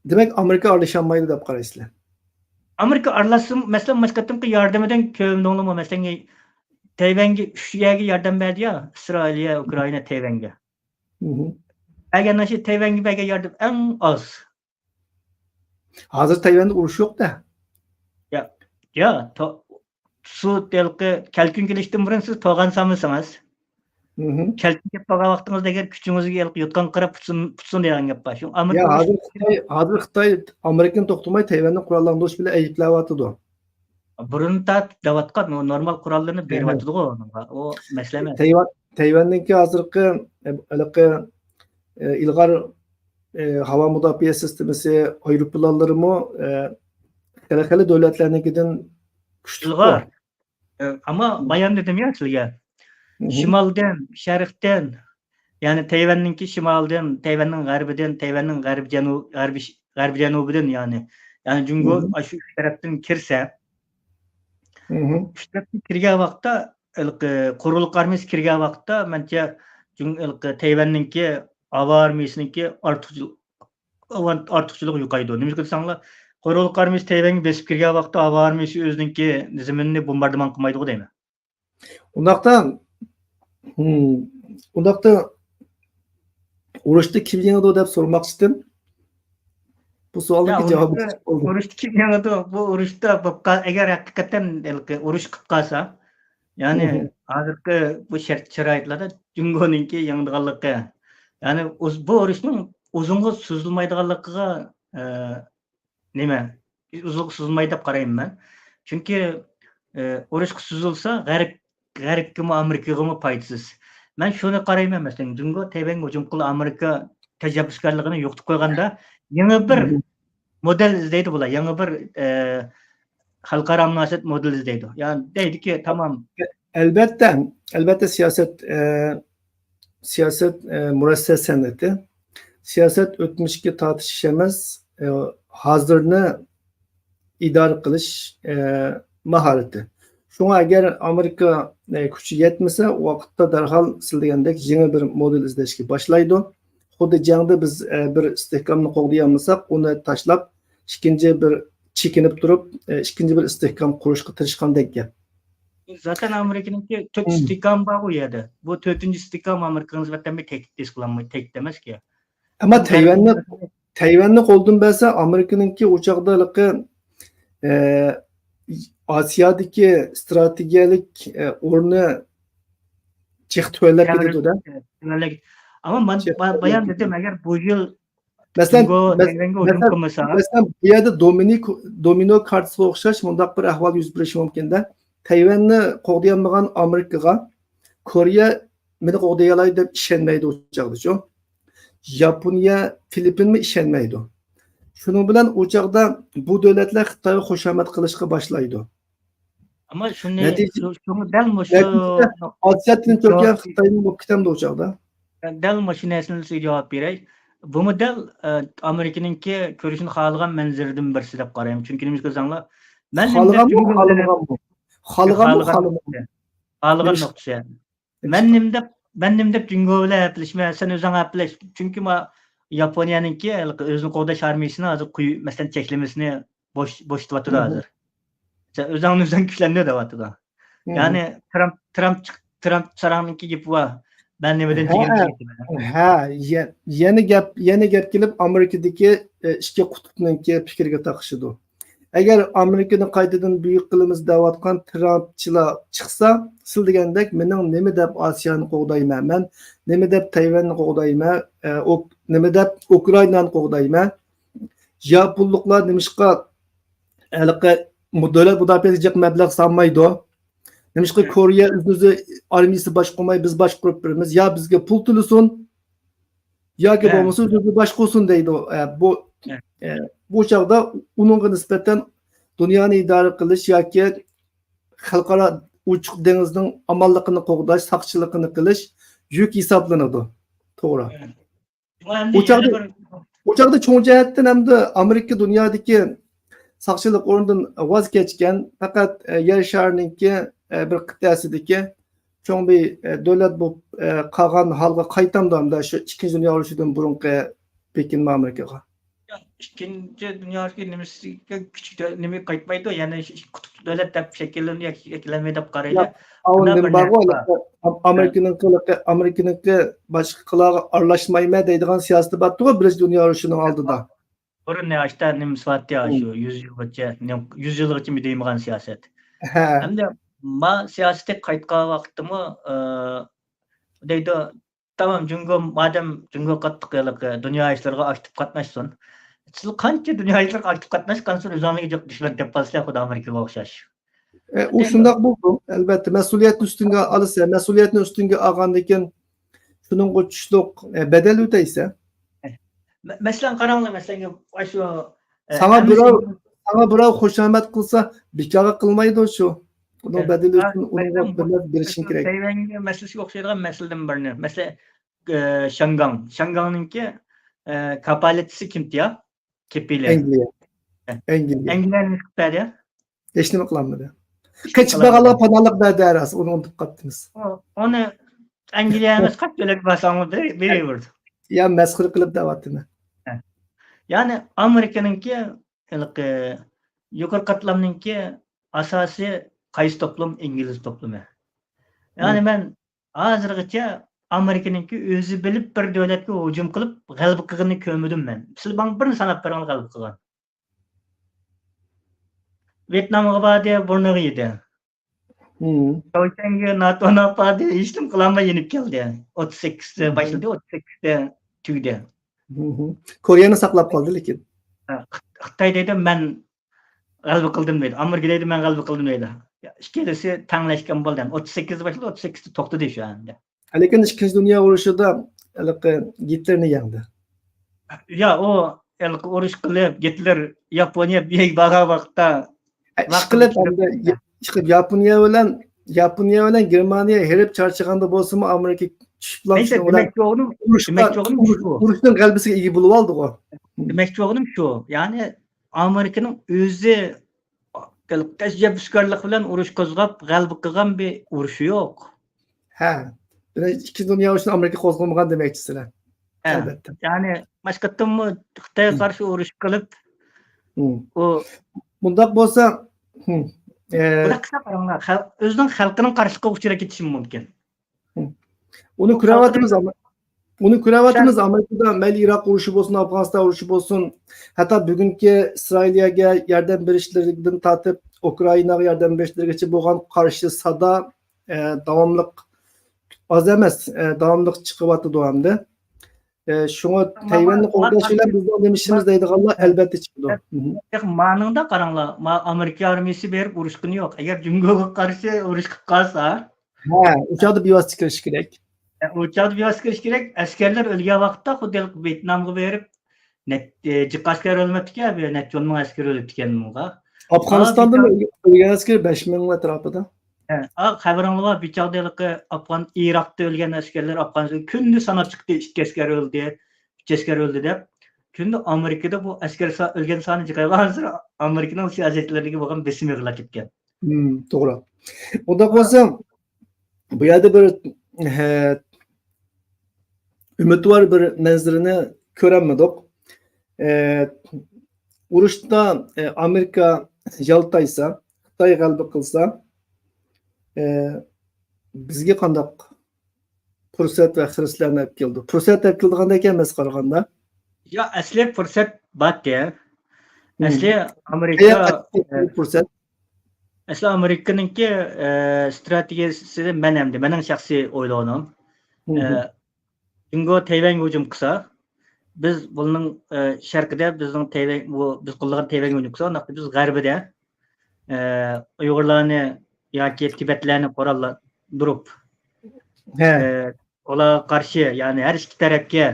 دېمەك، ئامېرىكا ئارىلىشالمايدۇ دەپ قارايسىلەر؟ ئامېرىكا ئارىلاشسىمۇ، مەسىلەن، مۇشۇ قېتىمقى ياردىمىدىن كۆرۈندۈڭلىمۇ؟ مەسىلەن، تەيۋەنگە ئۈچ يەرگە ياردەم بەردى يا، ئىسرائىلىيە، ئۇكرائىنا، تەيۋەنگە. بەرگەن نەرسە، تەيۋەنگە بەرگەن ياردەم ئەڭ ئاز. ھازىر تەيۋەندە ئۇرۇش يوق-دە. يا، يا، تو-، سۇ ھېلىقى كەلكۈن كېلىشتىن بۇرۇن سىز توغان سالمىسىڭىز، كەلكۈن كېلىپ قالغان ۋاقتىڭىزدا ئەگەر كۈچىڭىزگە ھېلىقى يوتقان قاراپ پۇتسۇن، پۇتسۇن دېگەن گەپ بار. شۇ يا، ئامېرىكا ھازىر خىتاي، ھازىر خىتاي ئامېرىكىنى توختىماي تەيۋەننى قوراللاندۇرۇش بىلەن ئەيىبلەۋاتىدۇ. بۇرۇن تارتىپ دەۋاتقان، نورمال قوراللىرىنى بېرىۋاتىدىغۇ ئۇنىڭغا. ئۇ مەسىلە ئەمەس. تەيۋەن، تەيۋەننىڭكى ھازىرقى، ئە، ھېلىقى، ئە، ئىلغار، ئە، ھاۋا مۇداپىئە سىستېمىسى، ئايروپىلانلىرىمۇ، ئە، خېلى، خېلى دۆلەتلەرنىڭكىدىن كۈچلۈك. ئىلغار. ئە، ئەمما بايان دېدىم يا سىلىگە. شىمالدىن، شەرقتىن، يەنى تەيۋەننىڭكى شىمالىدىن، تەيۋەننىڭ غەربىدىن، تەيۋەننىڭ غەربىي جەنۇ-، غەربىي ش-، غەربىي جەنۇبىدىن، يەنى، يەنى جۇڭگو ئاشۇ ئۈچ تەرەپتىن كىرسە، ئۈچ تەرەپتىن كىرگەن ۋاقىتتا، ھېلىقى قوراللىق ئارمىيىسى كىرگەن ۋاقىتتا، مەنچە، جۇڭ-، ھېلىقى تەيۋەننىڭكى ھاۋا ئارمىيىسىنىڭكى ئارتۇقچىلىق، ئارتۇقچىلىقى يوقايدۇ. نېمىشقا دېسەڭلار، قوراللىق ئارمىيىسى تەيۋەنگە بېسىپ كىرگەن ۋاقىتتا، ھاۋا ئارمىيىسى ئۆزىنىڭكى زېمىنىنى بومباردىمان قىلمايدىغۇ دەيمەن. ئۇنداقتا، ھىم، ئۇنداقتا ئۇرۇشتا كىم يېڭىدۇ دەپ سورىماقچىدىم. بۇ سوئالنىڭكى جاۋابى چىقىپ قالدى. ئۇرۇشتا كىم يېڭىدۇ؟ بۇ ئۇرۇشتا بولۇپ قال-، ئەگەر ھەقىقەتەن ھېلىقى ئۇرۇش قىلىپ قالسا، يەنى ھازىرقى بۇ شەرت شارائىتلاردا جۇڭگونىڭكى يېڭىدىغانلىقى، يەنى ئۇز-، بۇ ئۇرۇشنىڭ ئۇزۇنغا سوزۇلمايدىغانلىقىغا، ئە، نېمە، ئۇزۇنغا سوزۇلمايدۇ دەپ قارايمەن مەن. چۈنكى، ئە، ئۇرۇشقا سوزۇلسا، غەرب، غەربكىمۇ، ئامېرىكىغىمۇ پايدىسىز. مەن شۇنى قارايمەن، مەسىلەن، جۇڭگو تەيۋەنگە ھۇجۇم قىلىپ، ئامېرىكا تەشەببۇسكارلىقىنى يوقىتىپ قويغاندا، يېڭى بىر مودېل ئىزدەيدۇ بۇلار، يېڭى بىر، ئە، خەلقئارا مۇناسىۋەت مودېلى ئىزدەيدۇ. يا دەيدۇكى، تامام. ئەلبەتتە، ئەلبەتتە سىياسەت، ئە، سىياسەت، ئە، مۇرەسسە سەنئىتى. سىياسەت ئۆتمۈشكە تارتىشىش ئەمەس، ئە، ھازىرنى ئىدارە قىلىش، ئە، ماھارىتى. شۇڭا ئەگەر ئامېرىكا، ئە، كۈچى يەتمىسە، ئۇ ۋاقىتتا دەرھال سىز دېگەندەك يېڭى بىر مودېل ئىزدەشكە باشلايدۇ. خۇددى جەڭدە بىز، ئە، بىر ئىستىھكامنى قوغدىيالمىساق، ئۇنى تاشلاپ، ئىككىنچى بىر چېكىنىپ تۇرۇپ، ئە، ئىككىنچى بىر ئىستىھكام قۇرۇشقا تىرىشقاندەك گەپ. زاتەن ئامېرىكىنىڭكى تۆت ئىستىھكامى بار بۇ يەردە. بۇ تۆتىنچى ئىستىھكام ئامېرىكىغا نىسبەتەن بىر تەھدىت ھېس قىلالماي-، تەھدىت ئەمەسكى. ئەمما تەيۋەننى، تەيۋەننى قولدىن بەرسە، ئامېرىكىنىڭكى ئۇ چاغدا ھېلىقى، ئە، ئاسىيادىكى ئىستراتېگىيەلىك، ئە، ئورنى جىق تۆۋەنلەپ كېتىدۇ-دە. تۆۋەنلەپ، ئەمما مەن بايان دېدىم، ئەگەر بۇ يىل مەسىلەن، مەسىلەن، بۇ يەردە دومىنو كارتىسىغا ئوخشاش مۇنداق بىر ئەھۋال يۈز بېرىشى مۇمكىن-دە. تەيۋەننى قوغدىيالمىغان ئامېرىكىغا كورېيە مېنى قوغدىيالايدۇ دەپ ئىشەنمەيدۇ ئۇ چاغدىچۇ. ياپونىيە، فىلىپپىنمۇ ئىشەنمەيدۇ. شۇنىڭ بىلەن ئۇ چاغدا بۇ دۆلەتلەر خىتايغا خۇشامەت قىلىشقا باشلايدۇ. ئەمما شۇنى، نەتىجە-، شۇ، شۇڭا دەل مۇشۇ نەتىجىدە ئاسىيا تىنچ ئوكيان خىتاينىڭ بولۇپ كېتەمدۇ ئۇ چاغدا؟ دەل مۇشۇ نەرسىنى سىزگە جاۋاب بېرەي. بۇمۇ دەل، ئە، ئامېرىكىنىڭكى كۆرۈشنى خالىغان مەنزىرىدىن بىرسى دەپ قارايمەن. چۈنكى نېمىشقا دېسەڭلار، مەن خالىغانمۇ، خالىمىغانمۇ؟ خالىغانمۇ، خالىغانمۇ؟ خالىغان نۇقتىسى. مەن نېمە دەپ، مەن نېمە دەپ جۇڭگو بىلەن ھەپىلىشىمەن، سەن ئۆزۈڭ ھەپىلەش. چۈنكى ما-، ياپونىيەنىڭكى ھېلىقى ئۆزىنى قوغداش ئارمىيىسىنى ھازىر قويۇ-، مەسىلەن، چەكلىمىسىنى بوش-، بوشىتىۋاتىدۇ ھازىر. سەن ئۆزۈڭنى ئۆزۈڭ كۈچلەندۈر دەۋاتىدۇ. يەنى ترامپ، ترامپ چىق-، ترامپ ساراڭنىڭكى گېپى بار. مەن نېمىدىن چېكىندىم؟ ھە، يە-، يەنە گەپ، يەنە گەپ كېلىپ ئامېرىكىدىكى، ئە، ئىككى قۇتۇپنىڭكى پىكرىگە تاقىشىدۇ. ئەگەر ئامېرىكىنى قايتىدىن بۈيۈك قىلىمىز دەۋاتقان ترامپچىلار چىقسا، سىل دېگەندەك، مېنىڭ نېمە دەپ ئاسىيانى قوغدايمەن، مەن نېمە دەپ تەيۋەننى قوغدايمەن، ئە، ئۇك-، نېمە دەپ ئۇكرائىنانى قوغدايمەن، ياپونلۇقلار نېمىشقا ھېلىقى مۇ-، دۆلەت مۇداپىئەسىگە جىق مەبلەغ سالمايدۇ؟ نېمىشقا كورېيە ئۆزىنى ئۆزى ئارمىيىسى باشقۇرماي، بىز باشقۇرۇپ بېرىمىز؟ يا بىزگە پۇل تۆلىسۇن، ياكى بولمىسا ئۆزى باشقۇرسۇن دەيدۇ. ئە، بۇ، ئە، بۇ چاغدا ئۇنىڭغا نىسبەتەن دۇنيانى ئىدارە قىلىش ياكى خەلقئارا ئوچۇق دېڭىزنىڭ ئامانلىقىنى قوغداش، ساقچىلىقىنى قىلىش يۈك ھېسابلىنىدۇ. توغرا. شۇڭا ئەمدى بۇ يەنە چاغدا، بىر بۇ چاغدا چوڭ جەھەتتىن ئەمدى ئامېرىكا دۇنيادىكى ساقچىلىق ئورنىدىن ۋاز كەچكەن، پەقەت، ئە، يەر شارىنىڭكى، ئە، بىر قىتئەسىدىكى چوڭ بىر، ئە، دۆلەت بولۇپ، ئە، قالغان ھالغا قايتامدۇ ئەمدى شۇ ئىككىنچى دۇنيا ئۇرۇشىدىن بۇرۇنقى بېكىنمە ئامېرىكىغا؟ ياق، ئىككىنچى دۇنيا ئۇرۇشى نېمىسىگە كۈچلۈك دۆ-، نېمە قايتمايدۇ، يەنە شۇ ئىككى قۇتۇپ دۆلەت دەپ شەكىللىنىدۇ ياكى شەكىللەنمەيدۇ دەپ قارايلى. ياق، ئاۋۇ بۇنداق نېمە بىر بارغۇ، نەرسە بار. ئام-، ئامېرىكىنىڭكى، ئامېرىكىنىڭكى باشقىلارغا ئارىلاشمايمەن دەيدىغان سىياسىتى بارتتىغۇ بىرىنچى دۇنيا ئۇرۇشىنىڭ ئالدىدا. بۇرۇن نەۋاشتا نېمىسى بارتتى، مم. شۇ يۈز يىلغىچە، نېم-، يۈز يىلغىچە دېيمىغان سىياسەت. ھە. ئەمدى ما سىياسىتى قايتقان ۋاقىتتىمۇ، ئى، دەيدۇ، تامام، جۇڭگو، مادەم جۇڭگو قاتتىق ھېلىقى دۇنيا ئىشلىرىغا ئاكتىپ قاتناشسۇن. سىز قانچە دۇنيا ئىشلىرىغا ئاكتىپ قاتناشقانسىز، ئۆزۈڭلارگە جىق دۈشمەن تېپىپ قالىسىلەر، خۇددى ئامېرىكىغا ئوخشاش. ئە، ئۇ شۇنداق بولىدۇ، ئەلۋەتتە. مەسئۇلىيەتنى ئۈستۈڭگە ئالىسەن، مەسئۇلىيەتنى ئۈستۈڭگە ئالغاندىن كېيىن شۇنىڭغا تۇشلۇق، ئە، بەدەل ئۆتەيسەن. مە-، مەسىلەن، قاراڭلار، مەسىلەن، ئاشۇ، ئە، ساڭا بىراۋ، ساڭا بىراۋ خۇشامەت قىلسا، بىكارغا قىلمايدۇ شۇ. ئۇنىڭ بەدىلى ئۈچۈن ئۇنىڭغا بىر نەرسە بېرىشىڭ كېرەك. تەيۋەنگە مەسىلىسىگە ئوخشايدىغان مەسىلىدىن بىرنى. مەسىلەن، ئە، شياڭگاڭ. شياڭگاڭنىڭكى، ئە، كاپالەتچىسى كىمتى يا؟ كېپىلى. ئەنگلىيە. ھە. ئەنگلىيە. ئەنگلىيە نېمە قىلىپ بەردى؟ ھېچنېمە قىلالمىدى. قېچىپ بارغانلارغا پاناھلىق بەردى ھەر ھالدا، ئۇنى ئۇنتۇپ قاپتىمىز. ئۇ-، ئۇنى ئەنگلىيە ئەمەس، قاچ دۆلەتكە بارساڭمۇ بېرە-، بېرىۋېرىدۇ. يا مەسخىرە قىلىپ دەۋاتىمەن. ھە. يەنى ئامېرىكىنىڭكى ھېلىقى يۇقىرى قاتلامنىڭكى ئاساسىي قايسى توپلۇم؟ ئىنگلىز توپلۇمى. يەنى مم. مەن ھازىرغىچە ئامېرىكىنىڭكى ئۆزى بىلىپ بىر دۆلەتكە ھۇجۇم قىلىپ غەلىبە قىلغىنىنى كۆرمىدىم مەن. سىلەر ماڭا بىرنى ساناپ بېرىڭلار غەلىبە قىلغان. ۋيېتنامغا باردى، بۇرنىغا يېدى. مم. چاۋشيەنگە ناتونى ئاپاردى، ھېچنېمە قىلالماي يېنىپ كەلدى. ئوتتۇز سەككىزدە مم. باشلىدى، ئوتتۇز سەككىزدە تۈگىدى. مم. كورېيەنى ساقلاپ قالدى لېكىن. ھە، خىت-، خىتاي دەيدۇ، مەن غەلىبە قىلدىم دەيدۇ. ئامېرىكا دەيدۇ، مەن غەلىبە قىلدىم دەيدۇ. يا، ئىككىلىسى تەڭلەشكەن بولدى. ئوتتۇز سەككىزدە باشلىدى، ئوتتۇز سەككىزدە توختىدى شۇ ئەمدى. لېكىن ئىككىنچى دۇنيا ئۇرۇشىدا ھېلىقى گىتلېرنى يەڭدى. يا، ئۇ ھېلىقى ئۇرۇش قىلىپ، گىتلېر ياپونىيە بىيىگە بارغان ۋاقىتتا ئە، ئىشقىلىپ، ئەمدى يا-، ئىشقىلىپ ياپونىيە بىلەن، ياپونىيە بىلەن گېرمانىيە ھېرىپ چارچىغاندا بولسىمۇ، ئامېرىكا چۈشۈپ نېمىشقا، دېمەكچى بولغىنىم، ئۇرۇشقا، دېمەكچى بولغىنىم ئۇرۇش-، شۇ. ئۇرۇشنىڭ غەلىبىسىگە ئىگە بولۇۋالدىغۇ. دېمەكچى بولغىنىم شۇ. يەنى ئامېرىكىنىڭ ئۆزى تەشەببۇسكارلىق بىلەن ئۇرۇش قوزغاپ، غەلىبە قىلغان بىر ئۇرۇشى يوق. ھە. بىرىنچى، ئىككىنچى دۇنيا ئۇرۇشىنى ئامېرىكا قوزغىمىغان دېمەكچىسىلەر. ھە. ئەلۋەتتە. يەنى، باشقىتىمۇ خىتايغا قارشى ئۇرۇش قىلىپ، ئۇ مۇنداق بولسا، ئە، بۇنداق قىلسا قاراڭلار، خەل-، ئۆزىنىڭ خەلقىنىڭ قارشىلىقىغا ئۇچراپ كېتىشى مۇمكىن. ئۇنى كۆرۈۋاتىمىز، ئۇنى كۆرۈۋاتىمىز، ئامېرىكىدا مەيلى ئىراق ئۇرۇشى بولسۇن، ئافغانىستان ئۇرۇشى بولسۇن، ھەتتا بۈگۈنكى ئىسرائىلىيەگە ياردەم بېرىشلىرىدىن تارتىپ، ئۇكرائىناغا ياردەم بېرىشلىرىگىچە بولغان قارشى سادا، ئە، داۋاملىق ئاز ئەمەس، ئە، داۋاملىق چىقىۋاتىدۇ ئەمدى. ئە، شۇڭا تەيۋەننى قوغداش بىلەن بىزنىڭ نېمە ئىشىمىز دەيدىغانلار ئەلۋەتتە چىقىدۇ. مانىڭدا قاراڭلار، ما-، ئامېرىكا ئارمىيىسى بېرىپ ئۇرۇشقىنى يوق. ئەگەر جۇڭگوغا قارشى ئۇرۇش قىلىپ قالسا، ھە، ئۇ چاغدا بىۋاسىتە كىرىش كېرەك. ئۇ چاغدا بىۋاسىتە كىرىش كېرەك. ئەسكەرلەر ئۆلگەن ۋاقىتتا خۇددى ۋيېتنامغا بېرىپ، نەچ-، جىق ئەسكەر ئۆلمەپتىكەن، بىر نەچچە ئون مىڭ ئەسكەر ئۆلۈپتىكەن بۇنىڭغا. ئافغانىستاندىمۇ ئۆلگەن ئەسكەر بەش مىڭ ئەتراپىدا. ھە، ئا، خەۋىرىڭلار بار، بىر چاغدا ھېلىقى ئافغان، ئىراقتا ئۆلگەن ئەسكەرلەر ئافغانىستان كۈندە ساناپ چىقتى، ئىككى ئەسكەر ئۆلدى، ئۈچ ئەسكەر ئۆلدى دەپ. كۈندە ئامېرىكىدا بۇ ئەسكەر سا-، ئۆلگەن سانى جىقايغانسېرى ئامېرىكىنىڭ سىياسەتلىرىگە بولغان بېسىم ئېغىرلاپ كەتكەن. مم، توغرا. ئۇنداق بولسا، بۇ يەردە بىر، ھە، ئۈمىدۋار بىر مەنزىرىنى كۆرەلمىدۇق. ئە، ئۇرۇشتا، ئە، ئامېرىكا يالتايسا، خىتاي غەلىبە قىلسا، ئە، بىزگە قانداق پۇرسەت ۋە خىرىسلارنى ئەپ كېلىدۇ؟ پۇرسەت ئەپ كېلىدىغاندەك ئەمەس قارىغاندا. يا، ئەسلى پۇرسەت بارتى. ئەسلى ئامېرىكا، ئەسلى ئامېرىكىنىڭكى، ئە، ئىستراتېگىيەسى مەن ئەمدى، مېنىڭ شەخسىي ئويلىغىنىم. ئە، جۇڭگو تەيۋەنگە ھۇجۇم قىلسا، بىز بۇنىڭ، ئە، شەرقىدە بىزنىڭ تەيۋەن، بۇ بىز قوللىغان تەيۋەنگە ھۇجۇم قىلسا، ئانداق بىز غەربىدە، ئە، ئۇيغۇرلارنى ياكى تىبەتلەرنى قوراللاندۇرۇپ، ئە، ئۇلارغا قارشى، يەنى ھەر ئىككى تەرەپكە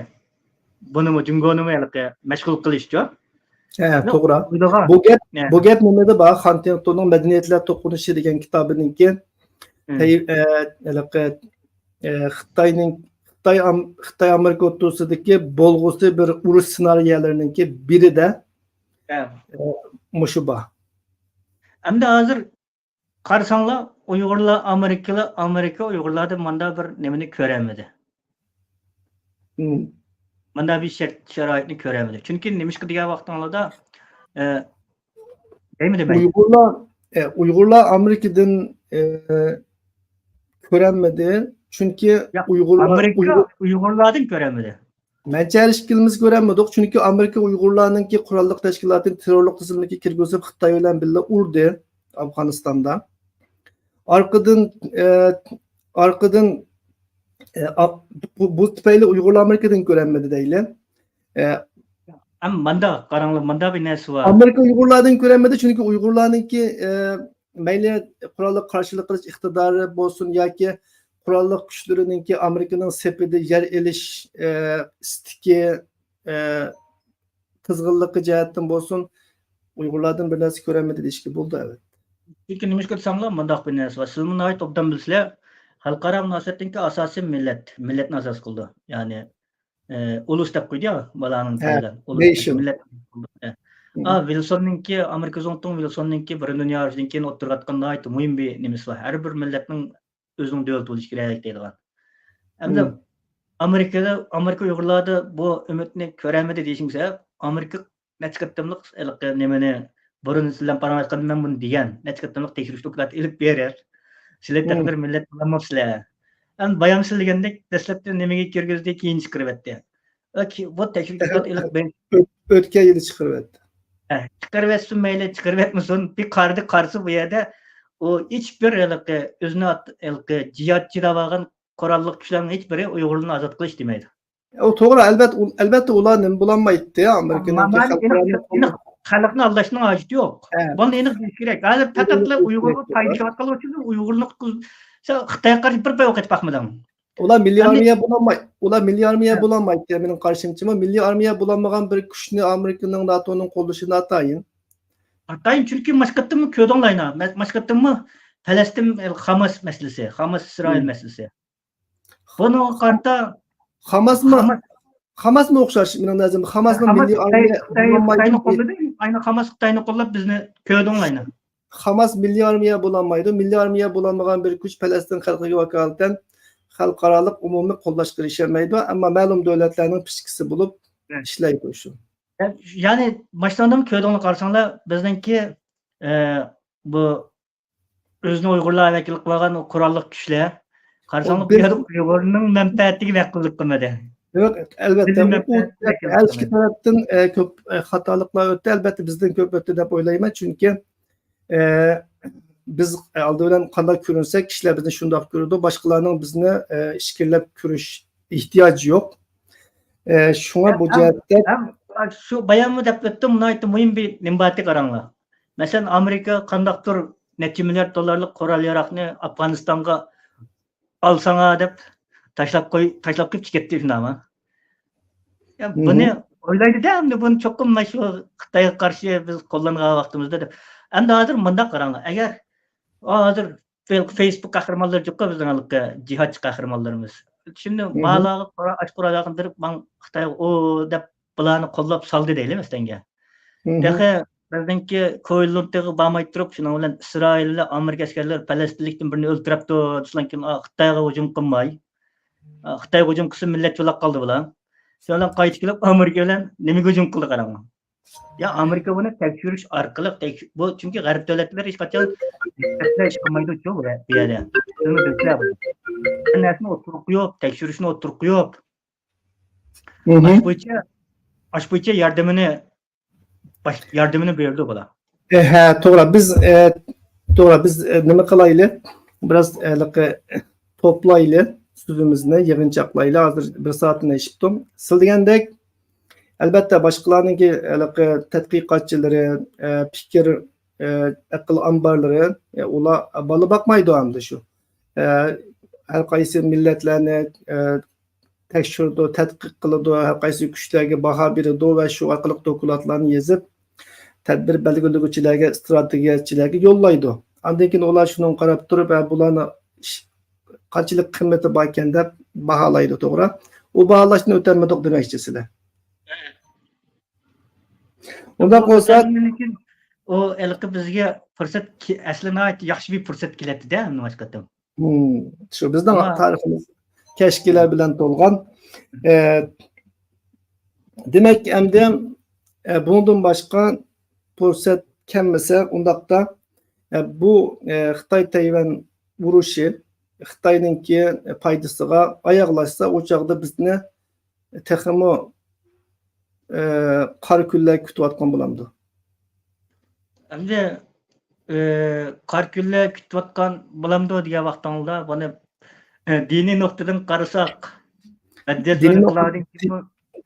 بۇنىمۇ، جۇڭگونىمۇ ھېلىقى مەشغۇل قىلىشچۇ. ھە، توغرا. بۇ گەپ، بۇ گەپ نېمىدە بار؟ خان تيەنتۇنىڭ مەدەنىيەتلەر توقۇنۇشى دېگەن كىتابىنىڭكى، ھېلىقى، ئە، خىتاينىڭ، خىتاي ئام-، خىتاي ئامېرىكا ئوتتۇرىسىدىكى بولغۇسى بىر ئۇرۇش سېنارىيەلىرىنىڭكى بىرىدە، ئە، مۇشۇ بار. ئەمدى ھازىر قارىساڭلار، ئۇيغۇرلار، ئامېرىكىلار، ئامېرىكا ئۇيغۇرلاردا ماندا بىر نېمىنى كۆرەلمىدى. ماندا بىر شەرت، شارائىتنى كۆرەلمىدى. چۈنكى نېمىشقا دېگەن ۋاقتىڭلاردا، ئە، دەيمىدى مەن. ئۇيغۇرلار، ئە، ئۇيغۇرلار ئامېرىكىدىن، ئە، كۆرەلمىدى. چۈنكى ياق، ئۇيغۇرلار، ئامېرىكا ئۇيغۇر ئۇيغۇرلاردىن كۆرەلمىدى. مەنچە ھەر ئىككىلىمىز كۆرەلمىدۇق، چۈنكى ئامېرىكا ئۇيغۇرلارنىڭكى قوراللىق تەشكىلاتىنى تېررورلۇق تىزىملىكىگە كىرگۈزۈپ، خىتاي بىلەن بىللە ئۇردى ئافغانىستاندا. ئارقىدىن، ئە، ئارقىدىن، ئە، ئا-، بۇ، بۇ تۈپەيلى ئۇيغۇرلار ئامېرىكىدىن كۆرەلمىدى دەيلى. ئە، ئەمما ماندا قاراڭلار، ماندا بىر نەرسە بار. ئامېرىكا ئۇيغۇرلاردىن كۆرەلمىدى، چۈنكى ئۇيغۇرلارنىڭكى، ئە، مەيلى قوراللىق قارشىلىق قىلىش ئىقتىدارى بولسۇن ياكى قوراللىق كۈچلىرىنىڭكى ئامېرىكىنىڭ سېپىدە يەر ئېلىش، ئە، ئىستىكى، ئە، قىزغىنلىقى جەھەتتىن بولسۇن، ئۇيغۇرلاردىن بىر نەرسە كۆرەلمىدى دېيىشكە بولىدۇ، ئەلۋەتتە. چۈنكى نېمىشقا دېسەڭلار، مۇنداق بىر نەرسە بار. سىزمۇ ناھايىتى ئوبدان بىلىسىلەر، خەلقئارا مۇناسىۋەتتىن كېيىن ئاساسىي مىللەت، مىللەتنى ئاساس قىلىدۇ. يەنى، ئە، ئۇلۇس دەپ قويىدۇ يا، بالانىڭ تىلىدا. ئۇلۇس، مىللەت. ئا، ۋىلسوننىڭكى، ئامېرىكا زۇڭتۇڭ ۋىلسوننىڭكى بىرىنچى دۇنيا ئۇرۇشىدىن كېيىن ئوتتۇرىغا ئاتقان ناھايىتى مۇھىم بىر نېمىسى بار. ھەر بىر مىللەتنىڭ ئۆزىنىڭ دۆلىتى بولۇشى كېرەك دەيدىغان. ئەمدى ئامېرىكىدا، ئامېرىكا ئۇيغۇرلاردا بۇ ئۈمىدنى كۆرەلمىدى دېيىشىمگە سەۋەب، ئامېرىكا نەچچە قېتىملىق ھېلىقى نېمىنى، بۇرۇن سىلەر پاراڭلاشقاندا مەن بۇنى دېگەن، نەچچە قېتىملىق تەكشۈرۈش دوكلاتى ئېلىپ بېرەر. سىلەر تېخى بىر مىللەت بولالماپسىلەر. ئەمدى بايام سىلىگەندەك دەسلەپتە نېمىگە كىرگۈزدى، كېيىن چىقىرىۋەتتى. ئۆتكەن يىلى چىقىرىۋەتتى. ھە، چىقىرىۋەتسۇن مەيلى، چىقىرىۋەتمىسۇن. بىر قارىدى، قارىسا بۇ يەردە ئۇ ھېچبىر ھېلىقى ئۆزىنى ئات-، ھېلىقى جىھادچى دەۋالغان قوراللىق كۈچلەرنىڭ ھېچبىرى ئۇيغۇرلارنى ئازاد قىلىش دېمەيدۇ. ئۇ توغرا، ئەلۋەتتە، ئەلۋەتتە ئۇلار نېمە بولالمايتتى، ئامېرىكىنىڭكى خەلقئارا ئېنىق، خەلقنى ئالداشنىڭ ھاجىتى يوق. بۇنى ئېنىق بىلىش كېرەك. ھازىر پەقەتلا ئۇيغۇرغا پايدىلىشىۋاتقانلار ئۈچۈن ئۇيغۇرنى قۇتقۇزسا، خىتايغا قارشى بىر پەيۋە قېتىپ باقمىدىڭ. ئۇلار مىللىي ئارمىيە بولالماي-، ئۇلار مىللىي ئارمىيە بولالمايتتى، مېنىڭ قارىشىمچىمۇ. مىللىي ئارمىيە بولالمىغان بىر كۈچنى ئامېرىكىنىڭ، ناتونىڭ قوللىشى ناتايىن. ناتايىن، چۈنكى ماشقىتتىنمۇ كۆردۈڭلار، ماشقىتتىنمۇ پەلەستىن، خاماس مەسىلىسى، خاماس ئىسرائىل مەسىلىسى. بۇنىڭغا قارىتا خاماسمۇ، خاماسمۇ ئوخشاش، مېنىڭ نەزىرىمدە. خاماسمۇ مىللىي ئارمىيە بولالمايدۇ. ئاينى خاماس خىتاينى قوللاپ بىزنى كۆردۈڭلار. خاماس مىللىي ئارمىيە بولالمايدۇ. مىللىي ئارمىيە بولالمىغان بىر كۈچ پەلەستىن خەلقىگە ۋاكالىتەن خەلقئارالىق ئومۇمىي قوللاشقا ئېرىشەلمەيدۇ. ئەمما مەلۇم دۆلەتلەرنىڭ پىشكىسى بولۇپ ئىشلەيدۇ شۇ. يەنى باشلىغاندىمۇ كۆردۈڭلار، قارىساڭلار، بىزنىڭكى، ئە، بۇ ئۆزىنى ئۇيغۇرلار ۋەكىل قىلغان قوراللىق كۈچلەر، قارىساڭلار، بۇ يەردە ئۇيغۇرنىڭ مەنپەئەتىگە ۋەكىللىك قىلمىدى. ياق، ئەلۋەتتە، ئۇ ھەر ئىككى تەرەپتىن، ئە، كۆپ، ئە، خاتالىقلار ئۆتتى. ئەلۋەتتە، بىزدىن كۆپ ئۆتتى دەپ ئويلايمەن. چۈنكى، ئە، بىز، ئە، ئالدى بىلەن قانداق كۆرۈنسەك، كىشىلەر بىزنى شۇنداق كۆرىدۇ. باشقىلارنىڭ بىزنى، ئە، ئىچكىرىلەپ كۆرۈش ئېھتىياجى يوق. ئە، شۇڭا بۇ جەھەتتە ھەم شۇ بايانمۇ دەپ ئۆتتۈم، ناھايىتى مۇھىم بىر نېمە بارتى، قاراڭلار. مەسىلەن، ئامېرىكا قانداقتۇر نەچچە مىليارد دوللارلىق قورال ياراغنى ئافغانىستانغا ئالساڭا دەپ تاشلاپ قوي-، تاشلاپ قېچىپ كەتتى، شۇنداقمۇ؟ يا، بۇنى ئويلايدۇ-دە، ئەمدى بۇنى چوقۇم مانا شۇ خىتايغا قارشى بىز قوللانغان ۋاقتىمىزدا دەپ. ئەمدى ھازىر مۇنداق قاراڭلار، ئەگەر ھازىر فېيسبۇك قەھرىمانلىرى جىققا بىزنىڭ ھېلىقى جىھادچى قەھرىمانلىرىمىز. شۇنداق بالىغا قورال، ئاچ قورال ياقىندۇرۇپ، ماڭ خىتايغا ئۇ دەپ بالانى قوللاپ سالدى دەيلى، مەسىلەنگە. تېخى بىزنىڭكى كوۋېي لۇنتىغا بارماي تۇرۇپ، شۇنىڭ بىلەن ئىسرائىل، ئامېرىكا ئەسكەرلىرى پەلەستىنلىكتىن بىرنى ئۆلتۈرۈپتۇ دېسىلا، كېيىن، ئا، خىتايغا ھۇجۇم قىلماي. ئا، خىتايغا ھۇجۇم قىلسا مىللەت چولاپ قالدى بۇلار. شۇنىڭ بىلەن قايتىپ كېلىپ ئامېرىكا بىلەن نېمىگە ھۇجۇم قىلدى، قاراڭلار. يا ئامېرىكا بۇنى تەكشۈرۈش ئارقىلىق تەكش-، بۇ چۈنكى غەرب دۆلەتلىرى ھېچقاچان ئىش قىلمايدۇ شۇ بۇ يەردە. سىزمۇ بىلىسىلەر بۇنى. ھەر نەرسىنى ئوتتۇرىغا قويۇپ، تەكشۈرۈشنى ئوتتۇرىغا قويۇپ، ئاش بويىچە، ئاش بويىچە ياردىمىنى باش ياردىمىنى بېرىدۇ بۇلار. ئە، ھە، توغرا. بىز، ئە، توغرا، بىز، ئە، نېمە قىلايلى؟ بىراز، ھېلىقى، توپلايلى سۆزىمىزنى، يىغىنچاقلايلى. ھازىر بىر سائەتنى ئېشىپتۇ. سىز دېگەندەك، ئەلۋەتتە، باشقىلارنىڭكى ھېلىقى تەتقىقاتچىلىرى، ئە، پىكىر، ئە، ئەقىل ئامبارلىرى، ئە، ئۇلار بالا باقمايدۇ ئەمدى شۇ. ئە، ھەر قايسى مىللەتلەرنى، ئە، تەكشۈرىدۇ، تەتقىق قىلىدۇ، ھەر قايسى كۈچلەرگە باھا بېرىدۇ ۋە شۇ ئارقىلىق دوكلاتلارنى يېزىپ، تەدبىر بەلگىلىگۈچىلەرگە، ئىستراتېگىيەچىلەرگە يوللايدۇ. ئاندىن كېيىن ئۇلار شۇنىڭغا قاراپ تۇرۇپ، ھە، بۇلارنىڭ ئىش-، قانچىلىك قىممىتى باركەن دەپ باھالايدۇ، توغرا؟ ئۇ باھالاشتىن ئۆتەلمىدۇق دېمەكچى سىلەر. ئۇنداق بولسا، ئۇ ھېلىقى بىزگە پۇرسەت، ئەسلى ناھايىتى ياخشى بىر پۇرسەت كېلەتتى-دە، ئەمدى باشقا قېتىم. شۇ بىزنىڭ تارىخىمىز كەشكىلەر بىلەن تولغان. ئە، دېمەك، ئەمدى، ئە، بۇنىڭدىن باشقا پۇرسەت كەلمىسە، ئۇنداقتا، ئە، بۇ، ئە، خىتاي تەيۋەن ئۇرۇشى خىتاينىڭكى پايدىسىغا ئاياغلاشسا، ئۇ چاغدا بىزنى تېخىمۇ، ئە، قارا كۈنلەر كۈتۈۋاتقان بولامدۇ؟ ئەمدى، ئە، قارا كۈنلەر كۈتۈۋاتقان بولامدۇ دېگەن ۋاقتىڭىزدا، بۇنى، ئە، دىنىي نۇقتىدىن قارىساق،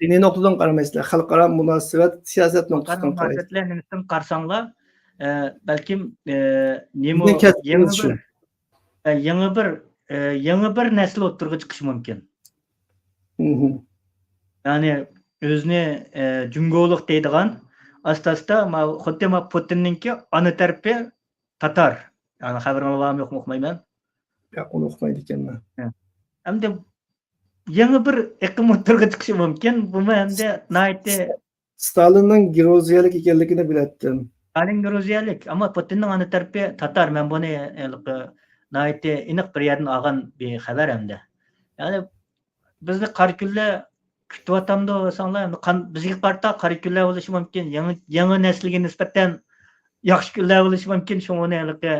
دىنىي نۇقتىدىن قارىمايسىلەر، خەلقئارا مۇناسىۋەت، سىياسەت نۇقتىسىدىن قارايسىلەر. نېمىسىدىن قارىساڭلار، ئە، بەلكىم، ئە، نېمە، يېڭى بىر، ئە، يېڭى بىر، ئە، يېڭى بىر نەسىل ئوتتۇرىغا چىقىشى مۇمكىن. يەنى ئۆزىنى، ئە، جۇڭگولۇق دەيدىغان، ئاستا-ئاستا ما-، خۇددى ما پۇتىننىڭكى ئانا تەرىپى تاتار. يەنى خەۋىرىڭلار بارمۇ يوقمۇ ئۇقمايمەن. ياق، ئۇنى ئۇقمايدىكەنمەن. ئەمدى يېڭى بىر ئېقىم ئوتتۇرىغا چىقىشى مۇمكىن. بۇمۇ ئەمدى ناھايىتى ستالىننىڭ گرۇزىيەلىك ئىكەنلىكىنى بىلەتتىم. ستالىن گرۇزىيەلىك، ئەمما پۇتىننىڭ ئانا تەرىپى تاتار. مەن بۇنى ھېلىقى ناھايىتى ئېنىق بىر يەردىن ئالغان بىر خەۋەر ئەمدى. يەنى بىزنى قارا كۈنلەر كۈتۈۋاتامدۇ دېسەڭلار، ئەمدى قان-، بىزگە قارىتا قارا كۈنلەر بولۇشى مۇمكىن. يېڭى، يېڭى نەسىلگە نىسبەتەن ياخشى كۈنلەر بولۇشى مۇمكىن. شۇڭا ئۇنى ھېلىقى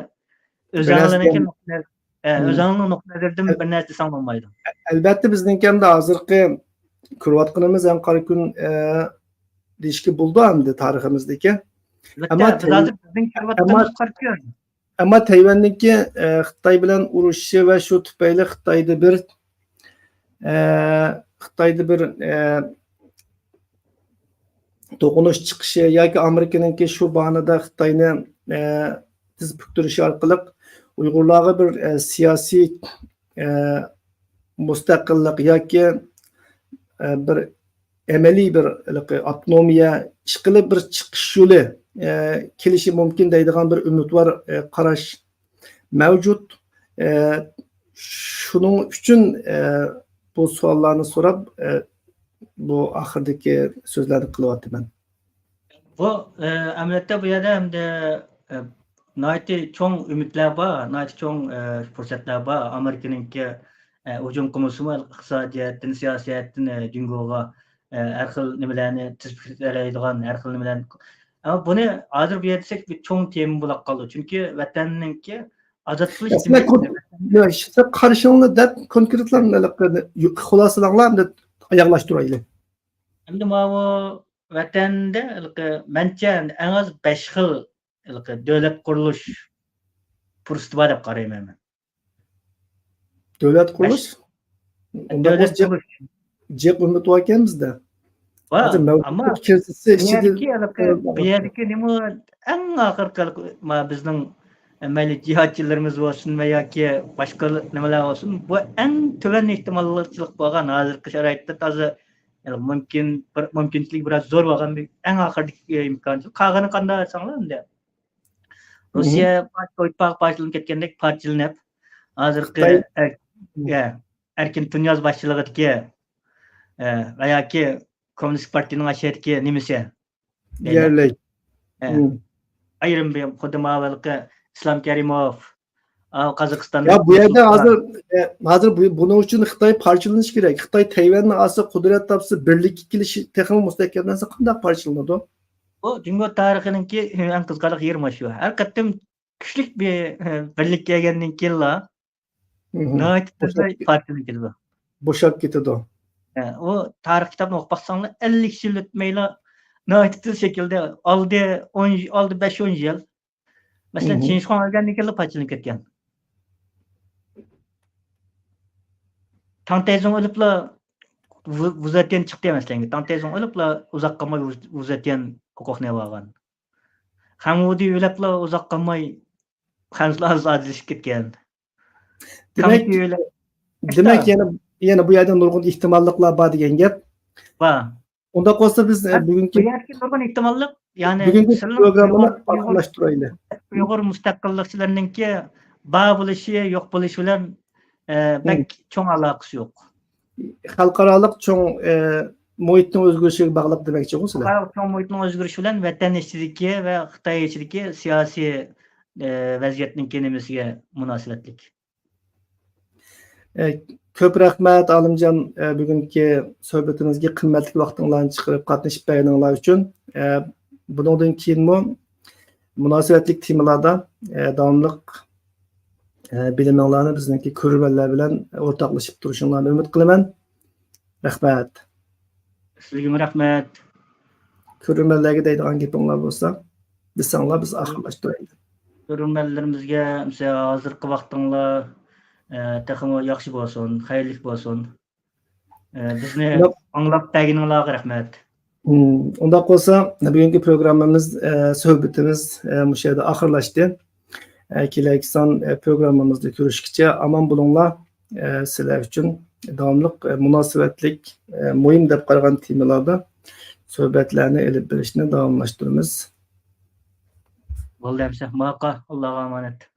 ئۆزۈڭلارنىڭكى نۇقتىئى نەزىرىدىن بىر نەرسە دېسەڭ بولمايدۇ. ئەلۋەتتە، بىزنىڭكى ئەمدى ھازىرقى كۆرۈۋاتقىنىمىز ئەڭ قارا كۈن، ئە، دېيىشكە بولىدۇ ئەمدى تارىخىمىزدىكى. ئەمما، ھازىر بىزنىڭ كۆرۈۋاتقىنىمىز قارا كۈن. ئەمما تەيۋەننىڭكى، ئە، خىتاي بىلەن ئۇرۇشۇشى ۋە شۇ تۈپەيلى خىتايدا بىر، ئە، خىتايدا بىر، ئە، توقۇنۇش چىقىشى ياكى ئامېرىكىنىڭكى شۇ باھانىدا خىتاينى، ئە، تىز پۈكتۈرۈشى ئارقىلىق ئۇيغۇرلارغا بىر، ئە، سىياسىي، ئە، مۇستەقىللىق ياكى، ئە، بىر ئەمەلىي بىر ھېلىقى ئاپتونومىيە ئىشقىلىپ بىر چىقىش يولى، ئە، كېلىشى مۇمكىن دەيدىغان بىر ئۈمىدۋار، ئە، قاراش مەۋجۇت. ئە، شۇنىڭ ئۈچۈن، ئە، بۇ سوئاللارنى سوراپ، ئە، بۇ ئاخىرىدىكى سۆزلەرنى قىلىۋاتىمەن. بۇ، ئە، ئەمەلىيەتتە بۇ يەردە ئەمدى، ئە، ناھايىتى چوڭ ئۈمىدلەر بار، ناھايىتى چوڭ، ئە، پۇرسەتلەر بار. ئامېرىكىنىڭكى، ئە، ھۇجۇم قىلمىسىمۇ، ئىقتىسادىي جەھەتتىن، سىياسىي جەھەتتىن، ئە، جۇڭگوغا، ئە، ھەر خىل نېمىلەرنى تىز پىكىرلەيدىغان، ھەر خىل نېمىلەرنى، ئەمما بۇنى ھازىر بۇ يەردە دېسەك، بىر چوڭ تېما بولاپ قالىدۇ. چۈنكى ۋەتەننىڭكى ئازاد قىلىش، قارىشىڭلارنى دەپ كونكرېتلار خۇلاسىلاڭلار، ئەمدى ئاياغلاشتۇرايلى. ئەمدى ماۋۇ ۋەتەندە ھېلىقى مەنچە ئەڭ ئاز بەش خىل ھېلىقى دۆلەت قۇرۇلۇش پۇرسىتى بار دەپ قارايمەن مەن. دۆلەت قۇرۇلۇش؟ دۆلەت قۇرۇلۇش. جىق ئۈمىد باركەن بىزدە. بار، ئەمما بۇ يەردىكى، بۇ يەردىكى نېمە، ئەڭ ئاخىرقى بىزنىڭ مەيلى جىھادچىلىرىمىز بولسۇن ۋە ياكى باشقا نېمىلەر بولسۇن، بۇ ئەڭ تۆۋەن ئېھتىمالچىلىق بولغان ھازىرقى شارائىتتا تازا مۇمكىن، بىر مۇمكىنچىلىكى بىراز زور بولغان بىر ئەڭ ئاخىرىدىكى ئىمكانچىلىق. قالغىنى قانداق دېسەڭلار ئەمدى. روسىيە پارچە-، ئىتتىپاقى پارچىلىنىپ كەتكەندەك پارچىلىنىپ، ھازىرقى ئەر-، ئەركىن تۇنىياز باشچىلىقىدىكى، ئە، ۋە ياكى كوممۇنىست پارتىيىنىڭ ئاشەدىكى نېمىسى؟ يەرلىك. ئە، ئايرىم بىر خۇددى ماۋۇ ئىسلام كەرىموف، ئا، قازاقىستان. يا، بۇ يەردە ھازىر، ئە، ھازىر بۇ، بۇنىڭ ئۈچۈن خىتاي پارچىلىنىشى كېرەك. خىتاي تەيۋەننى ئالسا، قۇدرەت تاپسا، بىرلىككە كېلىشى تېخىمۇ مۇستەھكەملەنسە، قانداق پارچىلىنىدۇ؟ بۇ جۇڭگو تارىخىنىڭكى ئەڭ قىزىقارلىق يېرى مۇشۇ. ھەر قېتىم كۈچلۈك بىر، ئە، بىرلىك كەلگەندىن كېيىنلا ناھايىتى تېزلا پارچىلىنىپ كېتىدۇ. بوشاپ كېتىدۇ. ئۇ تارىخ كىتابىنى ئوقۇپ باقساڭلار، ئەللىك يىل ئۆتمەيلا ناھايىتى تېز شەكىلدە ئالدى ئون، ئالدى بەش ئون يىل. مەسىلەن، مم. چىن شىخۇاڭ ئۆلگەندىن كېيىنلا پارچىلىنىپ كەتكەن. تاڭ تەيزۇڭ ئۆلۈپلا ۋۇ-، ۋۇزېتيەن چىقتى، مەسىلەن. تاڭ تەيزۇڭ ئۆلۈپلا ئۇزاق قالماي ۋۇز-، ۋۇزېتيەن ھوقۇقنى ئېلىۋالغان. خەڭ ۋۇدى ئۆلۈپلا ئۇزاق قالماي خەنزۇلار ئازادلىشىپ كەتكەن. دېمەك، خەڭ ۋۇدى ئۆلۈپ، دېمەك، يەنە، يەنە بۇ يەردە نۇرغۇن ئېھتىماللىقلار بار دېگەن گەپ. بار. ئۇنداق بولسا بىز، ئە، بۇ، بۈگۈنكى، بۇ يەردىكى نۇرغۇن ئېھتىماللىق، يەنى بۈگۈنكى سىلىنىڭ پروگراممىنى ئۇيغۇر، ئۇيغۇر، ئاخىرلاشتۇرايلى. ئۇيغۇر مۇستەقىللىقچىلىرىنىڭكى بار بولۇشى، يوق بولۇشى بىلەن، ئە، بەك، ھىم. چوڭ ئالاقىسى يوق. خەلقئارالىق چوڭ، ئە، مۇھىتنىڭ ئۆزگىرىشىگە باغلىق دېمەكچىغۇ سىلەر؟ خەلقئارالىق چوڭ مۇھىتنىڭ ئۆزگىرىشى بىلەن ۋەتەن ئىچىدىكى ۋە خىتاي ئىچىدىكى سىياسىي، ئە، ۋەزىيەتنىڭكى نېمىسىگە مۇناسىۋەتلىك. ئە، كۆپ رەھمەت، ئالىمجان، ئە، بۈگۈنكى سۆھبىتىمىزگە قىممەتلىك ۋاقتىڭلارنى چىقىرىپ قاتنىشىپ بەرگىنىڭلار ئۈچۈن. ئە، بۇنىڭدىن كېيىنمۇ مۇناسىۋەتلىك تېمىلاردا، ئە، داۋاملىق، ئە، بىلىمىڭلارنى بىزنىڭكى كۆرۈرمەنلەر بىلەن ئورتاقلىشىپ تۇرۇشۇڭلارنى ئۈمىد قىلىمەن. رەھمەت. سىزگىمۇ رەھمەت. كۆرۈرمەنلەرگە دەيدىغان گېپىڭلار بولسا، دېسەڭلار، بىز ئاخىرلاشتۇرايلى. كۆرۈرمەنلىرىمىزگە، مىسال، ھازىرقى ۋاقتىڭلار، ئە، تېخىمۇ ياخشى بولسۇن، خەيرلىك بولسۇن. ئە، بىزنى ئۇنداق ئاڭلاپ بەرگىنىڭلارغا رەھمەت. ھىم، ئۇنداق بولسا، بۈگۈنكى پروگراممىمىز، ئە، سۆھبىتىمىز، ئە، مۇشۇ يەردە ئاخىرلاشتى. ئە، كېلەكى سان، ئە، پروگراممىمىزدا كۆرۈشكىچە ئامان بولۇڭلار. ئە، سىلەر ئۈچۈن داۋاملىق، ئە، مۇناسىۋەتلىك، ئە، مۇھىم دەپ قارىغان تېمىلاردا سۆھبەتلەرنى ئېلىپ بېرىشنى داۋاملاشتۇرىمىز. بولدى ئەمىسە، ماقا، ئاللاغا ئامانەت.